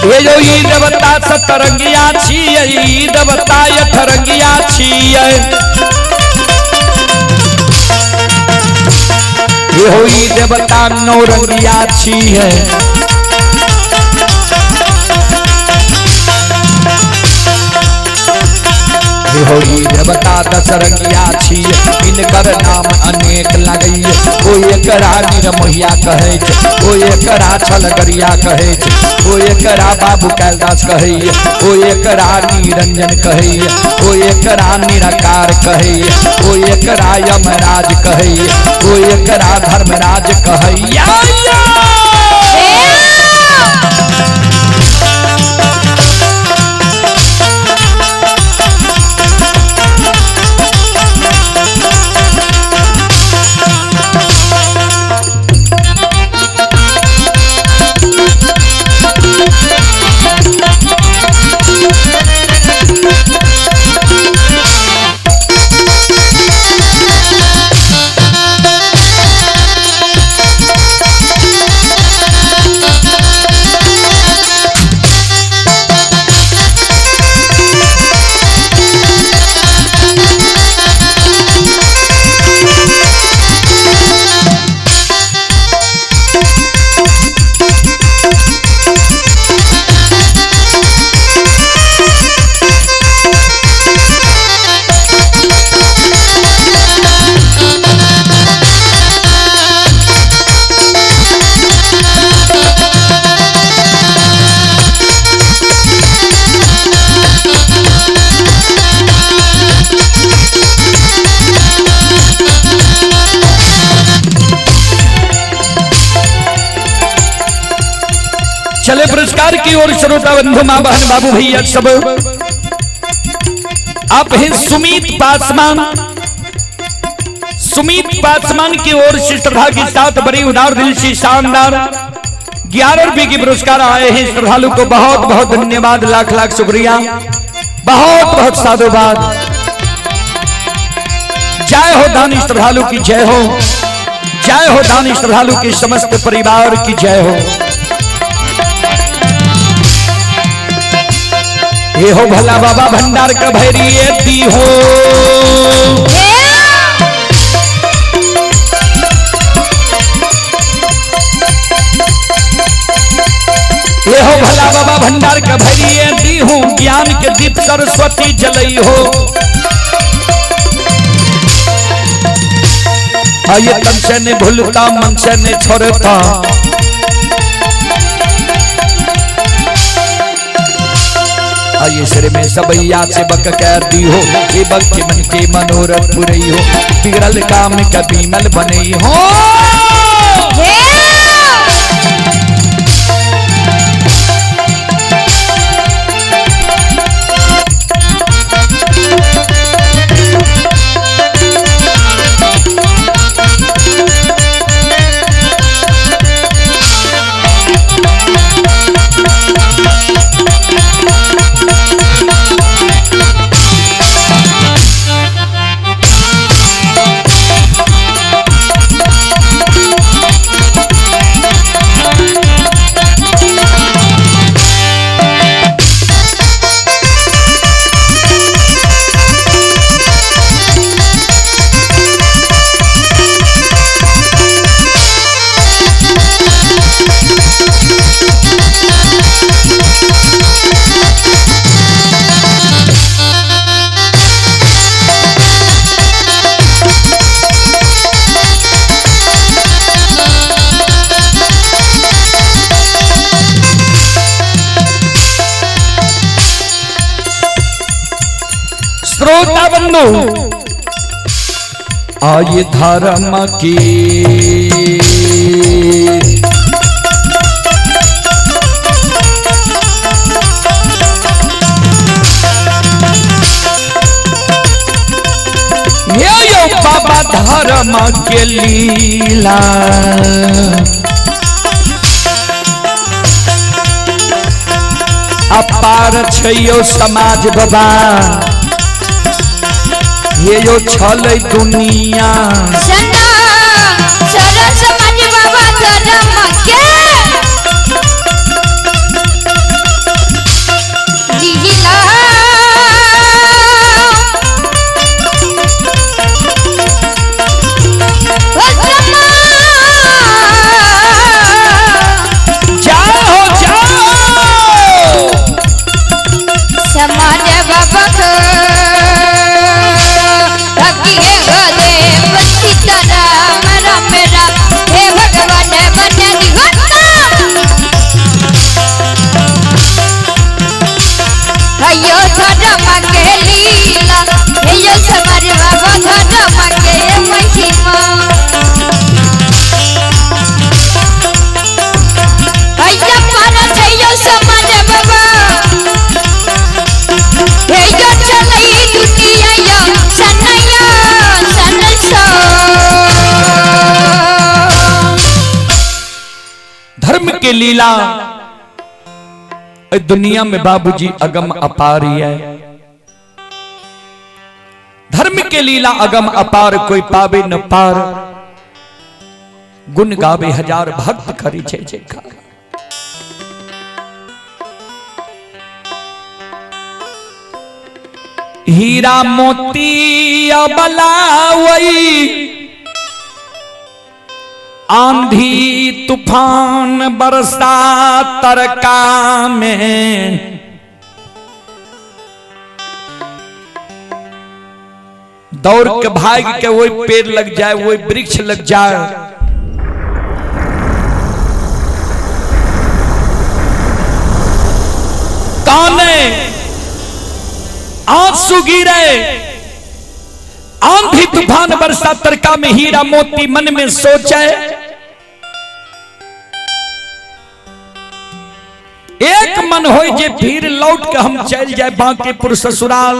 यो देवता सतरंगिया छियै, देवता अठरंगिया छियै। यो देवता नौरंगिया छियै। हो ई देवता दशरंगिया छी, इनकर नाम अनेक लगैया। ओ एकरा निरमोहिया कहै छै, ओ एकरा छलगरिया कहै छै, ओ एकरा बाबू कैलदास कहैया, ओ एकरा निरंजन कहैया, ओ एकरा निराकार कहैया, ओ एकरा यमराज कहैया, ओ एकरा धर्मराज कहैया। चले पुरस्कार की ओर श्रोता बंधु माँ बहन बाबू भैया सब, आप हैं सुमित पासवान। सुमित पासवान की ओर से श्रद्धा के साथ बड़ी उदार दिल से शानदार 11 रुपए के पुरस्कार आए हैं। श्रद्धालु को बहुत बहुत धन्यवाद, लाख लाख शुक्रिया, बहुत बहुत साधुवाद। जय हो दानी श्रद्धालु की जय हो, जय हो दानी श्रद्धालु के समस्त परिवार की जय हो। ये हो भला बाबा भंडार का भैरी दी हो। ये हो भला बाबा भंडार का भैरी दी हूँ, ज्ञान के दीप सरस्वती जलई हो। ये तन से ने भूलता मन से ने छोड़ता, ये सिर में सबैया से बक कर दी हो, ये बक के मन के मनोरथ पुरई हो, बिगड़ल काम का बीमल बनई हो। श्रोता बंधु, आये धर्म की ये यो बाबा धर्म के लीला, अपार छयो समाज बाबा, ये यो छलै दुनिया। सना सरस समाज बाबा धर्म के लीला, जाओ जाओ समाज बाबा। लीला एहि दुनिया में बाबूजी अगम अपार है। धर्म के लीला अगम अपार, कोई पावे न पार, गुण गावे हजार भक्त करी जय जयकार। हीरा मोती अबलावई, आंधी तूफान बरसा तरका में, दौड़ के भाग के वही पेड़ लग जाए, वही वृक्ष लग जाए। काने आंसू गिरे, आंधी तूफान बरसा तरका में, हीरा मोती मन में सोचे, एक मन हो जे फिर लौट के हम चल जाए बांकीपुर ससुराल।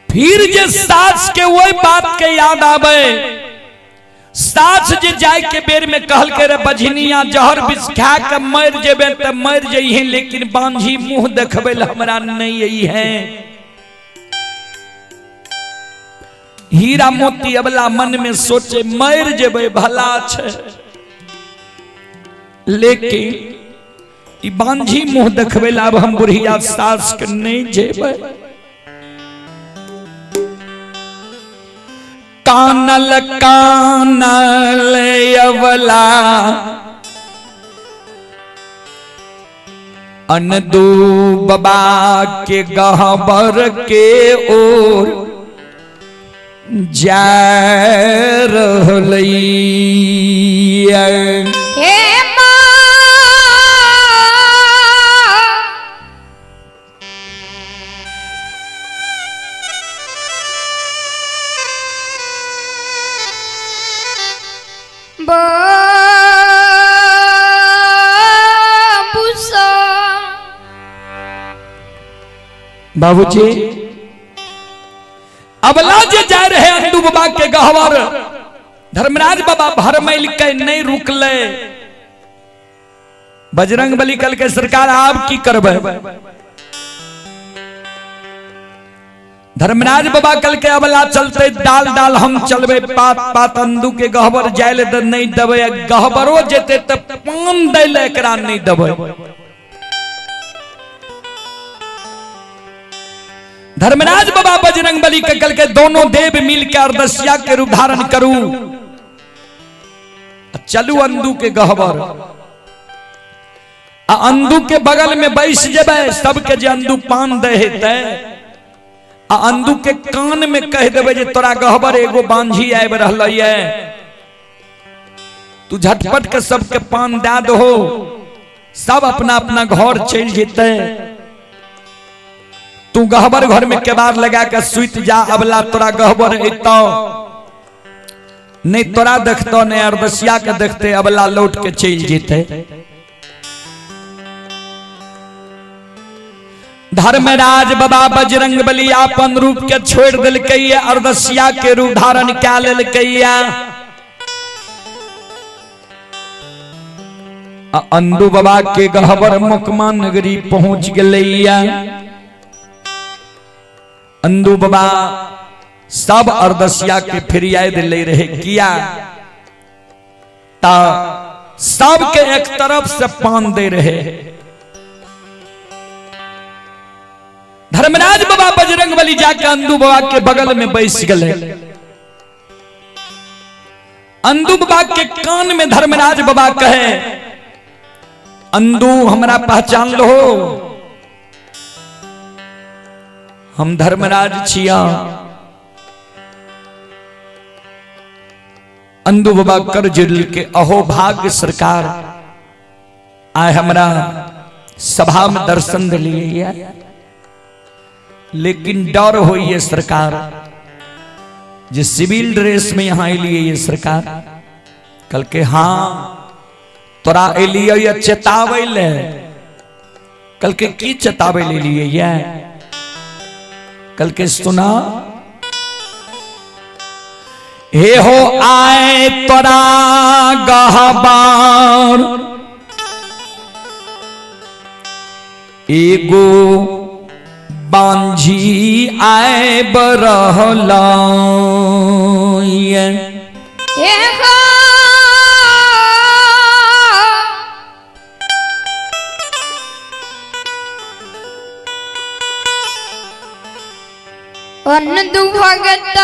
फिर जे सास के वही बात के याद आवे, सास जे जाय के बेर में कहल के रे बझनिया जहर विष खा के मर जेबे त मर जइहे, लेकिन बांझी मुंह देखबे ल हमरा नहीं आई है। हीरा मोती अबला मन में सोचे मर जेबे भला छे, लेकिन ई बांझी मुंह देखबे ल अब हम बुढ़िया सास के नहीं जेबे। कानल कानल अवला अनदू बाबा के गहबर के ओर जा रहलै। हे माँ बाबूसा बाबूजी अबला जे जा रहे अंडू बाबा के गहवर, धर्मराज बाबा भरमैल के नहीं रुकले। बजरंग बली कल के सरकार आप की करबै? धर्मराज बाबा कल के अबला चलते डाल डाल हम चलबे, पात पात अंदू के गहबर जाय ले नहीं देबै, गहबरो जेते त पान दै ले एकरा नहीं देबै। धर्मराज बाबा बजरंग बली के कल के दोनों देव मिल के अर्दसिया के रूप धारण करू, चलू अंदू के गहबर, आ अंदू के बगल में बैस जेबै, सबके जे अंदू पान दे हेतै, आ अंदू के कान में कह देबै जे तोरा गहबर एगो बांझी आबि रहलै, तू झटपट के सबके पान दे दहो, सब अपना अपना घर चलि जेतै, तू गहबर घर में केबाड़ लगा के सुति जा, अबला तोरा गहबर एतौ नहीं, तोरा देखतो नहीं अरदसिया के देखते, अबला लौट के चलि जेतै। धर्मराज बाबा बजरंग बली अपन रूप के छोड़ देलकै, अरदसिया के रूप धारण कै लेलकै। अंदू बाबा के गहबर मुकमा नगरी पहुंच गेलैया। अंदू बाबा सब अरदसिया के फिरियाद ले रहे, किया ता सबके एक तरफ से पान दे रहे। धर्मराज बाबा बजरंग बली जाके अंदू बाबा के बगल में बैस गए। अंदू बाबा के कान में धर्मराज बाबा कहे, अंदू हमरा पहचान लो, हम धर्मराज छिया। अंदू बाबा कर जुड़ल के अहो भाग्य सरकार आए हमरा सभा में दर्शन दिलिए, लेकिन डर होइए सरकार जे सिविल ड्रेस में यहाँ अलिए ये सरकार। कल के हाँ तोरा अलिए चेतावे ले, कल के की चेतावे ले लिए ये? कल के सुना हे हो आए तोरा गहबार एगो बांझी आए बरहला हे हो अन्न भगत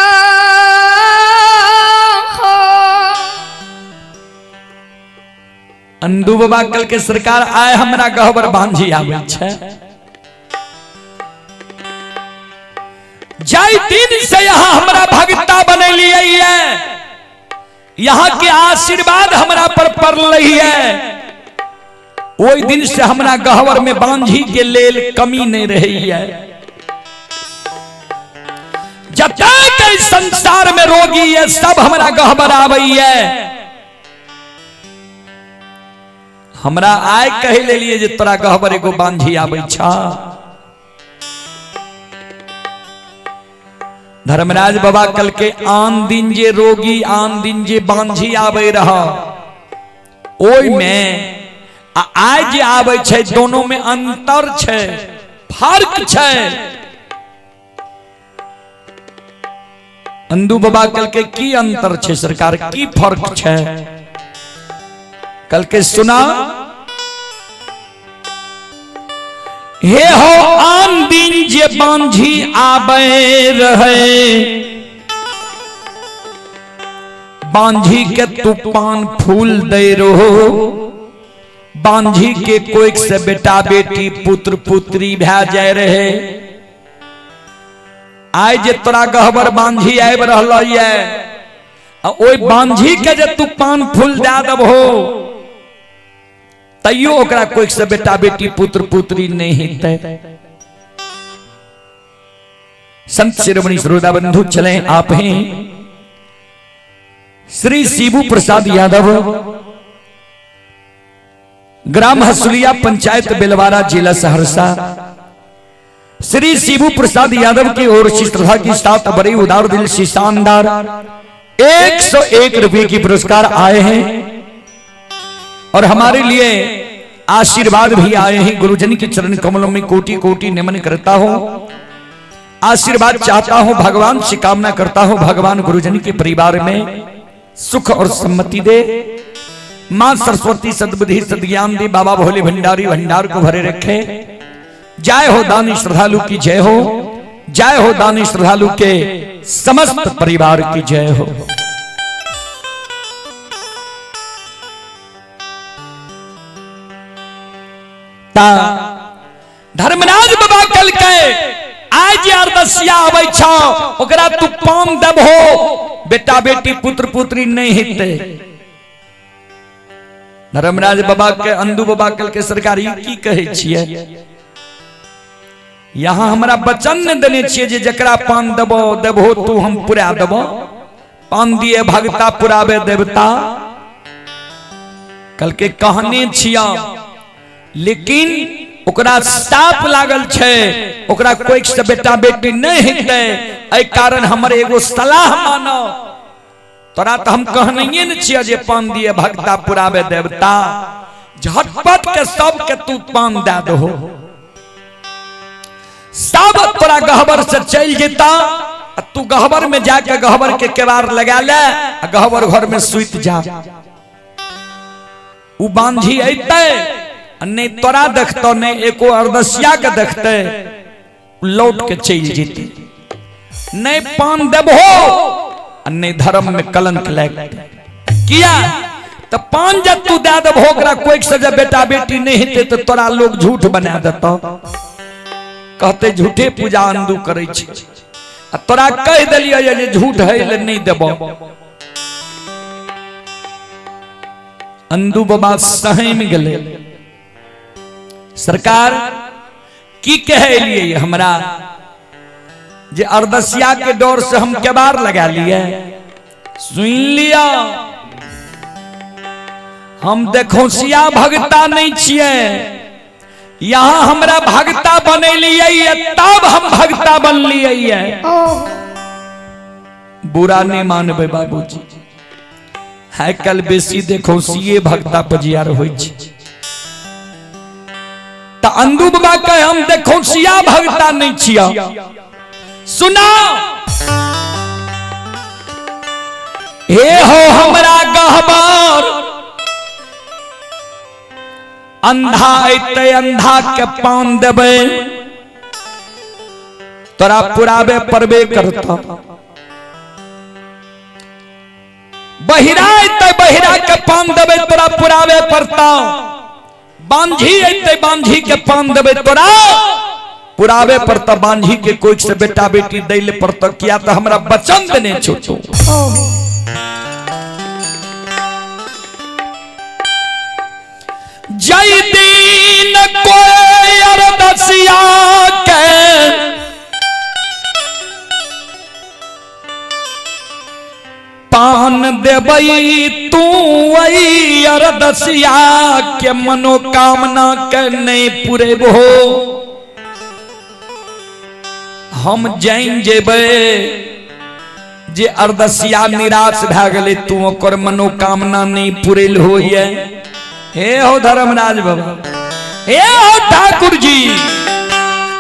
हो। अंदू बाबा कल के सरकार आए हमरा गहबर बांझी आबै छै। जाय दिन से यहाँ हमरा भगता बनेलियै है, यहाँ के आशीर्वाद हमरा पर पड़लै है, ओहि दिन से हमरा गहबर में बांझी के लेल कमी नहीं रही है। जतेक एहि संसार में रोगी है सब हमरा गहबर आबै है। हमरा आय कहि लेलिए जे तोरा गहबर एगो बांझी आबै छ। धर्मराज बाबा कल के आन दिन जे रोगी आन दिन जे बांझी आबै रह ओहि में आ आय जे आबै छै दोनों में अंतर छै, फर्क छै। अंदू बाबा कल के की अंतर छै सरकार, की फर्क छै? कल के सुना, हे हो आन दिन जे बांझी आबै रहे, बांझी के तू पान फूल दे रहो, बांझी के कोई से बेटा बेटी पुत्र पुत्री भै जाय रहे। आइ जे तोरा गहबर बांझी आबि रहल ये आ ओहि बांझी के जे तू पान फूल दए देबहो तैयो ओकरा कोई से बेटा बेटी पुत्र पुत्री नहीं हेतै। संत शिरोमणि श्रोता बंधु चले आप हैं श्री शिबू प्रसाद यादव, ग्राम हसुलिया, पंचायत बेलवारा, जिला सहरसा। श्री शिबू प्रसाद यादव की ओर से श्रद्धा के साथ बड़े उदार दिल से शानदार 101 रुपए की पुरस्कार आए हैं और हमारे लिए आशीर्वाद भी आए हैं। गुरुजन के चरण कमलों में कोटि कोटि नमन करता हूं, आशीर्वाद चाहता हूं, भगवान से कामना करता हूं भगवान गुरुजन के परिवार में सुख और सम्मति दे, मां सरस्वती सद्बुद्धि सद्ज्ञान दे, बाबा भोले भंडारी भंडार को भरे रखे। जय हो दानी श्रद्धालु की जय हो, जय हो दानी श्रद्धालु के समस्त परिवार की जय हो। ता धर्मराज बाबा कल के आज अरदसिया आबै छौ ओकरा तू पान देबहो बेटा बेटी पुत्र पुत्री नहीं हेतै। धर्मराज बाबा के अंदू बाबा कल के सरकार ई की कहै छियै? यहाँ हमरा वचन ने देने छियै जे जकरा पान देबो देबहो तू हम पुरा देबो। पान दिए भगता पुराबे देवता, कल के कहने छिया, लेकिन ओकरा साप लागल छै, ओकरा कोई से बेटा बेटी नहीं हेतै, एहि कारण हमर एगो सलाह मानो। तोरा तो हम कहनैये ने छियै जे पान दिए भगता पुराबे देवता, झटपट के सबके तू पान दए दहो, सब तोरा गहबर से चलि जेता, आ तू गहबर में जाके गहबर के केवाड़ लगा ले आ गहबर घर में सुति जा। उ बांझी अयतै आ नहि तोरा देखतौ नहि एको अरदसिया के देखतै, लौट के चलि जेतै। नहि पान देबहो आ नहि धर्म में कलंक लगतै। किया तो पान जब तू दे देबहो ओकरा कोई से जब बेटा बेटी नहीं हेतै तो तोरा लोग झूठ बना देतौ, कहते झूठे पूजा अंदू करै छै, आ तोरा कहि देलियै जे झूठ है ले नहीं देबो। अंदू बाबा सहमि गेलै। सरकार की कहै एलियै हमरा जे अरदसिया के डर से हम केबाड़ लगा लिए? सुन लिया, हम देखौसिया भगता नहीं छियै, यहाँ हमरा भगता बनेलियै तब हम भगता बनलियै। बुरा नहीं मानबै बाबूजी, आइ काल्हि बेसी देखो सीए भक्ता पजियार होइ छै। त अंदू बाबा के हम देखो सिया भक्ता नहीं छिया। सुना हे हो हमरा गहबर अंधा अयतै अंधा के पान देबै, तोरा पुराबे परबे करता। बहिरा अयतै बहिरा के पान देबै, तोरा पुराबे पड़ता। बांझी अयतै बांझी के पान देबै, तोरा पुराबे पड़ता। बांझी के कोई से बेटा बेटी दै ले पड़ता, किया तो हमरा वचन देने छो। जय दीन कोई अरदसिया के पान देबई तू अरदसिया के मनोकामना के नहीं पुरेबो। हम जान जेबै जे अरदसिया निराश भए गेलै, तू ओकर मनोकामना नहीं पुरेल होइए। हे हो धर्मराज बाबा, हे हो ठाकुर जी,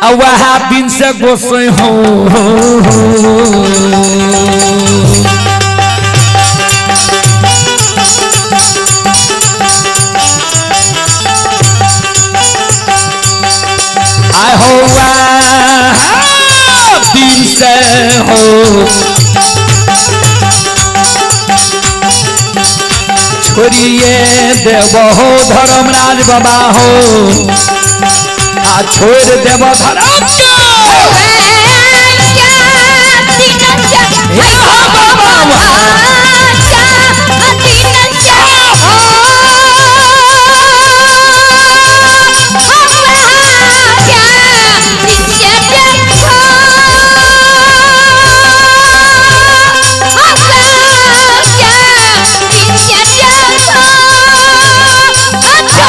आ वह दिन से गोसै हो। आय हो दिन से हो छोड़िए देव हो धर्मराज बाबा हो, आ छोड़ देव धर्म के।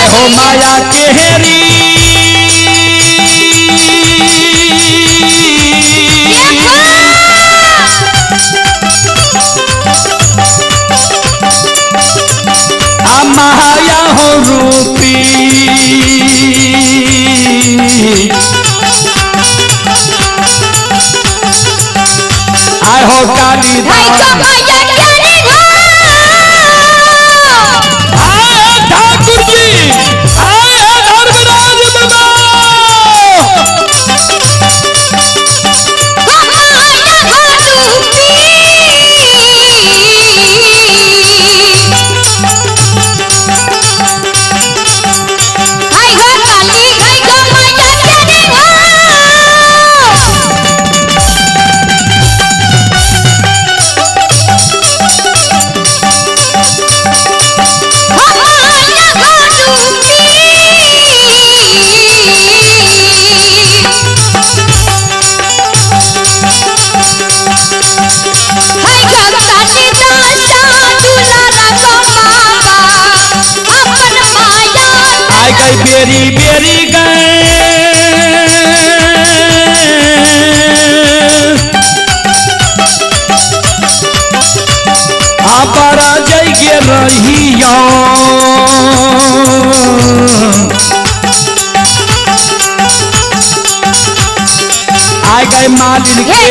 हो माया के हेरी आ माया हो रूपी आय हो काली ठाकुर जी, आय धर्मराज बाबा। बेरी बेरी गए आपरा जय के रहिया आय गए मालिन के।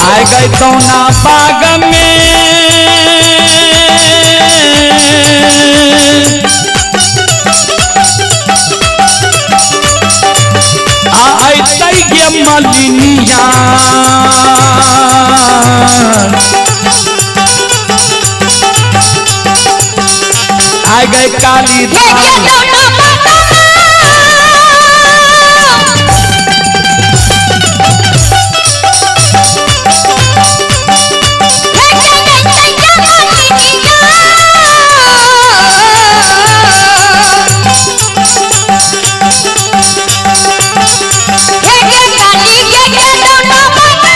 आय गए तो ना बाग में आय तई गे मलिनिया। आय गए काली हे के दोनों माता। हे के दैत्य मालिनिया। हे के काली के दोनों माता।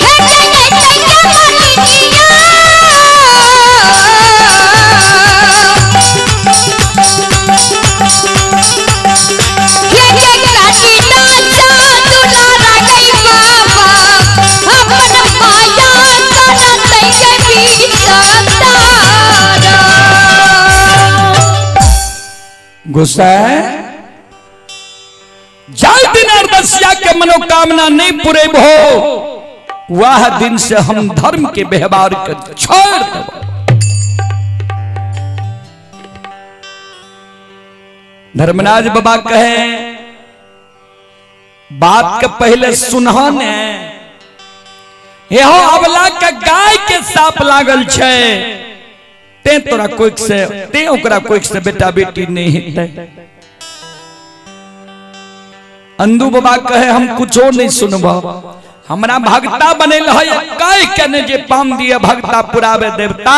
हे के दैत्य मालिनिया। हे के काटी दासा दुलारा गई बाबा अपन माया करत के बीच तारा। गुस्सा जाय दिन अरदसिया के मनोकामना नहीं पूरे हो, वह दिन से हम धर्म के व्यवहार के छोड़ देब। धर्मराज बाबा कहे बात के पहले सुनह ने, एहो अबला के गाय के साप लागल छै, ते तोरा कोइक से ते ओकरा कोइक से बेटा बेटी नहीं हेतै। अंदू बाबा कहे हम कुछो नहीं सुनब, हमरा भगता बनेल है कह के ने जे पान दिए भगता पुरावे देवता,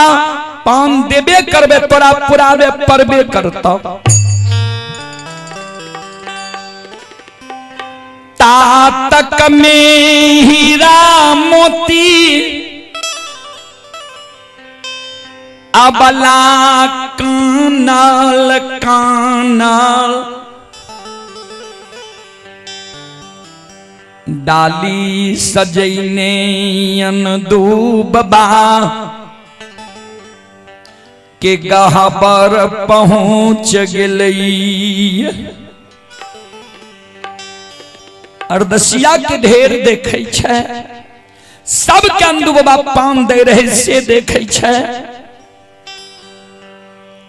पान देबे करबे तोरा पुरावे परबे करता। तातक में हीरा मोती अबला कानल कानल डाली सजैने अनदूबा के गहबर पहुँच गेलई। अरदसिया के ढेर देखे छै, सबके अंदू बाबा पान दे रहे से देखे छै,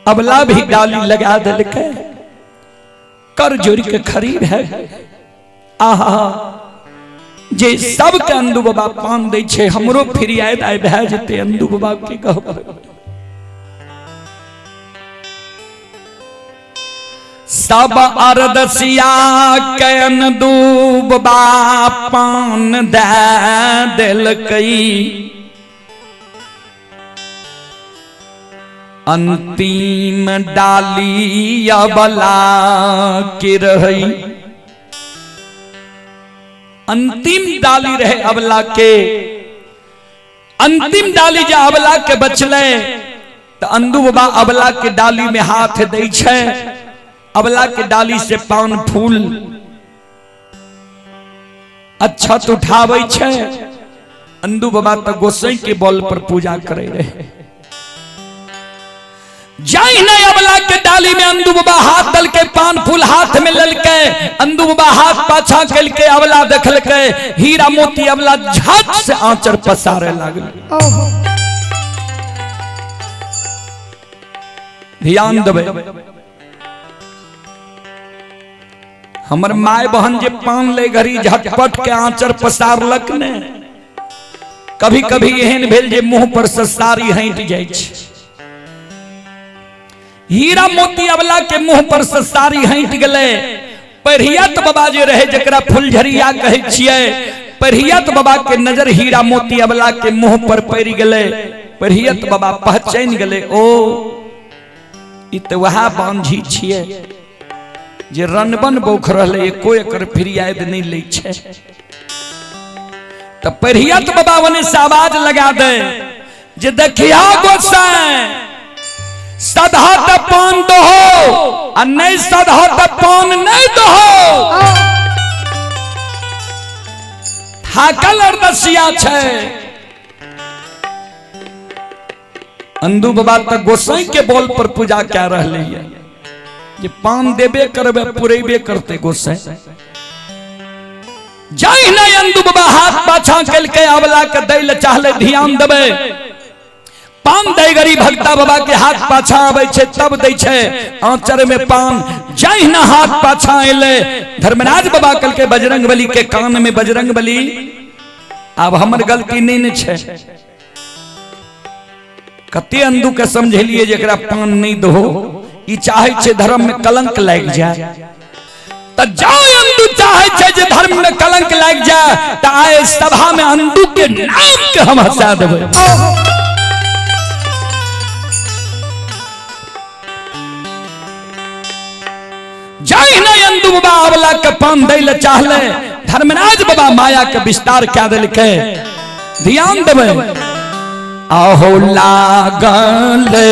अबला भी डाली लगा देलकै, कर जोड़ के खरीद है। आहा जे सबके अंदू बाबा पान दै छै, हमरो फिरियाद आइ भए जेतै अंदू बाबा के कहबै। सब अरदसिया के अंदू बाबा पान दे देलकै, अंतिम डाली अबला के रही, अंतिम डाली रहे अबला के, अंतिम डाली जे अबला के बचले तो अंदू बाबा अबला के डाली में हाथ दै छै, अबला के डाली से पान फूल अक्षत उठाबै छै। अंदू बाबा तो गोसाई के बल पर पूजा करे रहे। जाई नहीं अबला के डाली में अंदू बाबा हाथ दल के पान फूल हाथ में ललके, अंदू बाबा हाथ पाछा कलके अबला देखलके, हीरा मोती अबला झट से आंचर पसारे लागल। ध्यान देबै, हमर my बहन जे पान ले घड़ी झटपट के आंचर पसारलक ने, कभी कभी एहन भेल जे मुंह पर से साड़ी हटि जाइ छै। हीरा मोती अबला के मुंह पर से साड़ी हटि गेलै। परियत बाबा जे रहे जकरा फुलझरिया कहै छियै, परियत बाबा के नजर हीरा मोती अबला के मुंह पर पड़ि गेलै। परियत बाबा पहचानि गेलै, ओ ई तऽ वएह बांझी छियै जे रनबन बौख रहलै, एको एकर फिरियाद नहि लै छै। तऽ परियत बाबा ओने से आवाज लगा दे जे देखिया गोसाई, सदह त पान दहो आ नहीं सदह त पान नहीं दहो। थाकल अरदसिया छै। अंदू बाबा त गोसाई के बोल पर पूजा कै रहले ये जे पान देबे करबे पुरेबे करते गोसाई। जाहि नहीं अंदू बाबा हाथ पाछा कलके अबला के दै ले चाहले, ध्यान देबे, पान दै गरी भक्ता बाबा के हाथ पाछा आबै छै तब दै छै आंचर में पान। जहिना हाथ पाछा एले धर्मराज बाबा कल के बजरंग बली के कान में, बजरंग बली अब हमर गलती नहीं ने छै, कते अंदू के समझेलिए जेकरा पान नहीं दो, ई चाहे छै धर्म में कलंक लागि जाए। त जाओ अंदू चाहे छै जे धर्म में कलंक लागि जाए त आए सभा में अंदू के नाम के हम हंसा देबै। जहिना अंदू बाबा अवला के पान दै ले चाहले, धर्मराज बाबा माया के विस्तार कए देलकै। ध्यान देबै, आहो लागले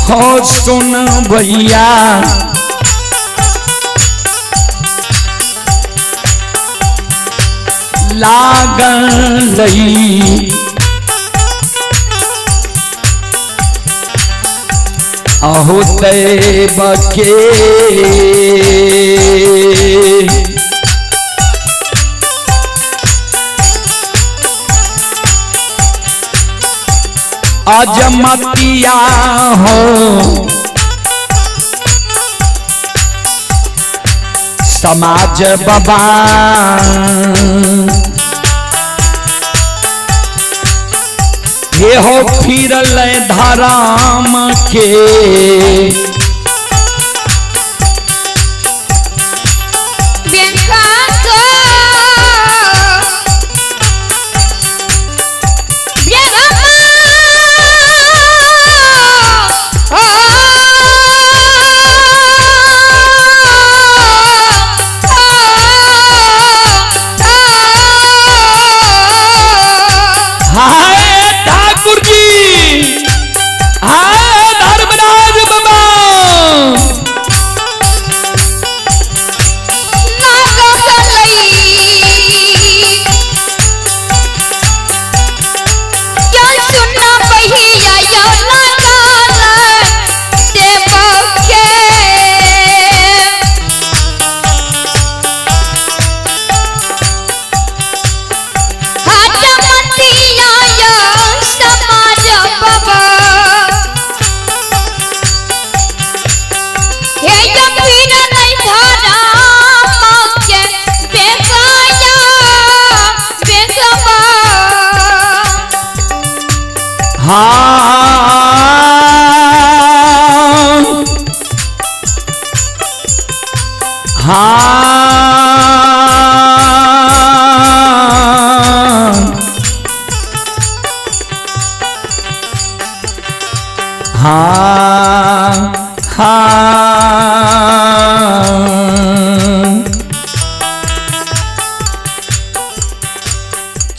हो सुन भैया लागल अहो दैव के अजमतिया हो समाज बाबा ये हो फिरल धराम के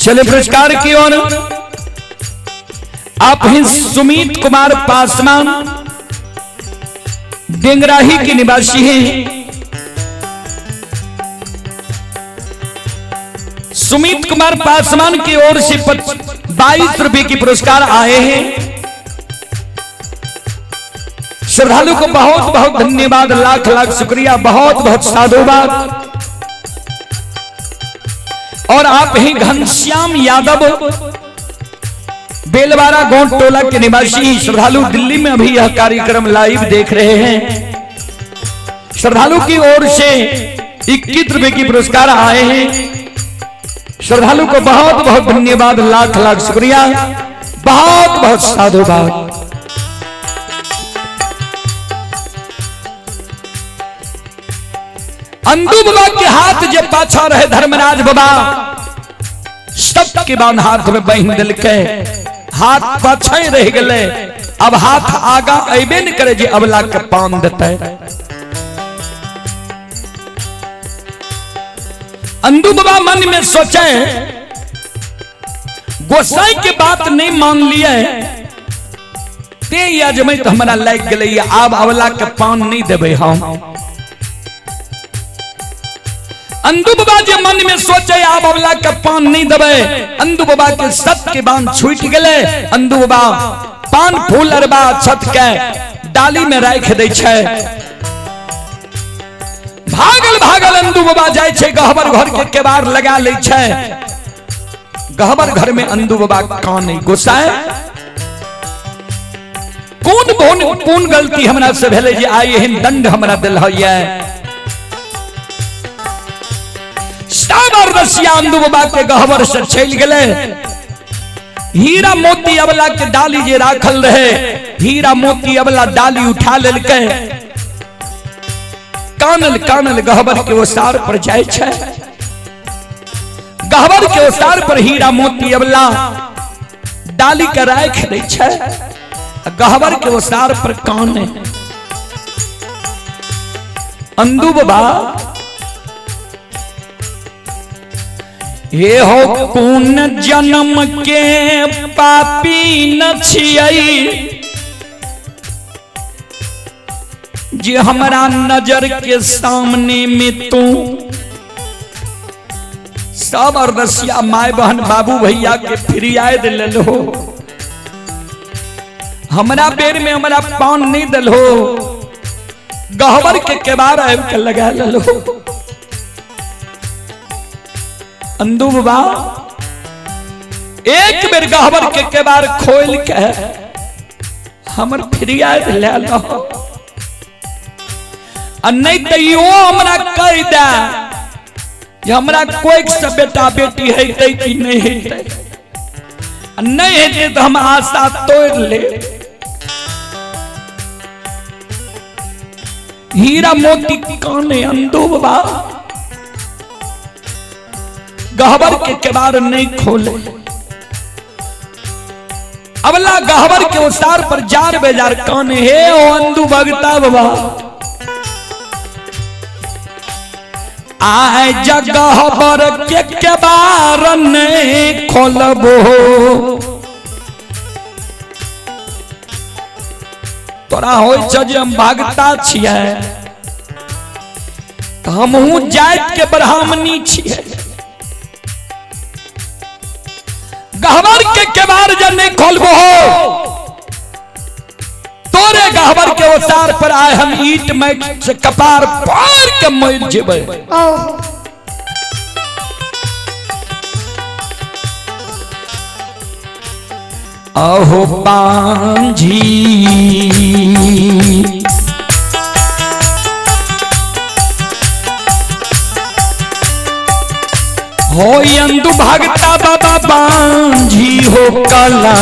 चले पुरस्कार की ओर। आप हैं सुमित कुमार पासवान, डेंगराही के निवासी हैं। सुमित कुमार पासवान की ओर से 22 रुपए की पुरस्कार आए हैं। श्रद्धालु को बहुत बहुत धन्यवाद, लाख लाख शुक्रिया, बहुत बहुत साधुवाद। और आप ही घनश्याम यादव, बेलवारा गोंड टोला के निवासी श्रद्धालु दिल्ली में अभी यह कार्यक्रम लाइव देख रहे हैं। श्रद्धालु की ओर से 21 रुपए की पुरस्कार आए हैं। श्रद्धालु को बहुत बहुत धन्यवाद, लाख लाख शुक्रिया, बहुत बहुत साधुवाद। अंदू बाबा के हाथ जब पाछा रहे धर्मराज बाबा, सबके बांध हाथ में बहिन दिल के हाथ पाछे रह गए। अब हाथ आगा अबे न करे जे अबला के पान देते। अंदू बाबा मन में सोचे, गोसाई के बात नहीं मान लिए ते अजमई तो हमारा लाग गए, आब अबला के पान नहीं देवे हम। अंदू बाबा जे मन में सोचे आब अबला के पान नहीं देवे, अंदू बाबा के सत के बांध छूट गए। अंदू बाबा पान फूल अरबा छत के डाली में राख दे छै। भागल भागल अंदू बाबा जाइ छै, गहबर घर के केबाड़ लगा लै छै। गहबर घर में अंदू बाबा काने गोसाए, कोन कोन कोन गलती हमरा से भेलै जे आइ एहन दंड हमरा दिल होइए। सब अरदसिया अंदू बाबा के गहबर से चलि गेलै। हीरा मोती अबला के डाली जे राखल रहे, हीरा मोती अबला डाली उठा लेलकै। कानल कानल गहबर के ओसार पर जाइ छै। गहबर के ओसार पर हीरा मोती अबला डाली के राख दै छै। गहबर के ओसार पर काने अंदू बाबा, ये हो कोन जन्म के पापी न छियै जे हमरा नजर के सामने में तू सब अरदसिया माय बहन बाबू भैया के फिरियाद दिल हो, हमरा बेर में हमरा पान नहीं दिल हो, गहबर के केबार आबि के लगा ललो। अंदू बाबा एक बेर गहबर के केबार खोल के हमर फिरियाद ले लो, आ नहीं तो यो हमरा कह दे जे हमरा कोई से बेटा बेटी हेतै कि नहीं हेतै, आ नहीं हेतै तो हम आशा तोड़ ले। हीरा मोती काने अंदू बाबा गहबर के केबार नहीं खोले। अबला गहबर के ओसार पर जार बेजार काने, हे ओ अंदू भगता बाबा, आय जगहबर के केबार नहीं खोलबो, तोरा होइ छ जे हम भगता छियै त हमहूँ जाति के ब्राह्मणी छियै। गहबर के केबार जे नहीं खोलबो हो, तोरे गहबर के ओसार पर आए हम ईट में से कपार पार के मर जेबै। अहो बांझी हो अंदु भगता बाबा बांझी हो कला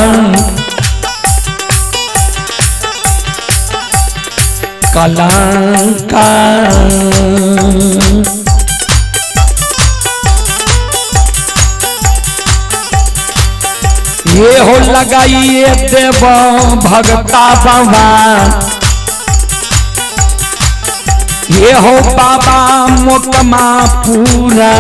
कलंका। ये हो लगाइए देव भगता बाबा, ये हो बाबा मोकमा पूरा।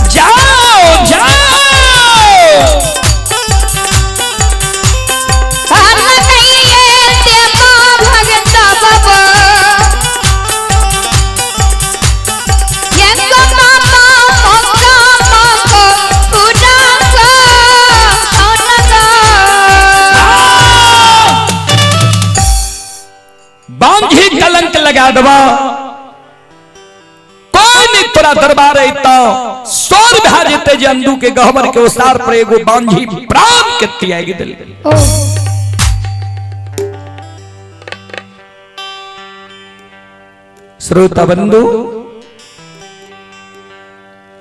जाओ जाओ बांझी कलंक लगा दबा, कोई नहीं तोरा दरबार अइतो सोर भा जेते जे अंदू के गहबर के ओसार पर एगो बांझी प्राण के त्याग देल। श्रोता बंधु,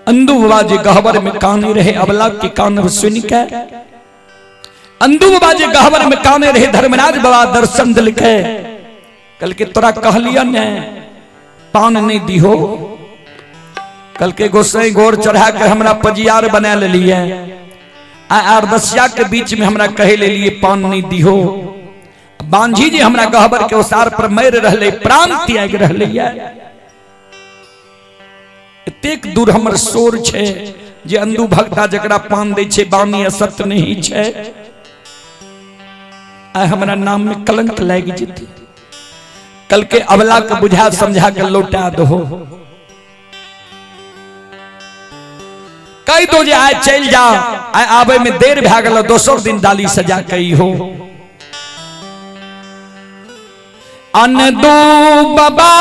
अंदू बाबा जी गहबर में काने रहे, अबला के कान सुन के अंदू बाबा जी गहबर में काने रहे, धर्मराज बाबा दर्शन दिल के, कल के तोरा कहलियन ने पान नहीं दिहो, कल के गोसाई गोर चढ़ा के हमरा पजियार बना लेलिए, आ अरदसिया के बीच में हमरा कहे ले लिए पान नहीं दिहो। बांझी जी हमरा गहबर के ओसार पर मर रहले, प्राण त्याग रहले। एतेक दूर हमर शोर छे जे अंधु भक्ता जकरा पान दै छे बानी असत्य नहीं छे। आ हमरा नाम में कलंक लागि जेतै। कल के अबला के बुझा समझा के लौटा दहो। कह दो जे आय चल जा, आय आबे में देर भए गेल, दोसर दिन डाली सजा के हो। अनदू बाबा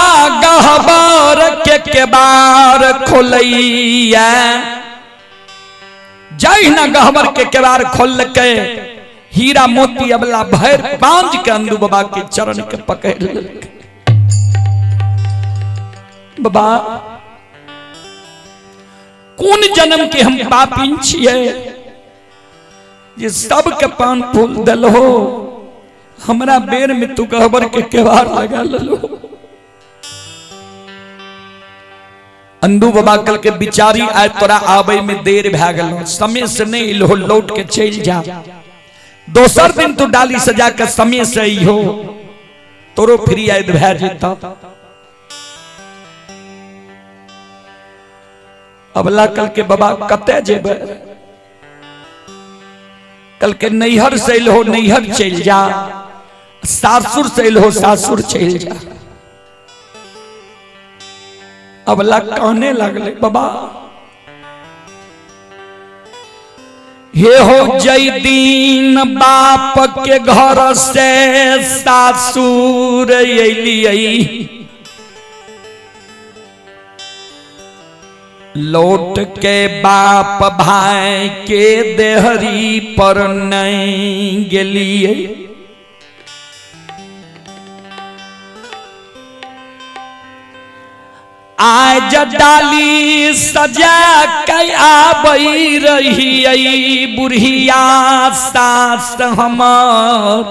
गहबर के केबार खोलैया, जहिना गहबर के केबार खोलकै हीरा मोती अबला भर पांच के अंदू बाबा के चरण के पकड़ लेलकै। बाबा कोन जन्म के हम पापिन छियै जे सबके पान फूल देलहो, हमरा बेर में तू गहबर के केवार लगा लेलो। अंदू बाबा कल के बिचारी आय तोरा आबे में देर भए गेलो, समय से नहीं इलहो, लौट के चल जा। दोसर दिन तू डाली सजा के समय से अइहो, तोरो फ्री आयद भए जेता। अबला कल के बाबा कते जेबै? कल के नैहर से अइलहो नैहर चल जा, सासुर से अइलहो सासुर चल जा। अबला कहने लगले बाबा हे हो जय दीन बाप के घर से सासुर अइलियै, लौट के बाप भाई के देहरी पर नहीं गेलियै। आज डाली सजा के आबै रहियै बुढ़िया सास हमर,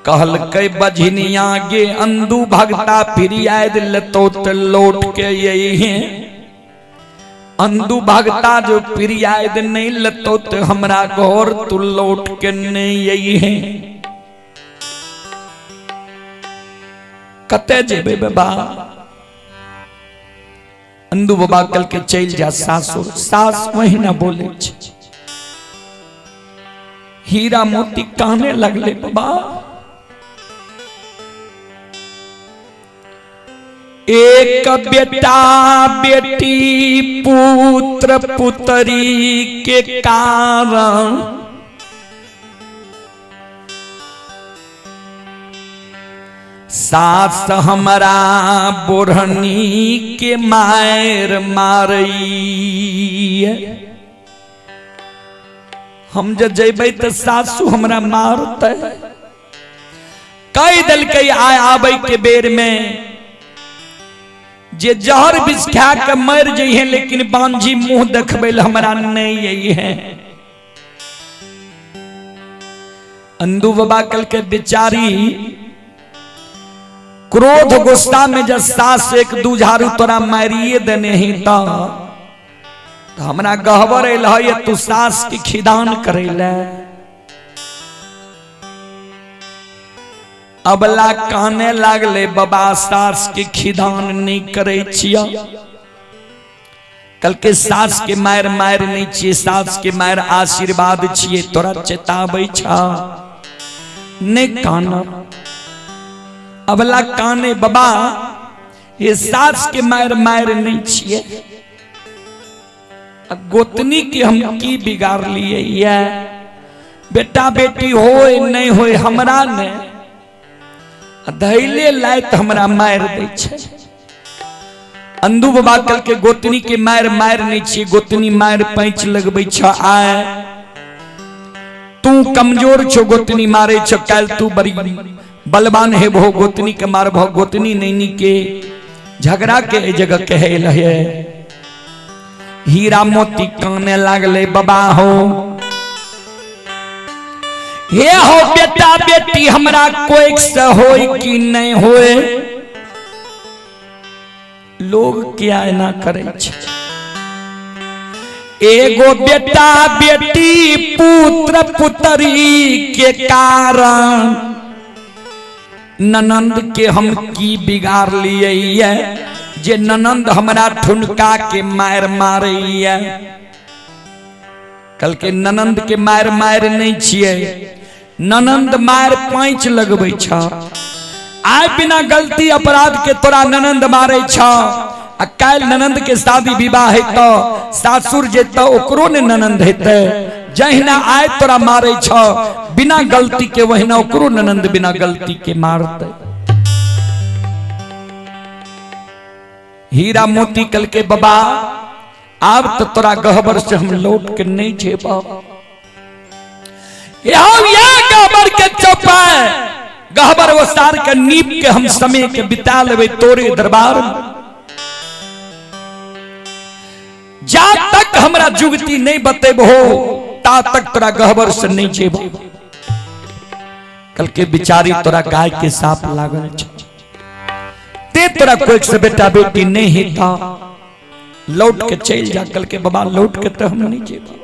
कहलकै बझनिया गे अंदू भगता फिर आयद लेतो त लौट के यही। अंदू भगता जो फिर आयद नहीं लेतो त हमरा घर तू लौट के नहीं यही। कते जेबे बाबा? अंदू बाबा कल के चल जा सासुर। सास वही ना बोले छे। हीरा मोती काने लगले बाबा एक बेटा बेटी पुत्र पुत्री के कारण सास हमरा बोढ़नी के मार मारैया। हम जे जेबै त सासू हमरा मारतै। कह देलकै आय आबै के बेर में जे जहर विष खा के मर जइहे, लेकिन बांझी मुंह देखबै ल हमरा नहीं आई है। अंदू बाबा कल के बेचारी क्रोध गुस्सा में जब सास एक दू झाड़ू तोरा मारिए देने ही त हमरा गहबर अल है तू सास की खिदान करे ले। अबला काने लागले बाबा सास के खिदान नहीं करे छिया। कल के सास के मार मार नहीं छिये, सास के मार आशीर्वाद छिये, तोरा चेताबै छा नहीं काना। अबला काने बाबा ये सास के मार मार नहीं छिये, गोतनी के हम की बिगाड़ लिए ये बेटा बेटी होए नहीं होए हमरा ने धैले लायत हमरा मार दै छै। अंदू बाबा कल के गोतनी के मार मार नहीं छिये, गोतनी मार पैंच लगबै छ। आय तू कमजोर छो गोतनी मारे छो, काल तू बड़ी बलवान है भो गोतनी के मार भो गोतनी नैनी के झगड़ा के जगह कहे लहे। हीरा मोती काने लागले बाबा हो हे हो बेटा बेटी हमरा कोई से होए कि नहीं होए। लोग क्या एना करे छे। एगो बेटा बेटी पुत्र पुतरी के कारण ननंद के हम की बिगाड़ लिए ये जे ननंद हमरा ठुनका के मार मारैया। कल के ननंद के मार मार नहीं छिए, ननंद मार पाँच लगबै छ। आय बिना गलती अपराध के तोरा ननंद मारे छ, आ काल्हि ननंद के शादी विवाह हेतौ, सासुर जेतौ ओकरो ने ननंद हेतै। जहिना आय तोरा मारे छ बिना गलती के, वहिना ओकरो ननंद बिना गलती के मारतै। हीरा मोती कल के बाबा आब तो तोरा गहबर से हम लौट के नहीं जेबा। गहबर के चौपाए गहबर वो सार के नीप के हम समय के बिता लेबै तोरे दरबार में। जा तक हमरा जुगती नहीं बतेबहो ता तक तोरा गहबर से नहीं जेबो। कल के बिचारी तोरा गाय के साप लागल छ, ते तोरा कोई से बेटा बेटी नहीं हेता, लौट के चल जा। कल के बाबा लौट के तो हम नहीं जेबो।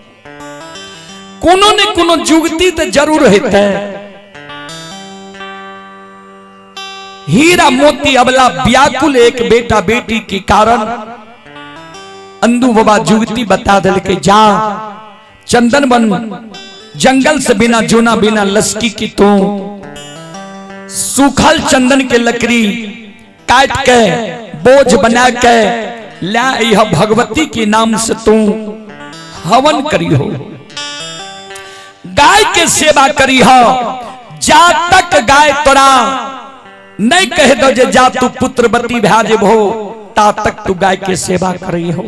कोनो ने कोनो जुगती तो जरूर हेतै। हीरा मोती अबला व्याकुल एक बेटा बेटी के कारण अंदू बाबा जुगती बता दिल के जा चंदन वन जंगल से बिना जोना बिना लसकी की तू सूखल चंदन के लकड़ी काट के बोझ बना के ला यह भगवती के नाम से तू हवन करी हो, गाय के सेवा करी हो। जा तक गाय तोरा नहीं कह दो जे जा तू पुत्रवती भा जेबहो ता तक तू गाय के सेवा करी हो।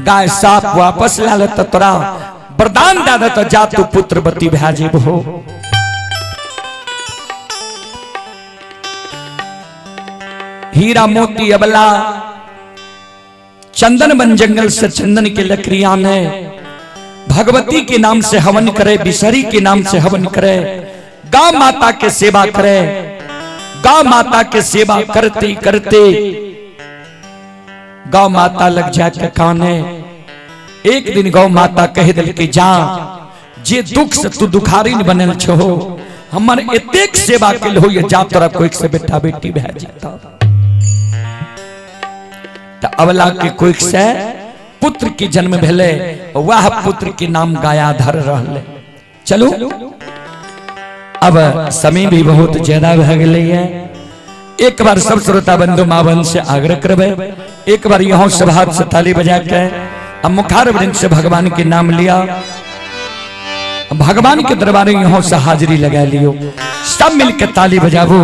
गाय साफ वापस ला लेता तोरा वरदान दे देता जा तू पुत्रवती भा जेबहो। हीरा मोती अबला चंदन वन जंगल से चंदन के लकड़ी आने भगवती के नाम से हवन करे, बिसरी के नाम से हवन करे, गौ माता के सेवा करे। गौ माता के सेवा करते करते गौ माता लग जाके काने। एक दिन गौ माता कह दिल के जा जे दुख से तू दुखारी बनल छो, हमर एतेक सेवा के हो जा तोरा कोई से बेटा बेटी भए जेता। त अबला के कोई से पुत्र के जन्म भेले, वह पुत्र के नाम गयाधर रहले। चलो अब समय भी बहुत ज्यादा भऽ गेलै है। एक बार सब श्रोता बंधु माँ बहन से आग्रह करबै, एक बार यहाँ सब हाथ से ताली बजा के अब मुखार वृंद से भगवान के नाम लिया, भगवान के दरबार में यहाँ से हाजिरी लगा लियो, सब मिलकर ताली बजाबो,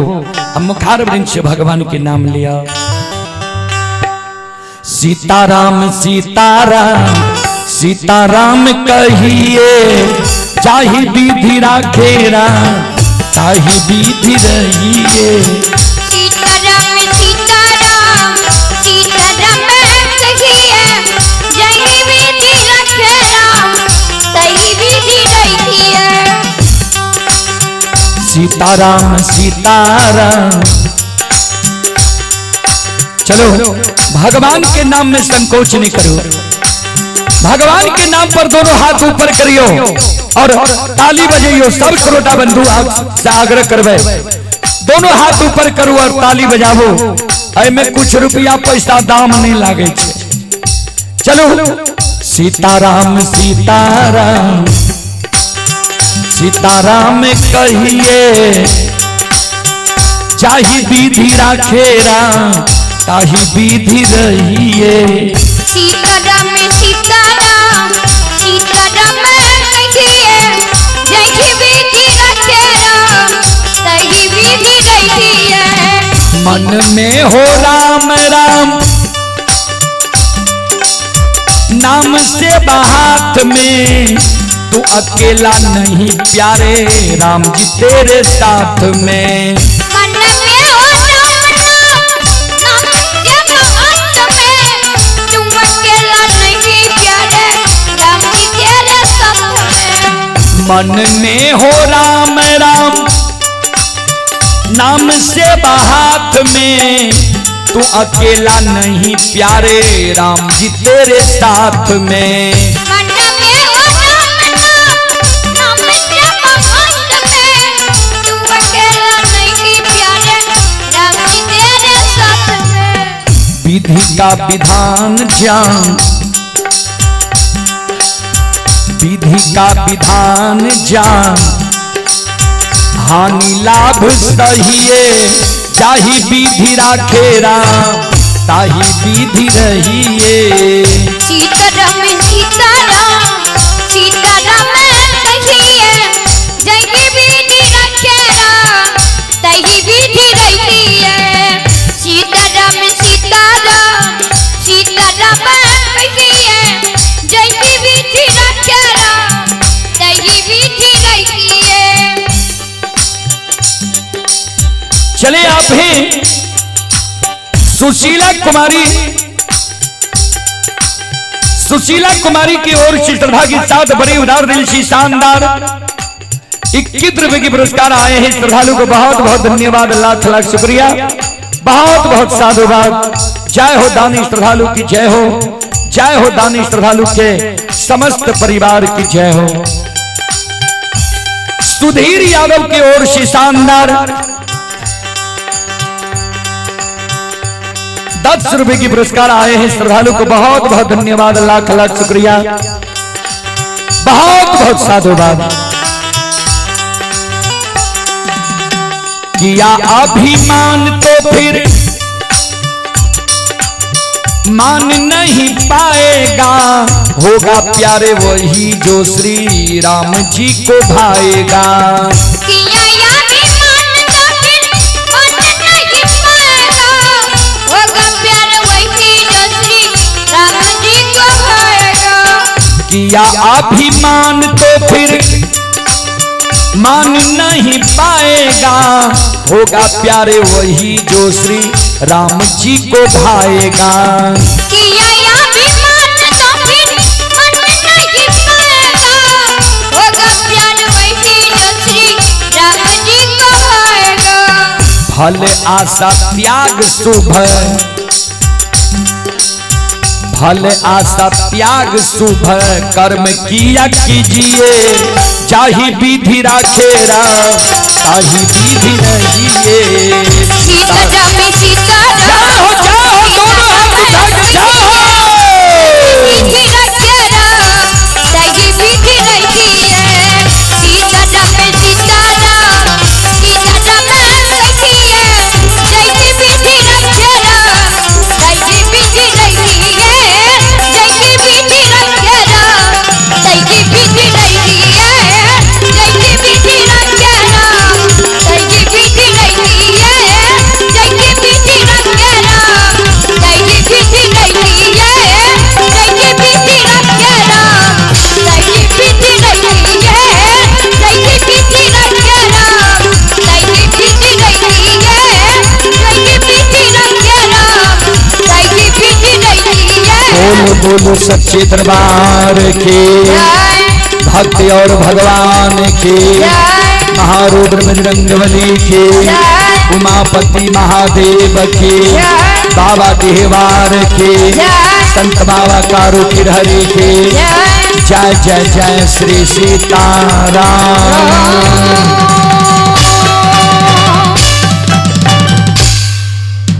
अब मुखार वृंद से भगवान के नाम लिया। सीताराम सीताराम सीताराम कहिए, चाही विधि राखे राम ताही विधि रहिए। सीताराम सीताराम सीताराम कहिए, जही विधि रखे राम तही विधि रहिए। सीताराम सीताराम। चलो भगवान के नाम में संकोच नहीं करो, भगवान के नाम पर दोनों हाथ ऊपर करियो और ताली बजाइयो। सब श्रोता बंधु से आग्रह करवे दोनों हाथ ऊपर करो और ताली बजावो, एमे कुछ रुपया पैसा दाम नहीं लागे छे। चलो सीताराम सीताराम सीताराम कहिए, चाही विधि राखे राम ताही विधि रहिए। सीताराम सीताराम सीताराम कहिए, जही विधि रखे राम तही विधि रहिए। मन में हो राम राम नाम से हाथ में, तू अकेला नहीं प्यारे राम जी तेरे साथ में। मन में हो राम नाम नाम से हाथ में, तुम अकेला नहीं प्यारे राम जी तेरे साथ में। मन में हो राम राम नाम से हाथ में, तू अकेला नहीं प्यारे राम जी तेरे साथ में। मन में ओ राम नाम, नाम जप अंत में, तू अकेला नहीं प्यारे राम जी तेरे साथ में। विधि का विधान जान, विधि का विधान जान, हानि लाभ सहिए, जाहि विधि राखे राम ताहि विधि रहिए। सीताराम सीताराम सीताराम कहिए, जही विधि रखे राम तही विधि रहिए। सीताराम सीताराम सीताराम कहिए, जही विधि रखे राम तही विधि रहिए। चले आप ही सुशीला कुमारी, सुशीला कुमारी की ओर से श्रद्धा के साथ बड़ी उदार दिल से शानदार 21 रुपए के पुरस्कार आए हैं। श्रद्धालु को बहुत बहुत धन्यवाद, लाख लाख शुक्रिया, बहुत बहुत साधुवाद। जय हो दानी श्रद्धालु की जय हो, जय हो दानी श्रद्धालु के समस्त परिवार की जय हो। सुधीर यादव की ओर से शानदार 10 रुपए की पुरस्कार आए हैं। श्रद्धालु को बहुत बहुत धन्यवाद, लाख लाख शुक्रिया, बहुत बहुत साधुवाद। किया अभिमान तो फिर मान नहीं पाएगा, होगा प्यारे वही जो श्री राम जी को भाएगा। किया अभिमान तो फिर मान नहीं पाएगा, होगा प्यार वही जो श्री राम जी को भाएगा। किया अभिमान तो फिर मान नहीं पाएगा, होगा प्यारे वही जो श्री राम जी को भाएगा। किया अभिमान तो फिर मान नहीं पाएगा, होगा प्यार वही जो श्री राम जी को भाएगा। फल आशा त्याग शुभ, फल आशा त्याग शुभ कर्म किया कीजिए, जाहि विधि राखे राम ताहि विधि रहिए। सीताराम सीताराम जय हो जय हो, दोनों हाथ उठा के जय हो। विधि रखे राम ताहि विधि रहिए। सीताराम सीताराम सीताराम रहिए, जय विधि रखे राम ताहि विधि रहिए। जय विधि रखे राम ताहि विधि रहिए। जय विधि रखे राम ताहि विधि रहिए। जय विधि रखे राम ताहि विधि रहिए। जय विधि रखे राम ताहि विधि रहिए। जय विधि रखे राम ताहि विधि रहिए। जय विधि रखे राम ताहि विधि रहिए। बोलो बोलो सच्चे दरबार के, जय भक्ति और भगवान के, जय महारुद्र बजरंगबली के, जय उमापति महादेव के, जय बाबा देहवार के, जय संत बाबा कारू किरहरी के, जय जय जय जय श्री सीताराम।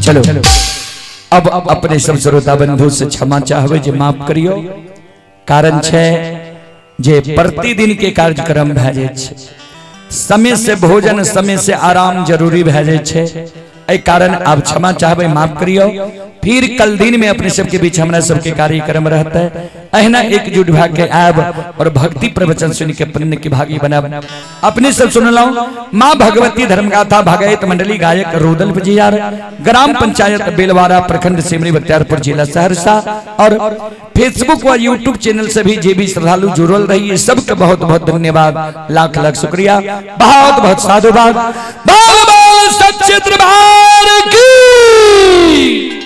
चलो अब अपने सब श्रोता बंधु से क्षमा चाहबे जे माफ करियो, कारण छे जे प्रतिदिन के कार्यक्रम भए जाय छै, समय से भोजन समय से आराम जरूरी भए जाय छै, एहि कारण आप क्षमा चाहबे, माफ करियो। फिर कल दिन में अपने सबके बीच हमरा सबके कार्यक्रम रहते, अहिना एकजुट भए के आयब और भक्ति प्रवचन सुन के पुण्य के भागी बनाब। अपने सब सुनलहुं माँ भगवती धर्मगाथा भागवत मंडली गायक रुदल विजयार, ग्राम पंचायत बेलवारा, प्रखंड सिमरी बख्तियारपुर, जिला सहरसा। और फेसबुक व यूट्यूब चैनल से भी जे भी श्रद्धालु जुड़ल रही, सबके बहुत बहुत धन्यवाद, लाख लाख शुक्रिया, बहुत बहुत साधुवाद। बोल बोल सच्चे दरबार की।